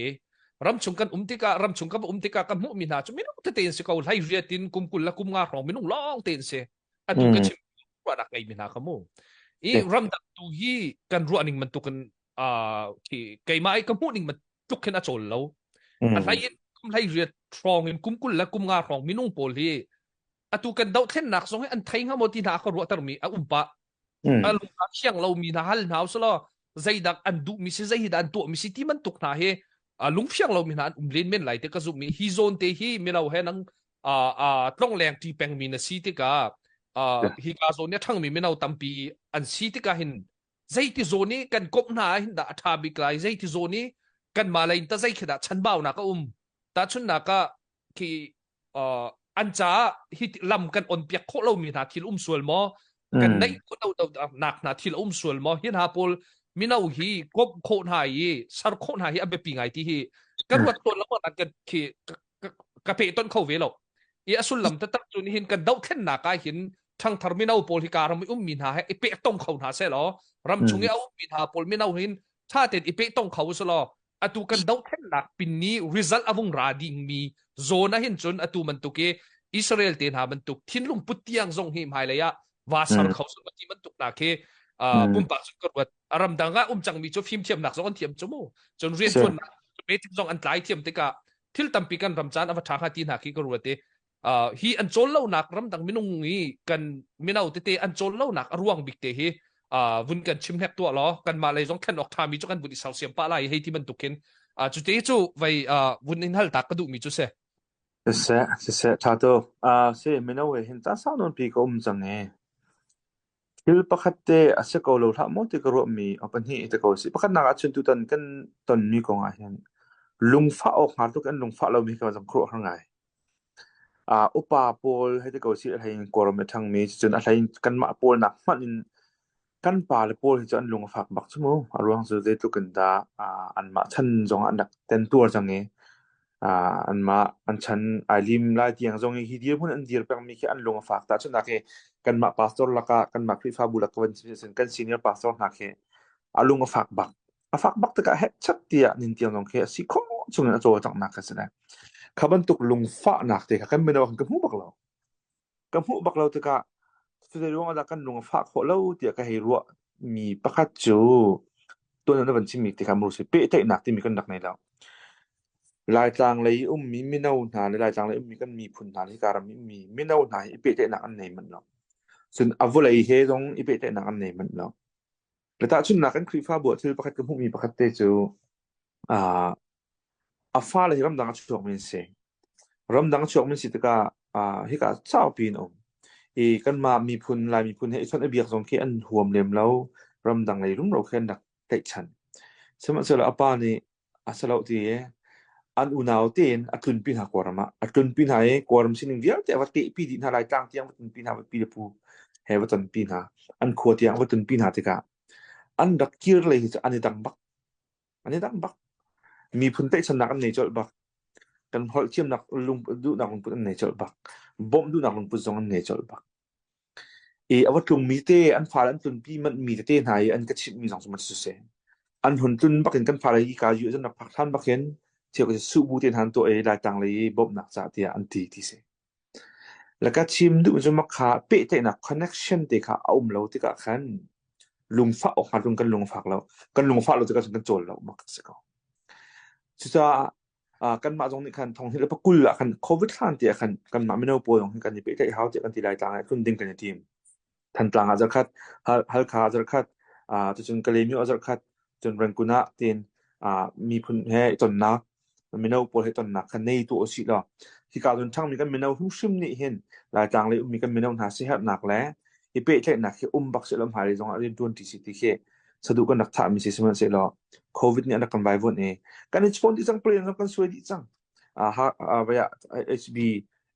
ramchung kan um tikah ramchung kan um tikah ka hmuh mi hna cu minung tete in si ko hlei riat in kum kul le kum nga hrawng minung lawng te in si atu ka chim ruahnak ngei mi hna ka mu. I ramdang tu hi kan ruah ning bantukin uh, khi keimah i ka hmuh ning bantuk khin a cawl lo. A hlei in kum hlei riat hrawng in kum 20 le kum nga hrawng minung pawl hi atu kan dohthlennak zong hi an thei hnga maw ti hna ka ruahter mi a um pah. A lung a thiang lomi hna hal hna usalaw zeidak an duhmi si zei hi dah an tuahmi si ti bantuk hna hi lungfiang lomi hna an um len men lai te ka zumh i hi zawn te hi mino he nang tlongleng ṭi pengmi na si tikah hi ka zawn i a ṭhangmi mino tampi an si tikah hin zeiti zawn i kan komh hna ah hin dah a ṭha bik lai zeiti zawn i kanmah lei in ta zei khi dah chanbaunak a um tahchunhnak ah khi uh, an caah hi lam kan on piak khawh lomi hna thil um sual maw kan neih khawh lo nak hna thil um sual maw hi hna pawl mino hi komh khawh hna i ser khawh hna hi a biapi ngai ti hi kan ruat tawn lo kan khi ka pe ton kho ve lo i a sullam taktak cu nihin kan dohthlennak ah hin ṭhangthar mino pawl hi ka ram i ummi hna he i pehtong kho hna seh law ram chung i a ummi hna pawl mino hin ṭha tein i pehtong kho seh law atu kan dohthlennak pin ni result a vung ra dingmi zawn ah hin cun atu bantuk i Israel te hna bantuk thinlung put tiang zong hi hmailei ah va ser kho seh ti bantuk hna khi pumpak cun ka ruat a ramdang ah um cangmi cu fimthiamnak zong an thiam cu mu cun rianṭuannak meeting zong an tlai thiam tikah thil tampi kan ram caan a va ṭha hnga ti hna khi ka ruat i hi an cawl lonak ramdang minung i kan mino tete an cawl lonak a ruang bik te hi vun kan chim hnek tuah law kanmah lei zong thlen awk ṭhami cu kan vun i sersiam pah lai hei ti bantuk khin cu te cu vei vun in hal tak ka duhmi cu si Siseh, siseh, ṭha tuk. Uh, si, mino he hin caan sau nawn pi ka um cang e. Thil pakhat te a si ko lo hlah maw ti ka ruahmi a pahnih te ko si. Pakhatnak ah cun tutan kan tonmi kong ah hin lungfah awk hnga tluk in lungfah lomi ka zong khuaruahhar ngai. Uh, upa pawl hei ti ko si a hlei in Kawlram a ṭhangmi cucun a hlei in kanmah pawl nak hmanh in kan pale pawl hi cu an lung a fak bak cu mu. A ruang cu zeitluk in dah uh, anmah chan zong ah an rak tentuar cang i uh, anmah an chan ai lim lai tiang zong i hi dirhmun an dir pengmi khi an lung a fak. Tahchunhnak hi kanmah pastor lakah kanmah Khrihfabu lak ka van chim ahcun kan senior pastor hna khi a lung a fak bak. A fak bak tikah hehchat tiah nin tiang zong khi a si khawh chungin a cawlcanghnak kha si lai. Kha bantuk lungfahnak te kha kan mino ah kan hmu bak lo. Ka hmuh bak lo tikah cuti ruangah dah kan lung a fah khawh lo tiah ka hei ruah mi pakhat cu tuan na van chimmi ti kha muru si pehtlaihnak timi kan rak nei lo. Laitlang lei ummi mino hna le Laitlang lei ummi kan miphun hna le hika ram ummi mino hna hi i pehtlaihnak an nei manh lo. Cun a vawlei he zong i pehtlaihnak an nei manh lo. Le tahchunhnak kan Khrihfabu ah thil pakhat ka hmuhmi pakhat te cu aa A fale hi ramdang a chuakmi an si. Ramdang a chuakmi an si tikah uh, hika saupi an um. I kanmah miphun, Lai miphun he i chawnh i biak zong khi an huam lem lo. Ramdang lei rumro khi an rak tlaihchan. Sihmanhsehlaw a pa nih a si lo ti i an unau tein a tlunpi hna Kawlram ah. A tlunpi hna i Kawlram sining vialte a va tehpi dih hna, Laitlang tiang va tlunpi hna, va pi le pu he va tonpi hna. An khua tiang va tlunpi hna tikah an rak kir lei hi cu an i dang bak. An i dang bak. Miphun tlaihchannak an nei colh bak. Kan holh thiamnak lung duhnak lungput an nei colh bak. Bawmh duhnak lungput zong an nei colh bak. I a va tlungmi te an fale an tlunpi manhmi tete hna i an ka chimhmi zong cu ma cu si. An hun tlun bakin kan fale hi ka yu an rak phak hlan bakin thil ka suhbu te hna an tuah i Laitlang lei i bawmhnak ca tiah an ti ti si. Le ka chim duh cu makha pehtlaihnak connection te kha a um lo tikah khan lungfah awk hnga kan lung a fak lo. Kan lung a fah lo tikah cun kan cawl lo mak a si ko. Cucaah uh, kanmah zong nih khan thong hi le pakul ah khan COVID hlan ti ah khan kanmah mino pawl zong hi kan i pehtlaih hau tiah kan ti lai tlang ah tlun ding kan i tim. Thantlang ah zarkhat, Halkha ah zarkhat, uh, cucun Kalaymyo ah zarkhat, cun Rangoon ah tiin uh, miphun he i tonnak mino pawl he tonnak kha nei tu usih law hika cun ṭhangmi kan mino hrimhrim nih hin Laitlang lei ummi kan mino hna siaherhnak le i pehtlaihnak hi um bak sehlaw hmailei zongah rianṭuan ṭi si ti khi saduh kan rak thahmi si sihmanhsehlaw COVID nih a rak kan vaivuanh i kan i chawn dih cang plan zong kan suai dih cang HB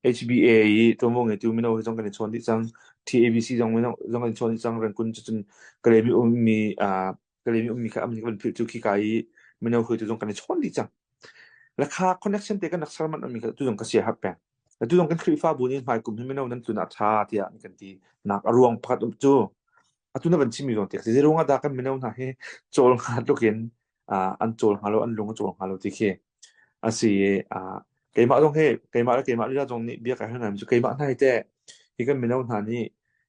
HBA i ṭuanvo ngeitu mino hi zong kan i chawn dih cang TABC zong mino zong kan i chawn dih cang Rangoon cucun Kalaymyo ummi Kalaymyo ummi kha an van philh cu khika i mino hruaitu zong kan i chawn dih cang. Le kha connection te kan rak ser manh mi kha tu zong ka sia har peng. Tu zong kan Khrihfabu nih hmai kum hi mino nan tlun ah ṭha tiah an kan ti nak a ruang pakhat um cu atu na van chimmi zong te zei ruang ah dah kan mino hna hi cawl hnga tluk in an cawl hnga lo an lung a cawl hnga lo ti khi a si i keimah zong hi keimah le keimah lila zong nih bia kai hal ngai cu keimah hna hi teh hi kan mino hna nih.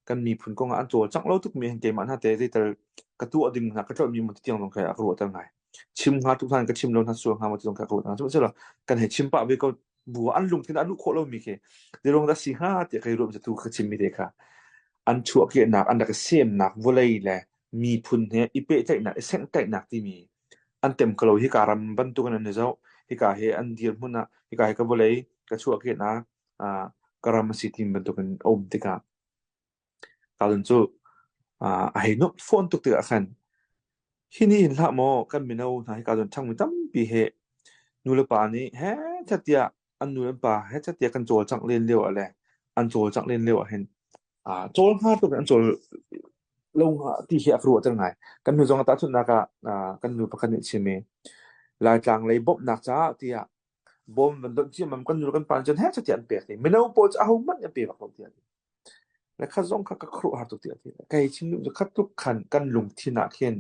kan miphun kong ah an cawlcangh lo tukmi hin keimah hna te zeital ka tuah ding hna ka tlolhmi maw ti tiang zong kha a ka ruahter ngai. Chim hnga tuk hna ka chim lo hna sual hnga maw ti zong kha ka ruah hna. Sihmanhsehlaw kan hei chim pah ve ko bu ah an lungthin a luh khawh lomi khi zeiruang dah si hnga tiah kai ruah tu ka chimmi te kha an chuahkehnak an rak i semnak vawlei le miphun he i pehtlaihnak i senghtlaihnak timi an tem ko lo hika ram bantukin an i zoh hika hi an dirhmun ah hika hi ka vawlei ka chuahkehnak ah ka ram a si ti bantukin a um tikah Talon cu a hei nuamh fawn tuk tikah khan hi ni hin hlah maw kan mino hna hi ka zawn ṭhangmi tampi he nu le pa nih heh tiah an nu le an pa heh tiah kan cawlcangh len lio ah le an cawlcangh len lio ah hin cawl hnga tuk in an cawl lo hnga ti hi a ka ruahter ngai. Kan hnu zong ah tahchunhnak ah kan nu pakhat nih a chim i Laitlang lei bawmhnak caah tiah bawm van donh ciammam kan nu le kan pa nih cun heh tiah an pek i mino pawl cu ahohmanh an pe bak lo tiah Le kha zong kha ka khuaruahhar tuk tiah a ti. Kei chim duh cu kha tluk khan kan lungthin ah khin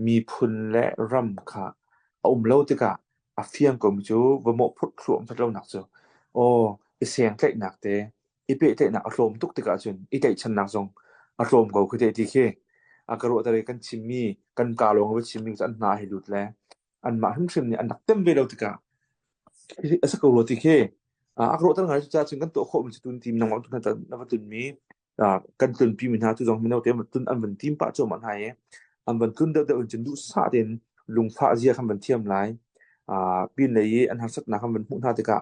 miphun le ram kha a um lo tikah a fiang komi cu va mawhphurh thluahmah that lonak cu aw i sengtlaihnak te i pehtlaihnak a tlawm tuk tikah cun i tlaihchannak zong a tlawm ko khi te ti khi a ka ruah i kan chimmi kan kaa lawng va chimmi cu an hna a hei lut le anmah hrimhrim nih an rak tem ve lo tikah a si ko rua ti khi a ka ruahter ngai cucaah cun kan tuah khawhmi cu tun tim nangmah tu na va tlunmi kan tlunpi mi hna tu zong mino te tlun an van tim pah cuahmah hna i an van tlun deuh deuh in cun duhsah tein lungfah zia khan van thiam lai pin lei i an harsatnak kan van hmuh hna tikah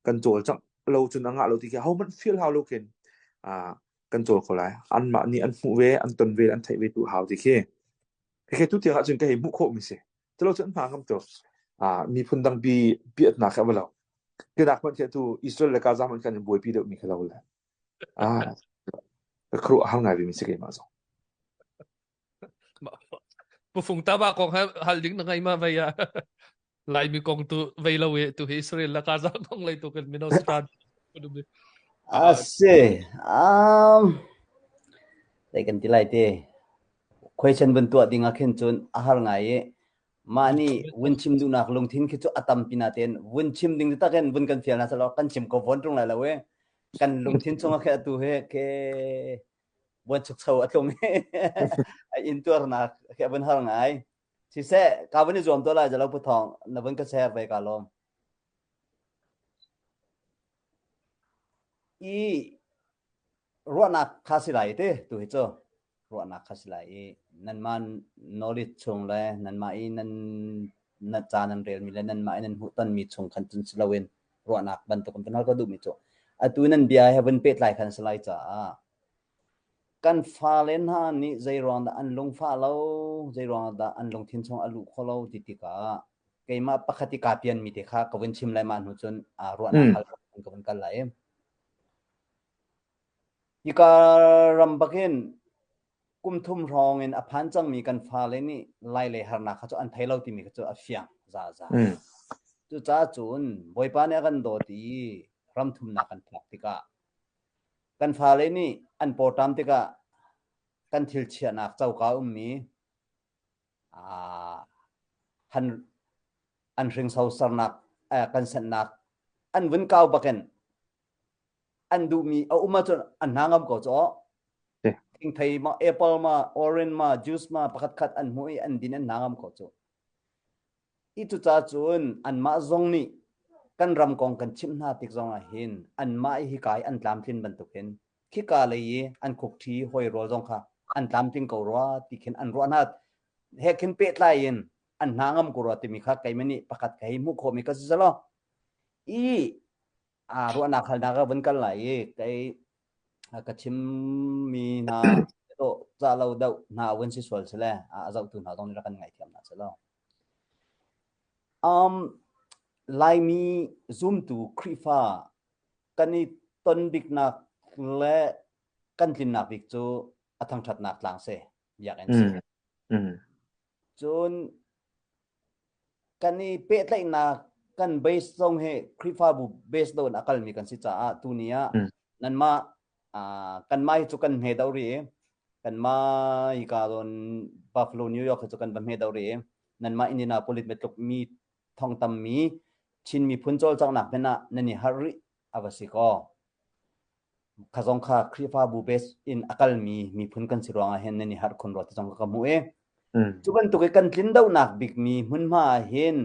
kan cawlcangh lo cun a ngah lo ti khi ahohmanh feel hau lo khin kan cawl ko lai anmah nih an hmuh ve an ton ve an theih ve tu hau ti khi Hika tu tiang ahcun ka hei hmuh khawhmi si. Culo cu an hma ngam tuk. Ah, miphun dang bi biatnak kha a va lo. Kenak hmanh khi atu Israel le Gaza hmanh khan in buaipi deuhmi kha lo le. Ah, ka khuaruah a har ngai vemi si keimah zong. Pufung taba kong hal ding na ngai ma vei ah. Laimi kong tu vei lo i tu hi Israel le Gaza kong lei tu kan mino stan. A si. Um, dei kan ti lai te. Question vun tuah ding ah khin cun a har ngai i mah nih vun chim duhnak lungthin khi cu a tampi natein vun chim ding takin vun kan fial na salo kan chim ko von tung lai lo e kan lungthin chung ah khe atu he ke buan chuk cho a tlung i a intuarnak khi a vun har ngai Siseh, ka vun i zuam tuah lai zalo Pu Thawng, na vun ka share ve ka lawm. I ruahnak kha si lai te tu hi cu ruahnak kha si lai i nanmah knowledge chung le nanmah i nan na ca nan relmi le nanmah i nan hmuhtonmi chung khan cun si loin ruahnak bantuk in hal ka duhmi cu atu nan bia he vun pehtlai khan si lai caah Kan fale hna nih zeiruang dah an lungfah lo, zeiruang dah an lungthin chung a luh khawh lo ti tikah keimah pakhat i kaa pianmi te kha ka vun chim lai mah hnu cun aa ruahnak hal ka vun kal lai. Hika ram bakin kum thum hrawng in a phan cangmi kan fale nih lai lei harnak kha cu an thei lo timi kha cu a fiang zaza. Cucaah cun Bawipa nih a kan dawt i ram thumnak kan phak tikah Kan fale nih an pawṭam tikah kan thil chiahnak coka ummi han an hringso sernak kan senhnak an vun kau bakin an duhmi a um ahcun an hna ngam ko cu thingthei ma apple ma orange ma juice ma pakhat khat an hmuh i an din an hna ngam ko cu I cucaah cun anmah zong nih kan ram kong kan chimh hna tik zongah hin anmah i hika i an tlamtlin bantukin khika lei i an khukṭhi hawi rawl zong kha an tlamtling ko rua ti khin an ruah hna he khin pehtlai in an hna ngam ko rua timi kha keimah nih pakhat ka hei hmuh khawhmi ka si selaw i aa ruahnak halnak ah vun kal lai i kei ka chimmi hna dawh ca lo deuh hna vun si sual sile a zohtu hna zong nih rak kan ngaihthiam hna selaw Um, Laimi zumtu Khrihfa kan i ton biknak le kan tlinnak bik cu a thangṭhatnak tlang si, biakinn si. Cun kan i pehtlaihnak kan base zong hi Khrihfabu base lo in a kalmi kan si caah tuni ah nanmah kanmah hi cu kan hme deuh rih i kanmah hika zawn Buffalo New York hi cu kan va hme deuh rih i nanmah Indianapolis tluk mi thong tammi Chin miphun cawlcanghnak hmanh ah nan i harh rih a va si kaw. Kha zong kha Khrihfabu base in a kalmi miphun kan si ruangah hin nan i harh khun rua ti zong ka hmuh i cu bantuk i kan tlin dohnak bikmi hmunhma ah hin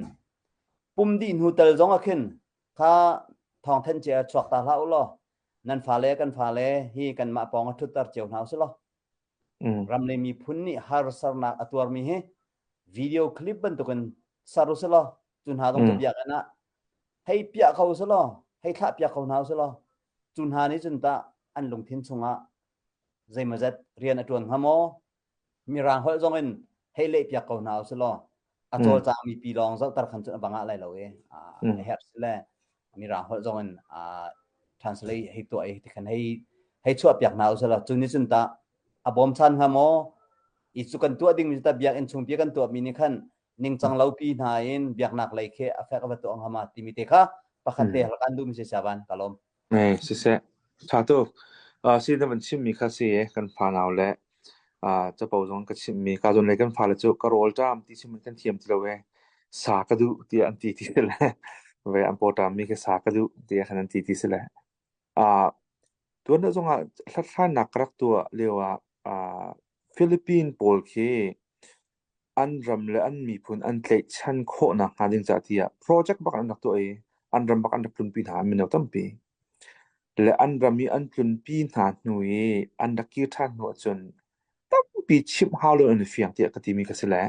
pum dih hnu tal zong ah khin kha thawngthanh cia chuak ta hlah u law nan fale kan fale hi kanmah pawng a ṭhutter cio hna usih law ram le miphun nih harsarnak a tuarmi hi video clip bantukin ser usih law cu hna zong cu biakinn ah hei piah kho usih law hei thlah piak kho hna usih law cu hna nih cun tah an lungthin chungah zeimawzat rian a ṭuan hnga maw? Mirang holh zong in hei leh piak ko hna usih law a cawlcangmi pi lawng zohter khan cun a bang ah lai lo i a herh si le mirang holh zong in translate hei tuah i tikhan hei hei chuah piak hna usih law cu nih cun tah a bawmchan hnga maw? I cu kan tuah dingmi cu tah biakinn chungpi kan tuahmi nih khan ningcang lo pi hna in biaknak lei khi a fek a va tuah hnga ma timi te kha pakhat te hal kan duhmi si savan ka lawm. Ngei siseh ṭha tuk. Uh, si na van chimmi kha si kan fanau le uh, capo zong ka chimmi ka zawn le kan fale cu ka rawl ṭam ti chim kan thiam ti lo e sa ka duh tiah an ti ti si le ve an paw ṭam mi kha sa ka duh tiah khan an ti ti si le uh, tuan deuh zongah hlathlainak ka rak tuah lio ah uh, Philippine pawl khi an ram le an miphun an tlaihchan khawhnak hnga ding caah tiah project bak an rak tuah i an ram bak an rak tlunpi hna mino tampi. Le an ram i an tlunpi hna hnu i an rak kir ṭhan hnu ahcun tampi chimh hau lo an i fiang tiah ka timi ka si le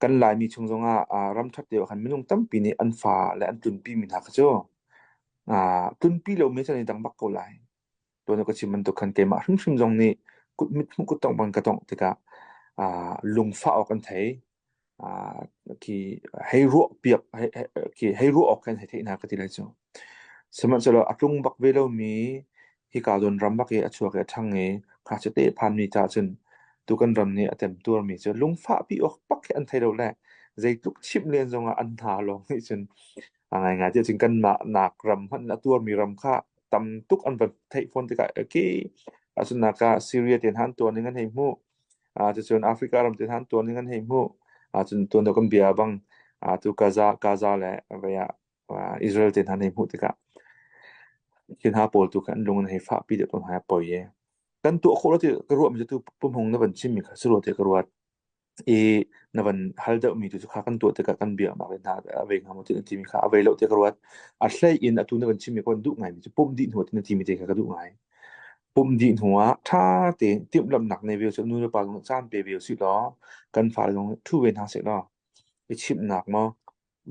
kan Laimi chung zongah ram ṭhat lio ah khan minung tampi nih an fa le an tlunpi mi hna kha cu tlunpi lomi cu an i dang bak ko lai. Tuan ka chim bantuk khan keimah hrimhrim zong nih kut mit hmuh kut tongh bang ka tongh tikah lungfah awk an thei. Khi hei ruah piak khi hei ruah awk khan hei theih hna ka ti lai cu. Sihmanhsehlaw a tlung bak ve lomi hika zawn ram bak i a chuak i a ṭhang i ngakchia te phanmi caah cun tu kan ram nih a temtuarmi cu lungfahpi awk bak khi an thei lo le zeitluk chimh len zongah an hna lawng nih cun a ngaingai tiah cun kanmah nak ram hmanh a tuarmi ram kha tam tuk an van theih fawn tikah okay ahcun ah Syria te hna an tuar ning an hei hmuh ah cucun Africa ram te hna an tuar ning an hei hmuh ahcun tuan deuh kan bia bang tu Gaza Gaza le vei ah Israel te hna an hei hmuh tikah khi hna pawl tu kha an lung an hei fahpi deuh tawn hna poi e kan tuah khawh lo ti ka ruah mi cu tu pumhung na van chim mi kha si rua ti ka ruat i na van hal deuhmi tu cu kha kan tuah tikah kan biaknak le hna a vei hnga maw ti na timi kha a vei lo tiah ka ruat. A hlei in atu na van chimmi ka van duh ngaimi cu pumh dih hnu ah ti na timi te kha ka duh ngai. Pumh dih hnu ah ṭha tein timhlamhnak nei ve usih, nu le pa zong caan pe ve usih law kan fale zong ṭhu ve hna seh law i chimhnak maw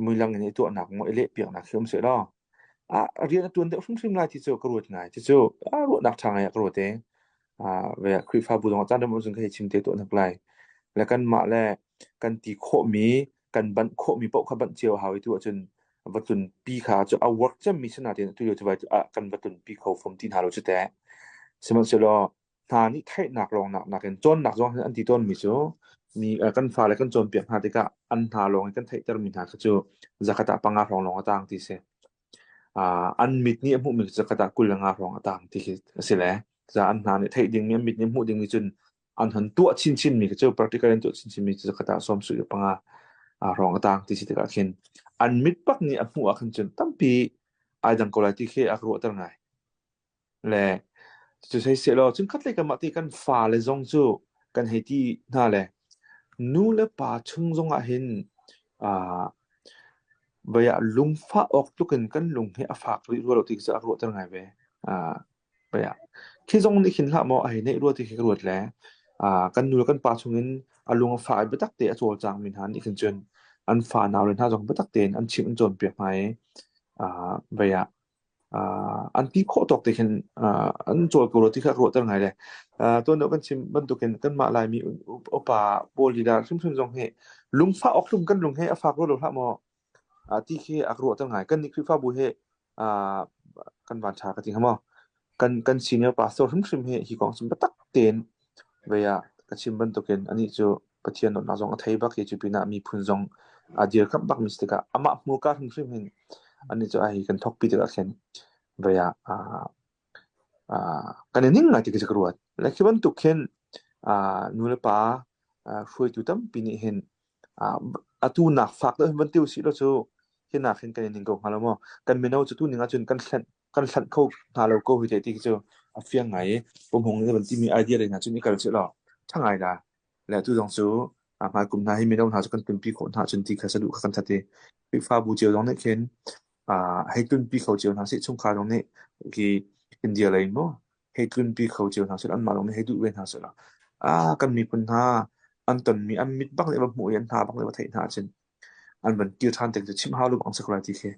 muilang in i tuahnak maw i lehpiaknak khi um seh law ah rian a ṭuan deuh hrimhrim lai ti cu ka ruat ngai. Cucu ruahnak ṭha ngai ah ka ruat i ve Khrihfabu zong ah caan rem cun ka hei chim te tuah hnak lai. Le kanmah le kan ti khawhmi, kan banh khawhmi paoh kha banh cio a hau i tu ahcun va tlunpi kha cu a work cemmi si nain atu lio cu vai ah kan va tlunpi kho fom ti hna lo cu teh. Sihmanhsehlaw hna nih theihnak lawng nak nakin cawnnak zong an ti tawnmi cu mi kan fale kan cawnpiak hna tikah an hna lawng in kan theihtermi hna kha cu zakhat ah panga hrawng lawng a tang ti si. An mit nih a hmuhmi cu zakhat ah 25 hrawng a tang ti khi a si le ca an hna nih theih dingmi an mit nih hmuh dingmi cun an hon tuah chinchinmi khi cu practical in tuah chinchinmi cu zakhat ah 75 hrawng a tang ti si tikah khin an mit bak nih a hmuh ah khan cun tampi ai dang ko lai ti khi a ka ruahter ngai. Le cu sei sehlaw cun khatlei kan mah ti kan fale zong cu kan hei ti hna le nu le pa chung zong ah hin aa vei ah lungfah awk tluk in kan lung hi a fak rih rua lo ti khi cu a ruahter ngai ve. Aa vei ah khi zong nih khin hlah maw a hei neih rua ti khi ka ruat le aa kan nu le kan pa chung in a lung a fah i biatak te a cawlcang mi hna nih khin cun an fa nau le hna zong biatak tein an chimh an cawnpiak hna i aa vei ah an ti khawh tawk te khin an cawl ko rua ti kha ka ruahter ngai le tuan deuh kan chim bantukin kanmah Laimi upa pawl lila hrimhrim zong hi lungfah awk hlum kan lung he a fak rua lo hlah maw ti khi a ka ruahter ngai kan nih Khrihfabu hi kan van ṭha ka ti hnga maw kan kan senior pastor hrimhrim hi hi kong cun biatak tein vei ah ka chim bantukin anih cu Pathian dawtnak zong a thei bak i cu pinah miphun zong a dirkamh bakmi si tikah amah hmurka hrimhrim hin anih cu ai kan thawkpi tikah khin vei ah kan i ning ngai ti khi ka ruat. Le khi bantuk khin nu le pa hruaitu tampi nih hin atu nak fak deuh hin van ti usih law cu hi nak hin kan i ning ko hnga lo maw? Kan mino cu tu ning ahcun kan hlenh kan hlanh kho hna lo ko hi te ti khi cu. a fiang ngai i pumhung nih van timi idea lei hna cun i kal seh law ṭha ngai la. Le tu zong cu hmaikum hna hi mino hna cu kan tlunpi khawh hna cun ti kha saduh kha kan that i Khrihfabu cio zong nih khin hei tlunpi kho cio hna sih chungkhar zong nih khi India lei maw hei tlunpi kho cio hna sih anmah zong nih hei duh ve hna seh law kan miphun hna an tonmi an mit bak nih va hmuh i an hna bak nih va theih hna ahcun an van kir ṭhan tik cu chim hau lu bang si ko lai ti khi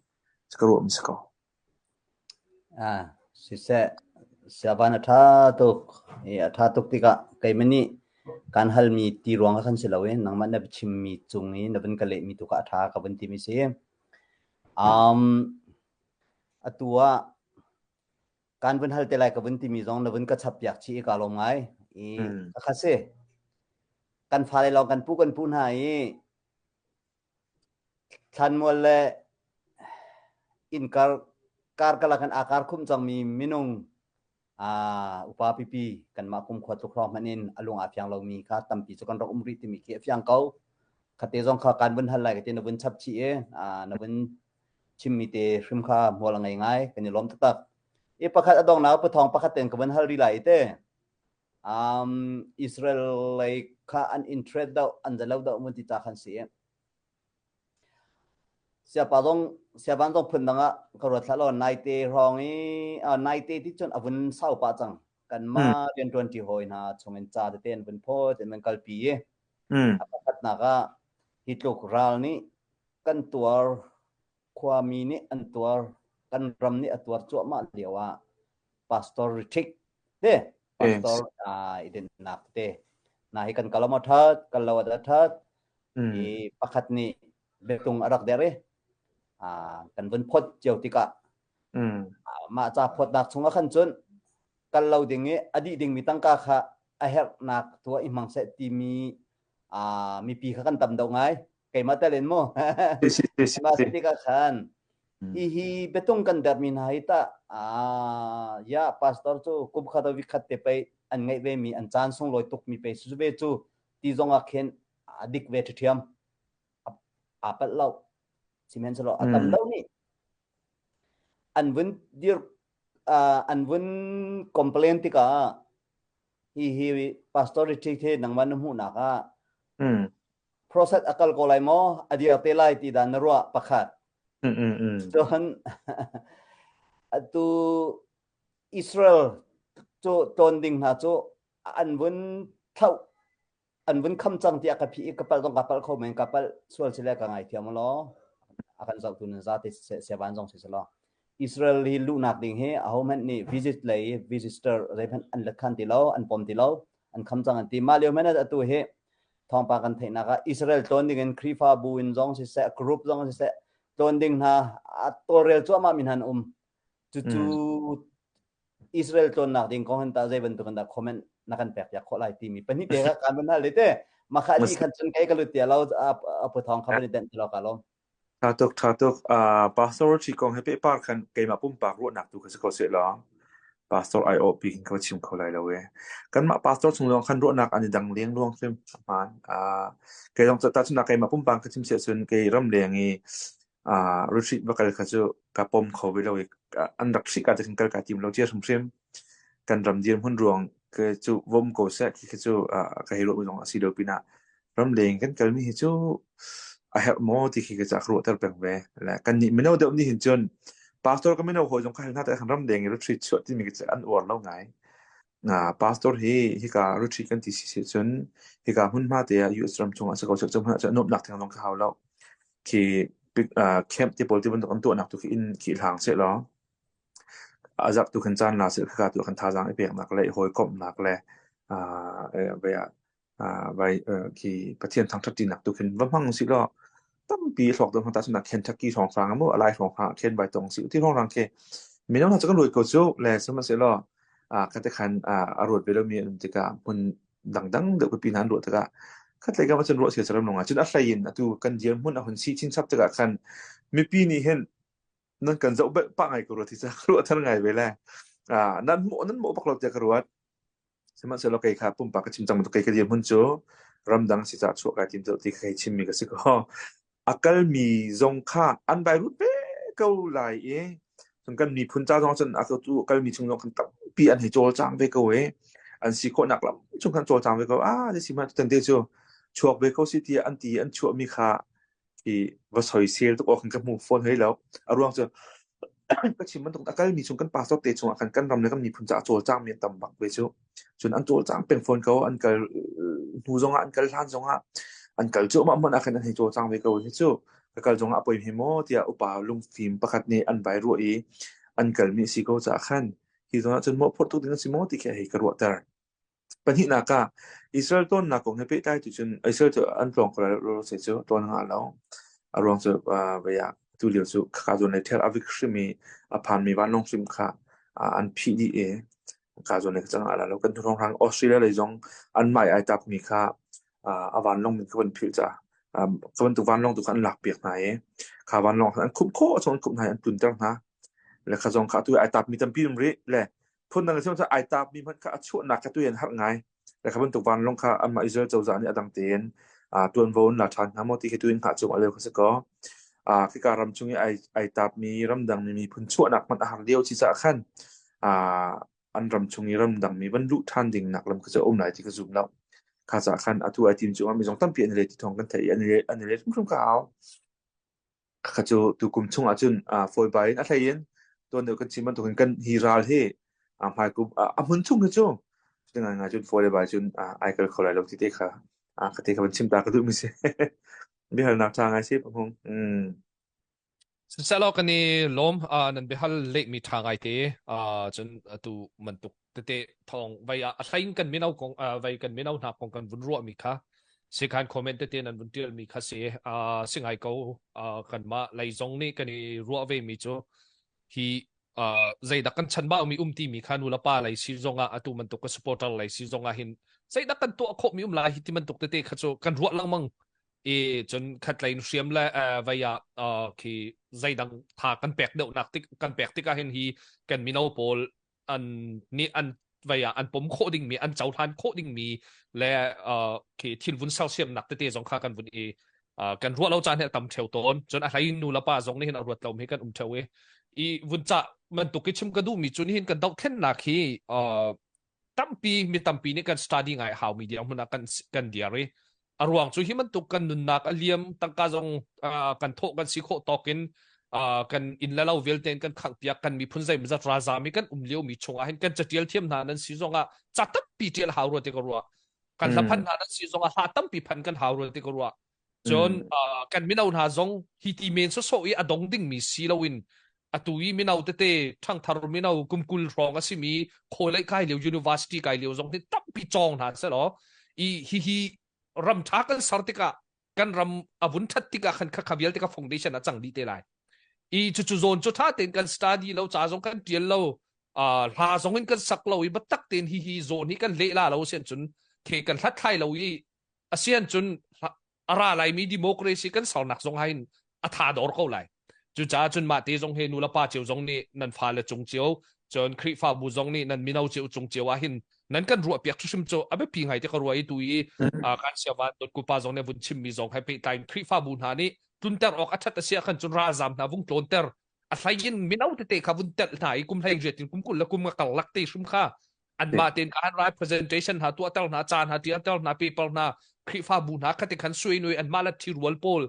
ka ruah mi si ko. Ah, siseh, siavan a ṭha tuk. I a ṭha tuk tikah keimah nih kaan halmi ti ruang ah khan si loin nangmah na chimmi cung i na vun ka lehmi tu kha a ṭha ka vun timi si. Um, atu ah kaan vun hal te lai ka vun timi zong na vun ka chap piak chih i kaa lawm ngai. I Mm. a kha si. Kan fale lawng kan pu kan pu hna i Thlanmual le inn kar karkalak in aa karkhumh cangmi minung aa upa pipi kanmah kumkhua tluk hrawng hmanh in a lung aa fiang lomi kha tampi cu kan rak um rih timi khi a fiang ko. Khate zong kha kaan vun hal lai ka ti na vun chap chih i aa na vun chimmi te hrim kha hmual a ngei ngai kan i lawm taktak. I pakhat a donghnak pathawng pakhat ten ka vun hal rih lai i te. Um, Israel lei kha an interest deuh an zalo deuh mun ti ta khan si. Siapa zong siavan zong phun dang ah ka ruat hlah law naite hrawng i uh, naite ti cun a vun sau pah cang. Kanmah rianṭuan ṭi hawi hna chungin ca tete an vun phawt in an kalpi i Mm. a pakhatnak ah hi tluk ral nih kan tuar khuami nih an tuar kan ram nih a tuar cuahmah lio ah pastor retreat te pastor uh, i dinhnak te na hi kan kalam a that kal lo a that i pakhat nih biatung a rak der i kan vun phot cio tikah mah ca photnak chungah khan cun kal lo ding i a dih dingmi tangka kha a herhnak tuah i hmang seh timi mipi kha kan tam deuh ngai keimah tel in mu mah si tikah khan hihi biatung kan dermi hna hi tah ya pastor cu kum khat o vikhat te pei an ngeih ve mi an caan sunglawi tuk mi pe su ve cu ti zong ah khin a dik ve ṭhiam aa palh lo sihmanhsehlaw a tam lo nih an vun dir an vun complain tikah hi hi pastor retreat hi nangmah na hmuhnak ah process a kal ko lai maw a dir te lai ti dan na ruah pakhat cun atu Israel cu tlawn ding hna cu an vun thlauh an vun kham cang tiah ka phi i ka palh zong ka palh kho men ka palh sual sile ka ngaithiam law a kan zohtu nan zate siavan zong si selaw Israel hi luhnak ding hi ahohmanh nih visit lei visitor zeihmanh an let khan ti lo an pom ti lo an kham cang an ti mah lio hmanh atu hi thawngpang kan theihnak ah Israel tlawn ding in Khrihfabu in zong siseh group zong siseh tlawn ding hna a tawlrel cuahmah mi hna an um cucu Israel tlawnnak ding kong hin tah zei bantuk in dah comment na kan pek piak khawh lai timi pahnih te kha kan van hal te ma kha di khan cun kai ka lut tia lo a pu thawng kha van i denh ti lo ka lawm Tha tuk tha tuk uh, pastor chi kong he pe par khan keimah pumpak ruahnak tu kha si ko seh law pastor ai awh pi khin ka chim kho lai lo e kanmah pastor chung zong khan ruahnak an i dang leng luang hrim hmaan uh, kei zong ta chun keimah pumpak ka chim sia cun kei ram leng i uh, retreat va kal kha cu ka pom kho ve lo i an rak hri ka te khan kal ka tim lo cia hrimhrim kan ram dirhmun ruang ke cu vom ko seh khi khi cu ka hei ruah mi zong a si lo pinah ramleng kan kalmi hi cu a herh maw ti khi ka ca ka ruahter peng ve le kan nih mino deuh nih hin cun pastor ka mino hawi zong ka hal hna te khan ramleng i retreat chuah timi khi an uar lo ngai na pastor hi hika retreat kan ti si si cun hika hmunhma te ah US ram chungah si ko seh cu hmanh ah cun nuamhnak theng zong ka hau lo khi camp te pawl ti bantuk an tuahnak tu khi inn khi hlang seh law A zarh tu khan caan la seh khaka tu khan thazaang i peknak le i hawikomhnak le vai khi Pathian thangṭhat ṭinak tu khin va hmang usih law tampi hlawk deuh hmang tahchunhnak Kentucky hrawnghrang ah mu a lai hrawnghrang ah khin vai tong usih ti hrawnghrang khi mino hna cu kan ruat ko cu le sihmanhsehlaw khate khan a ruat ve lomi an um tikah hmun dangdang deuh pipi hna an ruah tikah khatlei kam ahcun ruah siasaram lo ngai cun a hlei in atu kan dirhmun a hun si chinchap tikah khan mipi nih hin nan kan zoh bel pah ngai ka ruat hi ca ka ruah thar ngai ve le ah nan mawh nan mawh bak lo tiah ka ruat sihmanhsehlaw kei kha pumpak ka chim cang bantuk kei ka dirhmun cu ramdang si ca chuah kai tim deuh ti kha chimmi ka si ko a kalmi zong kha an vai rut ve ko lai i. Cun kan miphun ca zong cun a tu kalmi chung zong kan tampi an hei cawlcang ve ko i an si khawhnak lam chung kan cawlcang ve ko. Ah, si hmanh tutan te cu chuak ve ko si tiah an ti an chuahmi kha i va soisel tuk awk kan ka hmu fawn hlei lo. A ruang cu ka chim bantuk a kalmi chung kan pastor te chungah khan kan ram le kan miphun caah cawlcangmi an tam bak ve cu. Cun an cawlcang peng fawn ko. An kal hnu zongah an kal hlan zongah an kal cuahmah hmanh ah khan an hei cawlcang ve ko hi cu. Ka kal zongah a poi hme maw tiah upa lungfim pakhat nih an vai ruah i an kalmi a si ko caah khan hi zawn ah cun mawhphurh tuk ding a si maw ti khi hei ka ruahter. Pahnihnak ah Israel tlawnnak kong he pehtlai tu cun Israel cu an tlawng ko lai lo se cu tlawn a ngah lo. A ruang cu vei ah tu lio cu khaka zawn lei ṭhel a vik hrim i a phanmi vanlawng hrim kha an phih dih i ka zawn lei cang ah lo. Kan hrawnghrang Australia lei zong anmah i ai tapmi kha a vanlawng min kha van philh caah cu bantuk vanlawng tu kha an lakpiak hna i kha vanlawng kha an khumh khawh chung an khumh hna i an tlunter hna. Le kha zong kha atu ai tapmi tampi um rih le phundang in ai tapmi hmanh kha a chuahnak kha tu in har ngai. Le kha bantuk vanlawng kha anmah Israel cozah nih a dang tein tuanvo an la ṭhan hnga maw ti khi tu in hngah cung a lio kha si kaw. Khika ram chung i ai, ai tapmi ramdang mi miphun chuahnak hmanh a har lio ci caah khan an ram chung i ramdang mi van luh ṭhan ding nak lam kha cu a um lai ti ka zum lo. Kha caah khan atu ai tim cungah mi zong tampi an i let ti thawng kan theih i an i let, an i let hrimhrim ka hau. Kha cu tukum chung ahcun fawibai in a hlei in tuan deuh kan chim bantukin kan hi ral hi hmaikum a hmun chung hi cu cuti ngaingai cun fawi le bai cun ai kal kho lai lo ti te kha ka te kha van chim ta ka duhmi si. Biahalnak ṭha ngai si Pahmung. Mm. Siselaw kan i lawm nan biahal lehmi ṭha ngai te cun atu bantuk tete thawng vai ah a hlei kan mino kong vai kan mino hna kong kan vun ruahmi kha sikhan comment tete nan vun tialmi kha si si ngai ko kanmah lei zong nih kan i ruah ve mi cu hi zeidah kan chanbau mi um ti mi kha nu le pa lei si zongah atu bantuk ka supporter lei si zongah hin zeidah kan tuah khawh mi um lai hi ti bantuk tete kha cu kan ruah lengmang i cun khatlei in hriam le vei ah khi zeidang tha kan pek deuhnak tik kan pek tikah hin hi kan mino pawl an nih an vei ah an pom khawh dingmi an cohlan khawh dingmi le khi thil vun sersiamnak tete zong kha kan vun i kan ruah lo caan hi a tam theo tawn cun a hlei nu le pa zong nih hin a ruat lo mi kan um theo i i vun ca bantuk i chim ka duh mi cu nihin kan dohthlennak hi tampi mi tampi nih kan study ngai hau mi dirhmun ah kan kan diar i a ruang cu hi bantuk kan nunnak a liam tangka zong kan thawh kan si khawh tawk in kan inn le lo vialte in kan khangh piak kan miphun zeimawzat ralzam i kan um lio mi chungah hin kan catial thiam hna nan si zongah ca tampi tial hau rua ti ka ruah kan hlaphan hna nan si zongah hla tampi phan kan hau rua ti ka ruah cun kan mino hna zong hi ti men sawsawh i a dong dingmi si loin atu i mino tete ṭhangthar mino kum 20 hrawng a simi khawlei kai lio university kai lio zong hi tampi cawng hna selaw i hihi ram ṭha kan ser tikah kan ram a vun ṭhat tikah khan khakha vialte ka foundation a cang dih te lai i cucu zawn cu ṭha tein kan study lo ca zong kan ṭial lo hla zong in kan sak lo i biatak tein hihi zawn hi kan leh la lo sian cun the kan hlathlai lo i asian cun a ra laimi democracy kan sernak zong ah hin a tha dor ko lai cucaah cun mah te zong he nu le pa cio zong nih nan fale cung cio cun Khrihfabu zong nih nan mino cio cung cio ah hin nan kan ruah piak hrim cu a biapi ngai te ka ruah i tu i kan siavan dotku pa zong nih vun chimmi zong he pehtlai in Khrihfabu hna nih tlunter awk a that a sia khan cun ralzam hna vung tlawnter a hlei in mino tete kha vun telh hna i kum hlei riat in kum 20 le kum nga karlak te hrim kha anmah tein khan rai presentation hna tuahter hna ca hna tialter hna paper hna Khrihfabu hna khati khan sui nui anmah la thirual pawl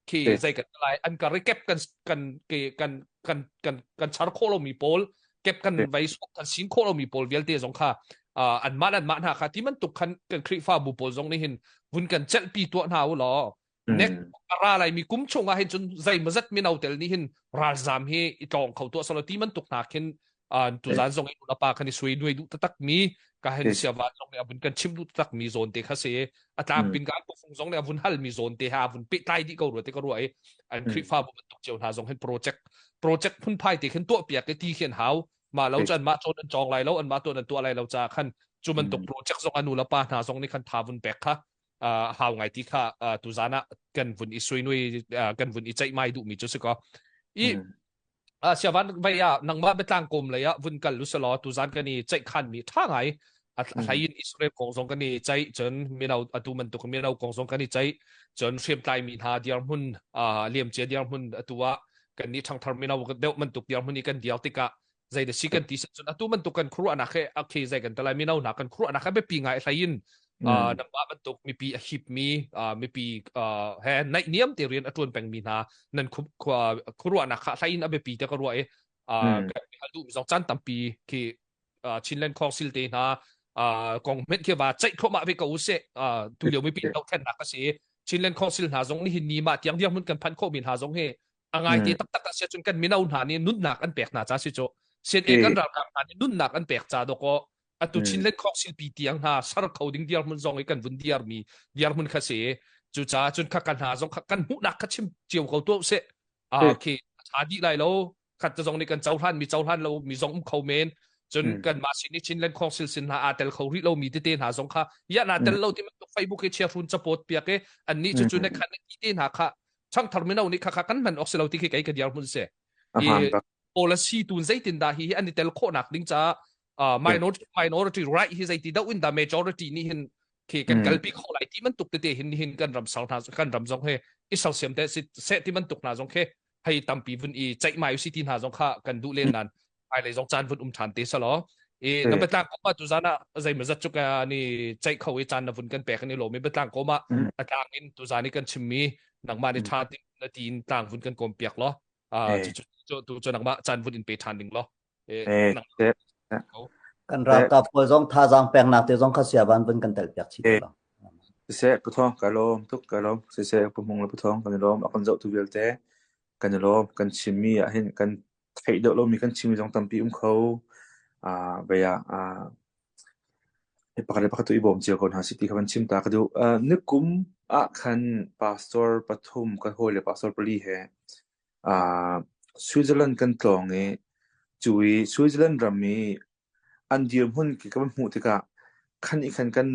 khi zei kan lai an ka recap kan kan kan kan kan kan char khawh lomi pawl kep kan vai kan sin khawh lomi pawl vialte zong kha anmah anmah hna kha ti bantuk khan kan Khrihfabu pawl zong nih hin vun kan celhpi tuah hna u law nek a ra lai mi kum chung ah hin cun zeimawzat mino tel nih hin ralzam hi i tlawng kho tuah salo ti bantuk hna khin tuzan zong in pa khan i sui nuai duh taktak mi ka hen siavan zong nih avun kan chim duh taktak mi zawn te kha si a tlangpin ka fung zong nih avun hal mi zawn te ha avun pehtlai dih ko rua te ka rua i an Khrihfabu bantuk cio hna zong hin project project phunphai te khin tuah piak i ti khian hau ma lo cu an mah cawn an cawng lai lo an mah tuan an tuah lai lo ca khan cu bantuk project zong anu le pa hna zong nih khan tha vun pek kha hau ngai ti kha tuzan ah kan vun i suinui kan vun i ceihmai duhmi cu si ko i siavan vai ah nangmah biatlang kom lei ah vun kal usalaw tuzan kan i ceihkhan mi tha ngai a hlei in Israel kong zong kan i ceih cun mino atu bantuk mino kong zong kan i ceih cun hriamtlai mi hna dirhmun liamcia dirhmun atu ah. Kan nih ṭhangthar mino deuh bantuk dirhmun i kan dir tikah zei da si kan ti cun atu bantuk kan khuaruahnak he okay zei kan talai mino hna kan khuaruahnak he biapi ngai hlei in nangmah bantuk mipi a hip mi mipi he naih niam te rian a ṭuan peng mi hna nan khuaruahnak kha hlei in a biapi te ka ruah i kan hal duh mi zong caan tampi khi Chinland Council te hna kong hmenh khi va ceih thluahmah ve ko usih tu lio mipi dohthlennak ka si Chinland Council hna zong nihin ni mah tiang dirhmun kan phanh khawh mi hna zong hi a ngai te taktak a si cun kan mino hna nih nunnak an pek hna ca si cu CNA kan ralkap hna nih nunnak an pek ca dawkaw atu Chinland Council pi tiang hna sar kho ding dirhmun zong i kan vun diar mi dirhmun kha si cucaah cun kha kan hna zong kha kan hmuhnak kha chim cio ko tuah usih ah khi a dih lai lo khat te zong nih kan cohlan mi cohlan lo mi zong um kho men cun kan mah sin i Chinland Council sin hna aa tel kho rih lo mi tete hna zong kha ya na tel lo ti bantuk Facebook i chia hrun chapot piak i an nih cu cu ne khan ti te hna kha changthar mino nih kha kha kan hman ok si lo ti khi kei ka diar mun se i policy tun zeitin dah hi hi an i tel khawhnak ding caah uh, minority minority right hi zeiti do in da majority nih hin khi kan kalpi kho lai ti bantuk tete hin hin kan ram sal hna kan ram zong he i sersiam te se ti bantuk hna zong khi hei tampi vun i ceih mai usi ti hna zong kha kan duh len nan hmailei zong caan vun um ṭhan te salo i na biatlang ko ma tu zan ah zeimawzat cu ka ni ceih kho i caan na vun kan pek ni lomi biatlang ko ma a tlang in tu zan i kan chimmi nangmah ni ṭha ti na tiin tlang vun kan kawm piak lo cu cu tu cu nangmah caan vun in pe ṭhan ding lo Kan ralkap pawl zong thazaang peknak te zong kha siavan vun kan tel piak chih lo. Siseh Pu Thawng ka lawm tuk ka lawm. Siseh Pu Hmung le Pu Thawng kan i lawm. A kan zohtu vialte kan i lawm. Kan chimmi ah hin kan theih deuh lomi kan chimmi zong tampi um kho. Ah vei ah ah hi pakhat le pakhat tu i bawm cio ko hna si ti kha van chim ta ka duh. Uh, nikum ah khan pastor pathum ka hawi le pastor pali he uh, Switzerland kan tlawng i cu i Switzerland ram i an dirhmun khi ka van hmuh tikah khan i khan kan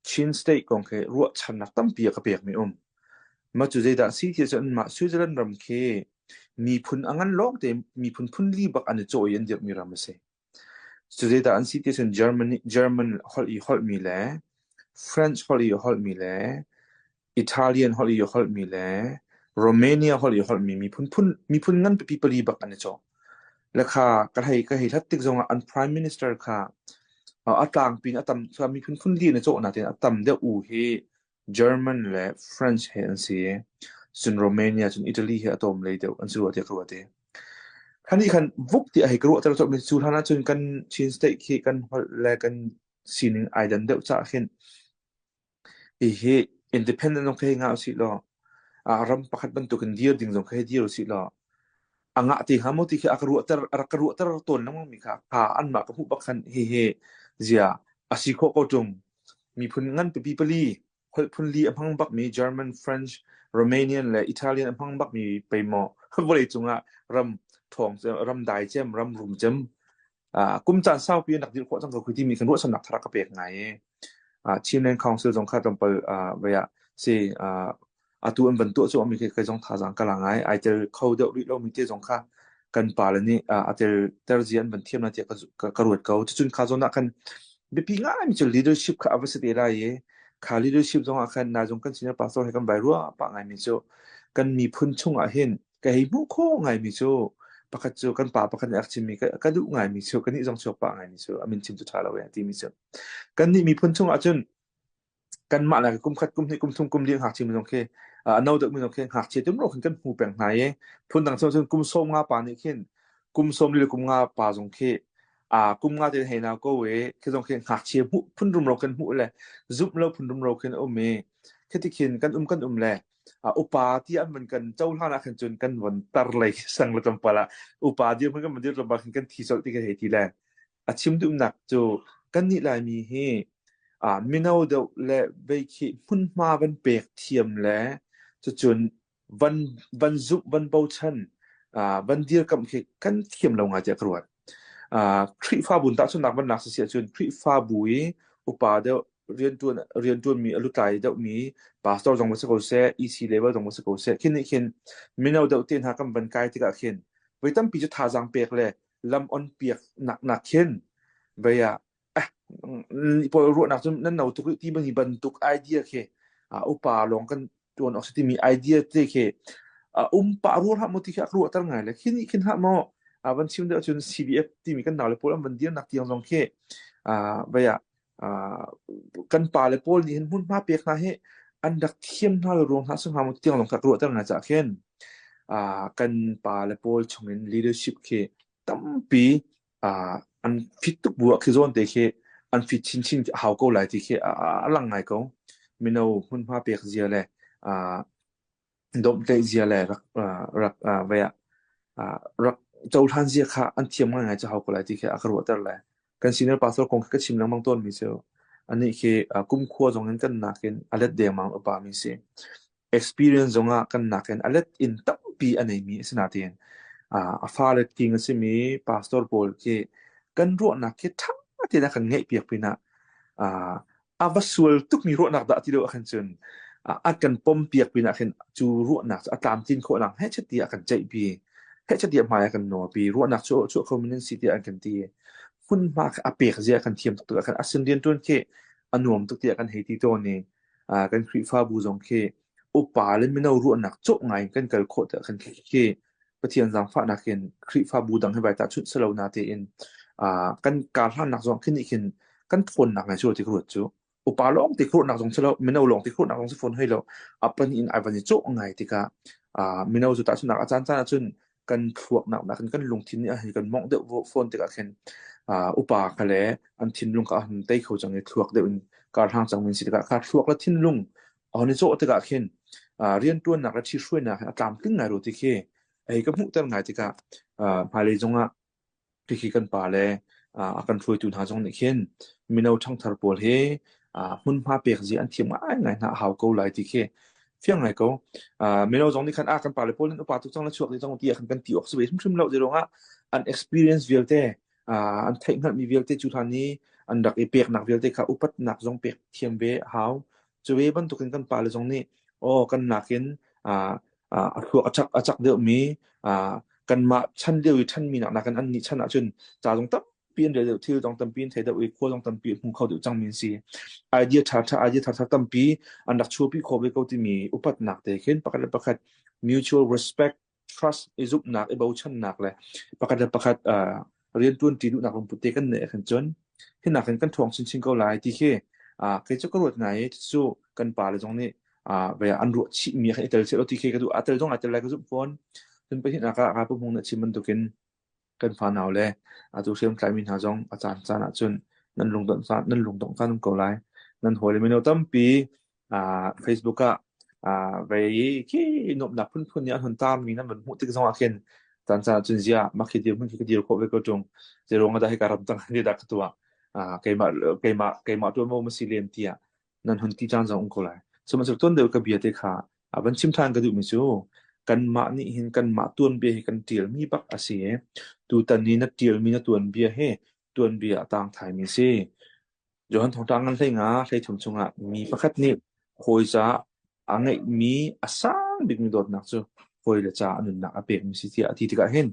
Chin state kong khi ruahchannak tampi a ka pekmi um. Mah cu zeidah a si ti ahcun mah Switzerland ram khi miphun a ngan lawngte miphun phunli bak an i cawh i an dirhmi ram a si. Cu zeidah an si ti ahcun Germany, German holh i holhmi le French holh i holhmi le Italian holh i holhmi le Romania holh i holhmi miphun phun miphun ngan pipi pali bak an i cawh. Le kha ka hei ka hei hlat tik zongah an prime minister kha a tlangpi in a tam miphun phun li in a cawh nain a tam deuh u hi German le French he an si. Cun Romania cun Italy he a tawm lei deuh an si rua tiah ka ruat i. Khan nih khan vuk ti a hei ka ruahter colh mi cu hlan ahcun kan Chin state khi kan holh le kan sining ai dan deuh caah khin Hihi independent zong khi hei ngah usih law, ram pakhat bantukin dir ding zong khi hei dir usih law, a ngah te hnga maw ti khi a ka ruahter, a rak ka ruahter tawn lengmang mi kha kha anmah ka hmuh bak khan hihi zia a si khawh ko ṭung. Miphun ngan pipi pali, holh phun li a hmang bakmi German, French, Romanian le Italian a hmang bakmi pei maw vawleicung ah ram ṭhawng cem, ram dai cem, ram rum cem, kum caan saupi an rak dirh khawh cang ko khi timi kan ruahchannak thar a ka pek ngai i Chinland Council zong kha tlawmpal vai ah si atu an van tuah cuahmah mi khi kei zong thazaang ka la ngai. Ai tel kho deuh rih lomi te zong kha kan pale nih a tel ter zia an van thiam na tiah ka ruat ko. Cucun kha zawn ah khan biapi ngaimi cu leadership kha a va si te lai i kha leadership zong ah khan nai zong kan senior pastor he kan vai ruah pah ngaimi cu kan miphun chung ah hin ka hei hmuh khawh ngaimi cu pakhat cu kan pa pakhat nih a rak chimmi ka, ka duh ngaimi cu kannih zong chuak pah ngaimi cu a min chim cu ṭha lo e a timi cu kannih miphun chung ah cun kanmah le kum khat kum hnih kum thum kum li ngakchia mi zong khi a no deuh mi zong khi ngakchia tum ro khin kan hmu peng hna i phundang chung cun kum 15 pa nih khin kum 40 le kum nga pa zong khi a kum nga te hei nau ko e khi zong khi ngakchia hmuh phun rum ro kan hmuh le zumh lo phun rum ro khin um i khiti khin kan um kan um le upa ti an van kan cohlan ah khan cun kan von tar lei sang le tlawmpal ah upa dirhmun kan van dir tlawmpal khin kan thi colh ti ka hei ti le a chim duhnak cu kannih Laimi hi mino deuh le vei khi hmunhma van pek thiam le cucun van van zumh van bochan van dirkamh khi kan thiam lo ngai tiah ka ruat. Khrihfabu in tahchunhnak van lak si ahcun Khrihfabu i upa deuh rianṭuan rianṭuanmi a lutlai deuhmi pastor zong va si ko seh, EC level zong va si ko seh, khi nih khin mino deuh te hna kan van kai tikah khin voi tampi cu thazaang pek le lam on piak nak nak khin vei ah eh pawl ruahnak cu nan no tuk rih ti bantuk idea khi upa lawng kan ṭuan awk si timi idea te khi. A um pah rua hlah maw ti khi a ka ruahter ngai le khi nih khin hlah maw a van chim deuh ahcun CDF timi kan naule pawl an van dirnak tiang zong khi vai ah kan pale pawl nih hin hmunhma pek hna hi an rak thiam hna lo ruang hna si hnga maw tiang zong kha ka ruahter ngai caah khin kan pale pawl chungin leadership khi tampi an fit tuk bu ah khi zawn te khi an fit chinchin a hau ko lai ti khi a lang ngai ko. Mino hmunhma pek zia le Domhtlaih zia le rak rak vei ah rak cohlan zia kha an thiam ngaingai cu hau ko lai ti khi a ka ruahter le kan senior pastor kong khi ka chim lengmang tawnmi cu anih khi kumkhua zong in kan nakin a let dengmang upa mi si. Experience zong ah kan nakin a let in tampi a neimi a si nain a fale king a simi pastor pawl khi kan ruahnak khi ṭha tein a kan ngeihpiak pinah a va sual tukmi ruahnak dah ti lo ahkhan cun a kan pompiak pinah khin cu ruahnak cu a tlamtlin khawhnak hechet tiah a kan ceihpi hechet tiah hmai a kan nawlpi ruahnak cu chuah kho mi nan si tiah an kan ti hmunhma kha a pek zia kan thiam tuk tikah khan a sin rianṭuan khi a nuam tuk tiah kan hei ti tawn i kan Khrihfabu zong khi upa le mino ruahnak cawh ngai in kan kal khawh tiah khan khi Pathian zaangfahnak in Khrihfabu dang he vai tahchunh si lo natein kan karhlannak zong khi nih khin kan ṭhawnnak ngai cu ti ka ruat cu. Upa lawng ti khurhnak zong si lo, mino lawng ti khurhnak zong si fawn hoi lo. A pahnih in ai van i cawh ngai tikah mino cu tahchunhnak a caan caan ahcun kan thluaknak nakin kan lungthin nih a hei kan mawngh deuh fawn tikah khin upa kha le an thinlung kha a hun tei kho cang i thluak deuh in karhlang cang min si tikah kha thluak le thinlung a hun i cawh tikah khin rianṭuannak le ṭhihruainak hi a tlamtling ngai rua ti khi hei ka hmuhter ngai tikah hmailei zongah khikhi kan pa le a kan hruaitu hna zong nih khin mino ṭhangthar pawl hi hmunhma pek zia an thiam ngaingai hna a hau ko lai ti khi fiang ngai ko. Mino zong nih khan a kan pale pawl nan upa tuk cang na chuak dih cang ti ah khan kan ti awk si ve hrimhrim lo zeiruangah an experience vialte an theihhngalhmi vialte cu hlan i an rak i peknak vialte kha upatnak zong pek thiam ve a hau. Cu ve bantukin kan pale zong nih aw kan nakin a thluak a chak a chak deuhmi kanmah chan lio i ṭhanmi nak nakin annih chan ahcun ca zong tampi an rel deuh thil zong tampi an thei deuh i khua zong tampi an hmu kho deuh cangmi an si. Idea ṭhaṭha idea thatha tampi an rak chuahpi khawh ve ko timi upatnak te khin pakhat le pakhat mutual respect trust i zumhnak i bochannak le pakhat le pakhat uh, rianṭuanṭi duhnak lungput te kan neih ahkhan cun hinak in kan ṭhawng chinchin ko lai ti khi uh, kei cu ka ruat ngai i cu kan pale zong nih uh, ve an ruah chihmi khan i tel seh law ti khi ka duh a tel zong ai tel lai ka zumh fawn cun pahnihnak ah ralpum hung na chim bantukin Kan fanau le atu hriamtlaimi hna zong a caancaan ahcun nan lungdongh caan nan lungdongh caan um ko lai. Nan hawile mino tampi uh, Facebook ah uh, vei khi nuamhnak phunphun nih an hun tarmi nan van hmuh tik zong ah khin caancaan ahcun ziah mah khi dirhmun khi ka dir khawh ve ko ṭung. Zeiruang ah dah hika ram tang hi dah ka tuah. Uh, keimah keimah keimah ṭuanvo ma si lem tiah nan hun ti caan zong um ko lai. Sihmanhsehlaw tuan deuh ka bia te kha a van chim ṭhan ka duhmi cu kanmah nih hin kanmah tuanbia hi kan ṭialmi bak a si i tutan i na ṭialmi na tuanbia hi tuanbia a tang thaimi a si. Johan Thawngṭha ngan 15 13 chungah mi pakhat nih hawi caah a ngeihmi a sang bikmi dawtnak cu hawile caah a nunnak a pekmi si tiah a ti tikah hin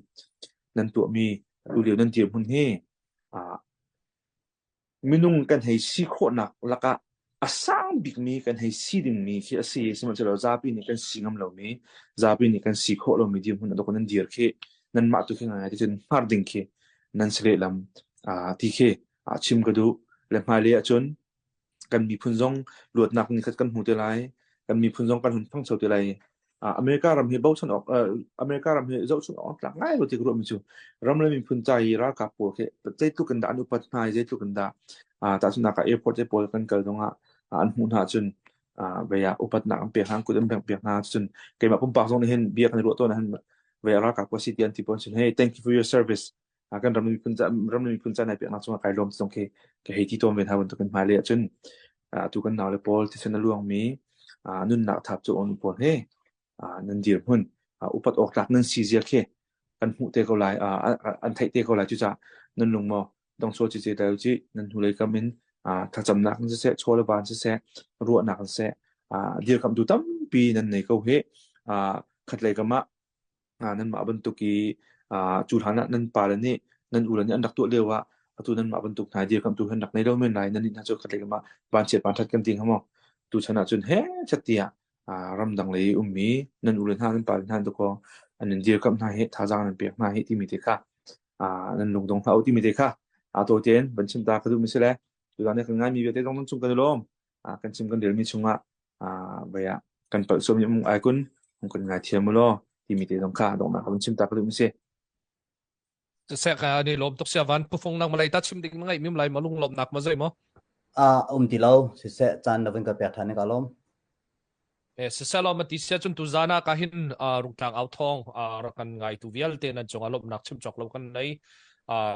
nan tuahmi tulio nan dirhmun hi Minung kan hei si khawhnak lakah a sang bikmi kan hei si dingmi khi a si. Sihmanhsehlaw zapi nih kan si ngam lomi, zapi nih kan si khawh lomi dirhmun ah dawk nan dir khi nanmah tu khi ngaingai ti cun hngar ding khi nan si lehlam ti khi chim ka duh. Le hmailei ahcun kan miphun zong luatnak nikhat kan hmu te lai. Kan miphun zong kan hun thangcho te lai. America ram hi bochan awk America ram hi zohchun awk an tlak ngai lo ti ka ruahmi cu ram le miphun ca i ralkap pawl khi zeitluk in dah an upat hna i zeitluk in dah tahchunhnak ah airport te pawl kan kal zongah an hmuh hna ahcun vei ah upatnak an pek hna an kut an bengh piak hna cun keimah pumpak zong nih hin bia kan i ruah tawn ahhin vei ah ralkap ka si ti an ti pawn cun hey thank you for your service kan ram miphun ram miphun ca nai peknak cungah kai lawm zong khi ka hei ti tawn ve hna bantukin hmailei ahcun atu kan naule pawl thisen a luangmi nunnak thap cu on pawl he nan dirhmun upat awk tlak nan si zia khi kan hmuh te ko lai an theih te ko lai cucaah nan lung maw dongchaw ci ce dal ci nan hnulei kam in thlacamnak in siseh chaw le van siseh ruahnak in siseh dirkamtu tampi nan nei ko hi khatlei kam ah Nanmah bantuk i cu hlanah nan pale nih nan ule nih an rak tuah lioah atu nanmah bantuk hna dirkamhtu hi an rak nei lo men lai. Nannih hna cu khatlei kam ah vanchiat vanṭhat kan ti hnga maw? Tuchan ahcun heh chat tiah. Ramdang lei ummi nan u le hna nan pa le hna dakaw an in dirkamh hna hi thazaang nan pek hna hi timi te kha nan lungdong hlah u timi te kha tawi tein van chim ta ka duhmi si le tuzaan ni kan ngaimi vialte zong nan cung kan i lawm. Kan chim kan relmi chungah vai ah kan palh sualmi um ai kun kan ngaithiam u law timi te zong kha donghnak ka van chim ta ka duhmi si. Seh ka ni lawm tuk sia van phufung nang malai ta chim ding ngai mim lai malung lawm nak ma zai mo. A um ti lo siseh caan na vun ka pek than ka lawm. Eh siseh lo ma ti sia cun tu zana ka hin rungtlang au thong rak kan ngai tu vialte nan cung a lawmnak chim chok lo kan nei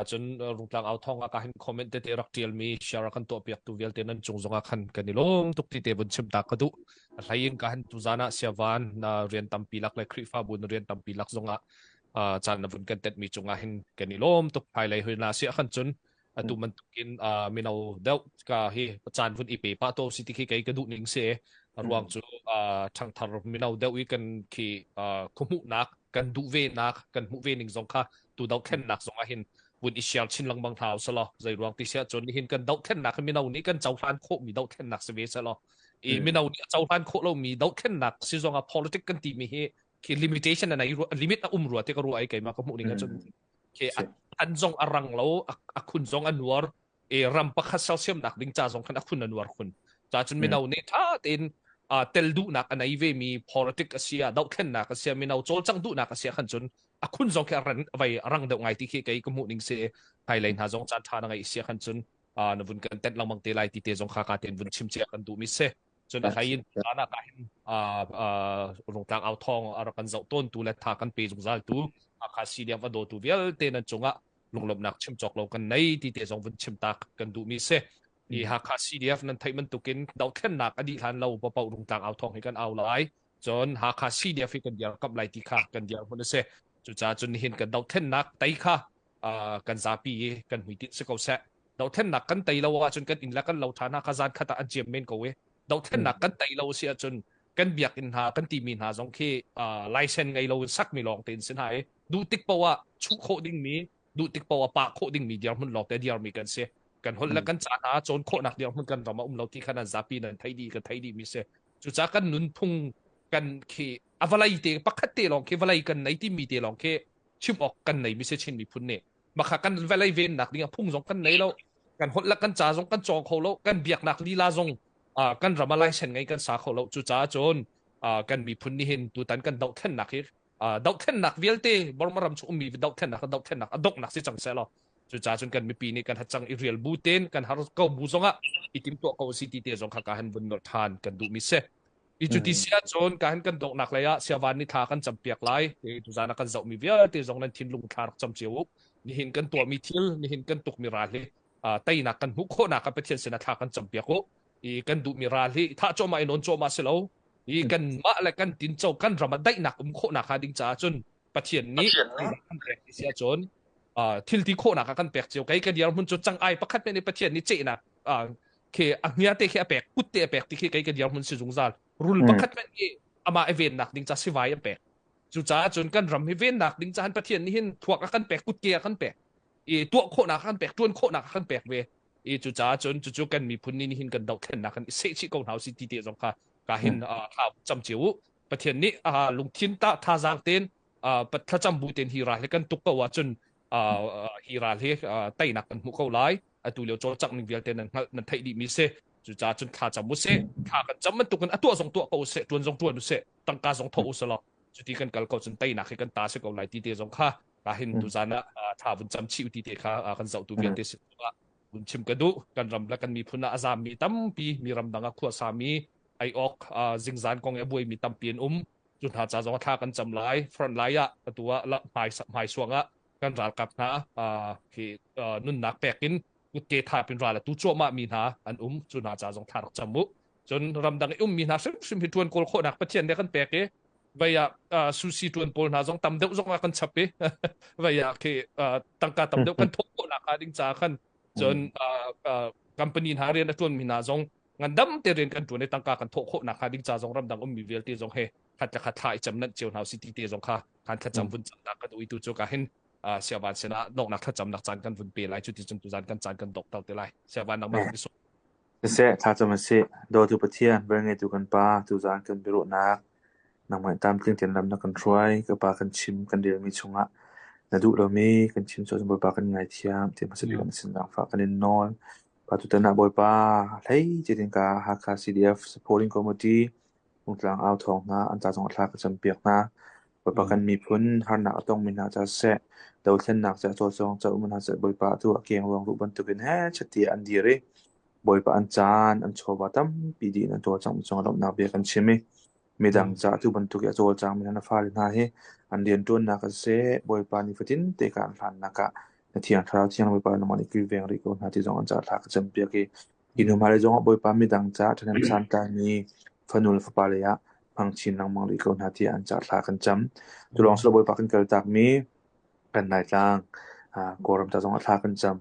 cun rungtlang au thong ka hin comment te te rak tial mi share kan to piak tu vialte nan cung zonga khan kan i lawm tuk ti te vun chim ta ka du hlaiin ka hin tu zana sia van na rian tampi lak le Khrihfa bu na rian tampi lak zonga caan na vun kan tet mi cungah hin kan i lawm tuk hmailei hui na si khan cun atu bantukin mino deuh ka hi caan vun i pe pa to si ti khi kei ka duh ning si ruang cu ṭhangthar mino deuh i kan khi khuhmuhnak kan duh ve nak kan hmuh ve ning zong kha tu dohthlennak zong ah hin vun i share chin lengmang hna usalaw zei ruang ti sia cun nihin kan dohthlennak hi mino nih kan cohlan khawh mi dohthlennak si ve selaw i mino nih a cohlan khawh lo mi dohthlennak si zong ah politic kan ti mi hi khi limitation an ai limit a um rua te ka ruah ai keimah ka hmuh ning ahcun khi an zong a rang lo a khun zong a nuar e ram pakhat sersiamnak ding ca zong khan a khun a nuar khun ca cun mino nih tha tein tel duhnak a nei ve mi politic a sia dohthlennak a sia mino cawlcangh duhnak a sia khan cun a khun zong khi a ran vai rang deuh ngai ti khi kei ka hmuh ning si hmailei hna zong caan tha na ngai sia khan cun na vun kan tet lengmang te lai ti te zong kha ka ten vun chim chia kan duh mi si Cun a hlei in caan ah hin rungtlang au thawng a rak kan zoh tawntu le tha kan pe zungzal tu Hakha CDF a dawtu vialte nan cungah lunglawmhnak chim cawk lo kan nei ti te zong vun chim tak kan duhmi si. Hi Hakha CDF nan theih bantukin dohthlennak a dih hlan lo paoh rungtlang au thawng hi kan au lai. Cun Hakha CDF hi kan dirkamh lai ti kha kan dirhmun a si. Cucaah cun nihin kan dohthlennak tei kha kan zapi i kan hmuitinh si ko seh. Dohthlennak kan tei lo ahcun kan inn le kan lo ṭha hna kha zan khat ah an ciam men ko i dohthlennak kan tei lo si ahcun kan biakinn hna kan timi hna zong khi license ngei lo in sakmi lawng tein si hna i duh tik paoh ah chuh khawh dingmi duh tik paoh ah pah khawh dingmi dirhmun lawng te dirmi kan si. Kan holh le kan ca hna cawn khawhnak dirhmun kan ram ah um lo ti kha nan zapi nan thei dih kan thei dihmi si. Cucaah kan nunphung kan khi a vawlei te pakhat te lawng khi vawlei kan nei timi te lawng khi chim awk kan nei mi si Chin miphun nih makha kan vawlei vennak ding ah phung zong kan nei lo kan holh le kan ca zong kan cawng kho lo kan biaknak lila zong kan ram ah license ngei kan sa kho lo cucaah cun kan miphun nih hin tutan kan dohthlennak hi dohthlennak vialte Burma ram chung ummi dohthlennak dohthlennak a donghnak si cang seh law cucaah cun kan mipi nih kan hacang i rial bu ten kan har ko bu zongah i timtuah ko si ti te zong kha ka han vun nolh than kan duhmi si I cuti si ahcun ka hin kan donghnak lei ah siavan ni thla kan campiak lai. Tuzaan ah kan zohmi vialte zong nan thinlung thla rak cam cio u. Nihin kan tuahmi thil, nihin kan tukmi ral hi teinak kan hmuh khawhnak ah Pathian sinah thla kan campiak u. I kan duhmi ral hi thah cuahmah i nawn cuahmah si lo. I kanmah le kan tinco kan ram ah daihnak um khawhnak hnga ding caah cun Pathian nih kan pek ti si ahcun thil ti khawhnak ah kan pek cio. Kei ka dirhmun cu cang ai pakhat men i Pathian nih cehnak khi a hnia te khi a pek kut te a pek ti khi kei ka dirhmun si zungzal rul pakhat hmanh hi amah i vennak ding ca sivai a pek cucaah cun kan ram hi vennak ding cahan Pathian nih hin thuak a kan pek kutke a kan pek i tuah khawhnak a kan pek tuan khawhnak a kan pek ve i cucaah cun cucu kan miphun nih hin kan dohthlennak kan i sehchih ko hna usih ti te zong kha ka hin thla cam cio u Pathian nih lungthin ta thazaang ten thlacam bu ten hi ral hi kan tuk ko ahcun hi ral hi teinak kan hmuh ko lai atu lio cawlcangh ning vialte nan hngalh nan theih dihmi si cucaah cun thla cam usih thla kan cam bantukin a tuah zong tuah ko usih tuan zong tuan usih tangka zong thawh usih law cuti kan kal ko cun teinak hi kan ta si ko lai ti te zong kha ka hin tuzan ah thla vun cam chih ti te kha kan zohtu vialte sin ah vun chim ka duh kan ram le kan miphun ah a zaammi tampi mi ramdang ah khuasami ai awk zingzan kong i a buaimi tampi an um cu hna ca zong thla kan cam lai front lai ah atu ah hmai hmai suang ah kan ralkap hna khi nunnak pek in kutke thap in ral atu cuahmah mi hna an um cu hna ca zong thla rak cam u cun ramdang i ummi hna hrimhrim hi ṭuan kawl khawhnak Pathian nih kan pek i vei ah sushi ṭuan pawl hna zong tam deuh zong ah kan chap i vei ah khi tangka tam deuh kan thawh khawhnak hnga ding caah khan cun company hna rian a ṭuanmi hna zong ngandam te rian kan ṭuan i tangka kan thawh khawhnak hnga ding ca zong ramdang ummi vialte zong he khat le khat thla i cam nanh cio hna usih ti te zong kha khan thlacam vun camnak kan ui tu cu ka hin siavan sinah donghnak thlacamnak caan kan vun pe lai cu ti cun tuzan kan caan kan dok ter te lai siavan nangmah ni so. Siseh, thlacam a si. Dawtu Pathian, velngeitu kan Pa, tuzaan kan biaruahnak nangmah nih tlamtling tein lam na kan hruai. Ka Pa kan chim, kan relmi chungah na duh lomi kan chim sual Bawipa kan ngaithiam. Ti hmasa bik na sin zaangfah kan in nawl. Pa tutan ah Bawipa hlei cetin ka Hakha CDF Supporting Committee Rungtlang au thawng hna an ca zong thla ka campiak hna. Bawipa kan miphun harnak a tongmi hna ca siseh, dothlennak ca cawlcawng ca um hna seh Bawipa tu a keng ruang ruh bantukin he chati an dir i Bawipa an caan an chawva tampi dih in an cawlcangh mi cungah lawmhnak bia kan chim i midang ca tu bantuk i a cawlcang mi hna na fale hna hi an rianṭuannak ah siseh Bawipa nifatin te ka an hlannak ah na thiang thlarau thiang Bawipa nangmah nih kilveng rih ko hna ti zong an ca thla ka campiak i Hi hnu hmailei zongah Bawipa midang caah ṭhahnem santlaimi fanu le fapa lei ah hmang chin lengmang rih ko hna tiah an caah thla kan cam. Cu lawng si lo Bawipa kan kaltakmi kan Laitlang Kawlram ca zongah thla kan cam.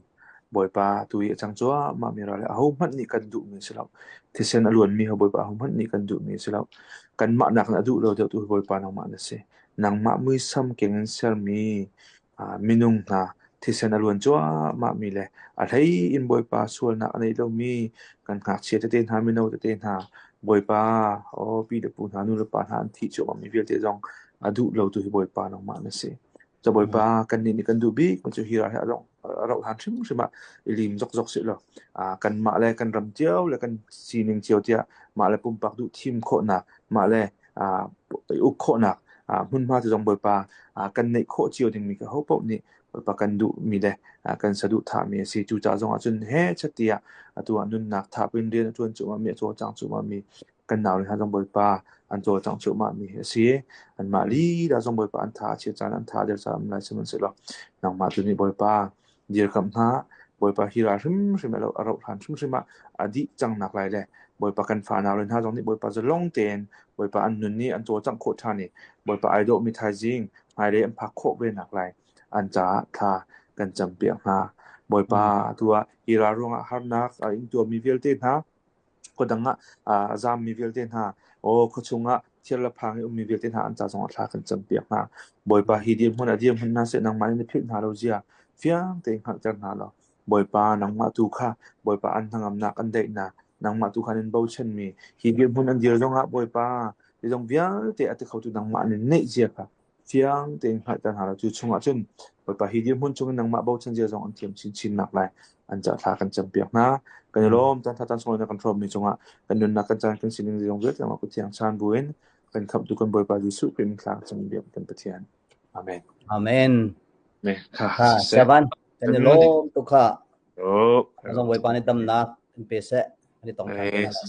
Bawipa tu i a cang cuahmah mi ral hi ahohmanh nih kan duhmi a si lo. Thisen a luanmi hi Bawipa ahohmanh nih kan duhmi a si lo. Kanmah nakin a duh lo deuhtu hi Bawipa nangmah na si. Nangmah muisam keng in sermi minung hna thisen a luan cuahmahmi le a hlei in Bawipa sualnak a nei lomi kan ngakchia tete hna mino tete hna Bawipa aw pi le pu hna nu le pa hna an thih cuahmahmi vialte zong a duh lotu hi Bawipa nangmah na si. Ca Bawipa kannih nih kan duh bik mi cu hi ral hi a rauh hlan hrimhrim ah i lim zokzok sih law kanmah le kan ram cio le kan sining cio tiah mah le pumpak duh thim khawhnak mah le i uk khawhnak hmunhma cu zong Bawipa kan neih khawh cio dingmi kha hopaoh nih Bawipa kan duhmi le kan saduhthahmi a si. Cucaah zongah cun hechet tiah atu ah nunnak thap in rian a ṭuan cuahmahmi, a cawlcang cuahmahmi kan naule hna zong Bawipa an cawlcangh cuahmahmi hi a si. Anmah lila zong Bawipa an tha a chia caan, an tha a der caan um lai sihmanhsehlaw nangmah tu nih Bawipa dirkamh hna. Bawipa hi ral hrimhrim a rauh hlan hrimhrim ah a dih cang nak lai le Bawipa kan fanau le hna zong nih Bawipa zalong tein Bawipa an nun i an cawlcangh khawh ṭhan i Bawipa ai dawhmi thaizing hmailei an phak khawh ve nak lai an caah thla kan campiak hna. Bawipa atu ah hi ral ruangah harnak a ingtuarmi vialte hna Khuadang ah a zaammi vialte hna, aw khuachung ah thir le phang i ummi vialte hna an ca zongah thla kan campiak hna. Bawipa hi dirhmun ah dirhmun hna seh nangmah nih na philh hna lo zia fiang tein hngalhter hna law Bawipa nangmah tu kha Bawipa an hnangamnak an daihnak nangmah tu kha an in bochanmi hi dirhmun an dir zongah Bawipa zeizong vialte a ti khotu nangmah nih neih zia kha fiang tein hngalhter hna law cu chungah cun Bawipa hi dirhmun chungin nangmah bochan zia zong an thiam chinchin nak lai an ca thla kan campiak hna kan i lawm caan tha caan sunglawi na kan hrawmmi cungah kan nunnak kan caan kan sining zong vialte mah kuthiang chan buin kan khamhtu kan Bawipa Jesuh Khrih min thla kan biak kan Pathian amen amen ne kha kha Sevan kan i lawm tuk kha oh zong Bawipa nih damnak in pe seh kan i tong than te lai.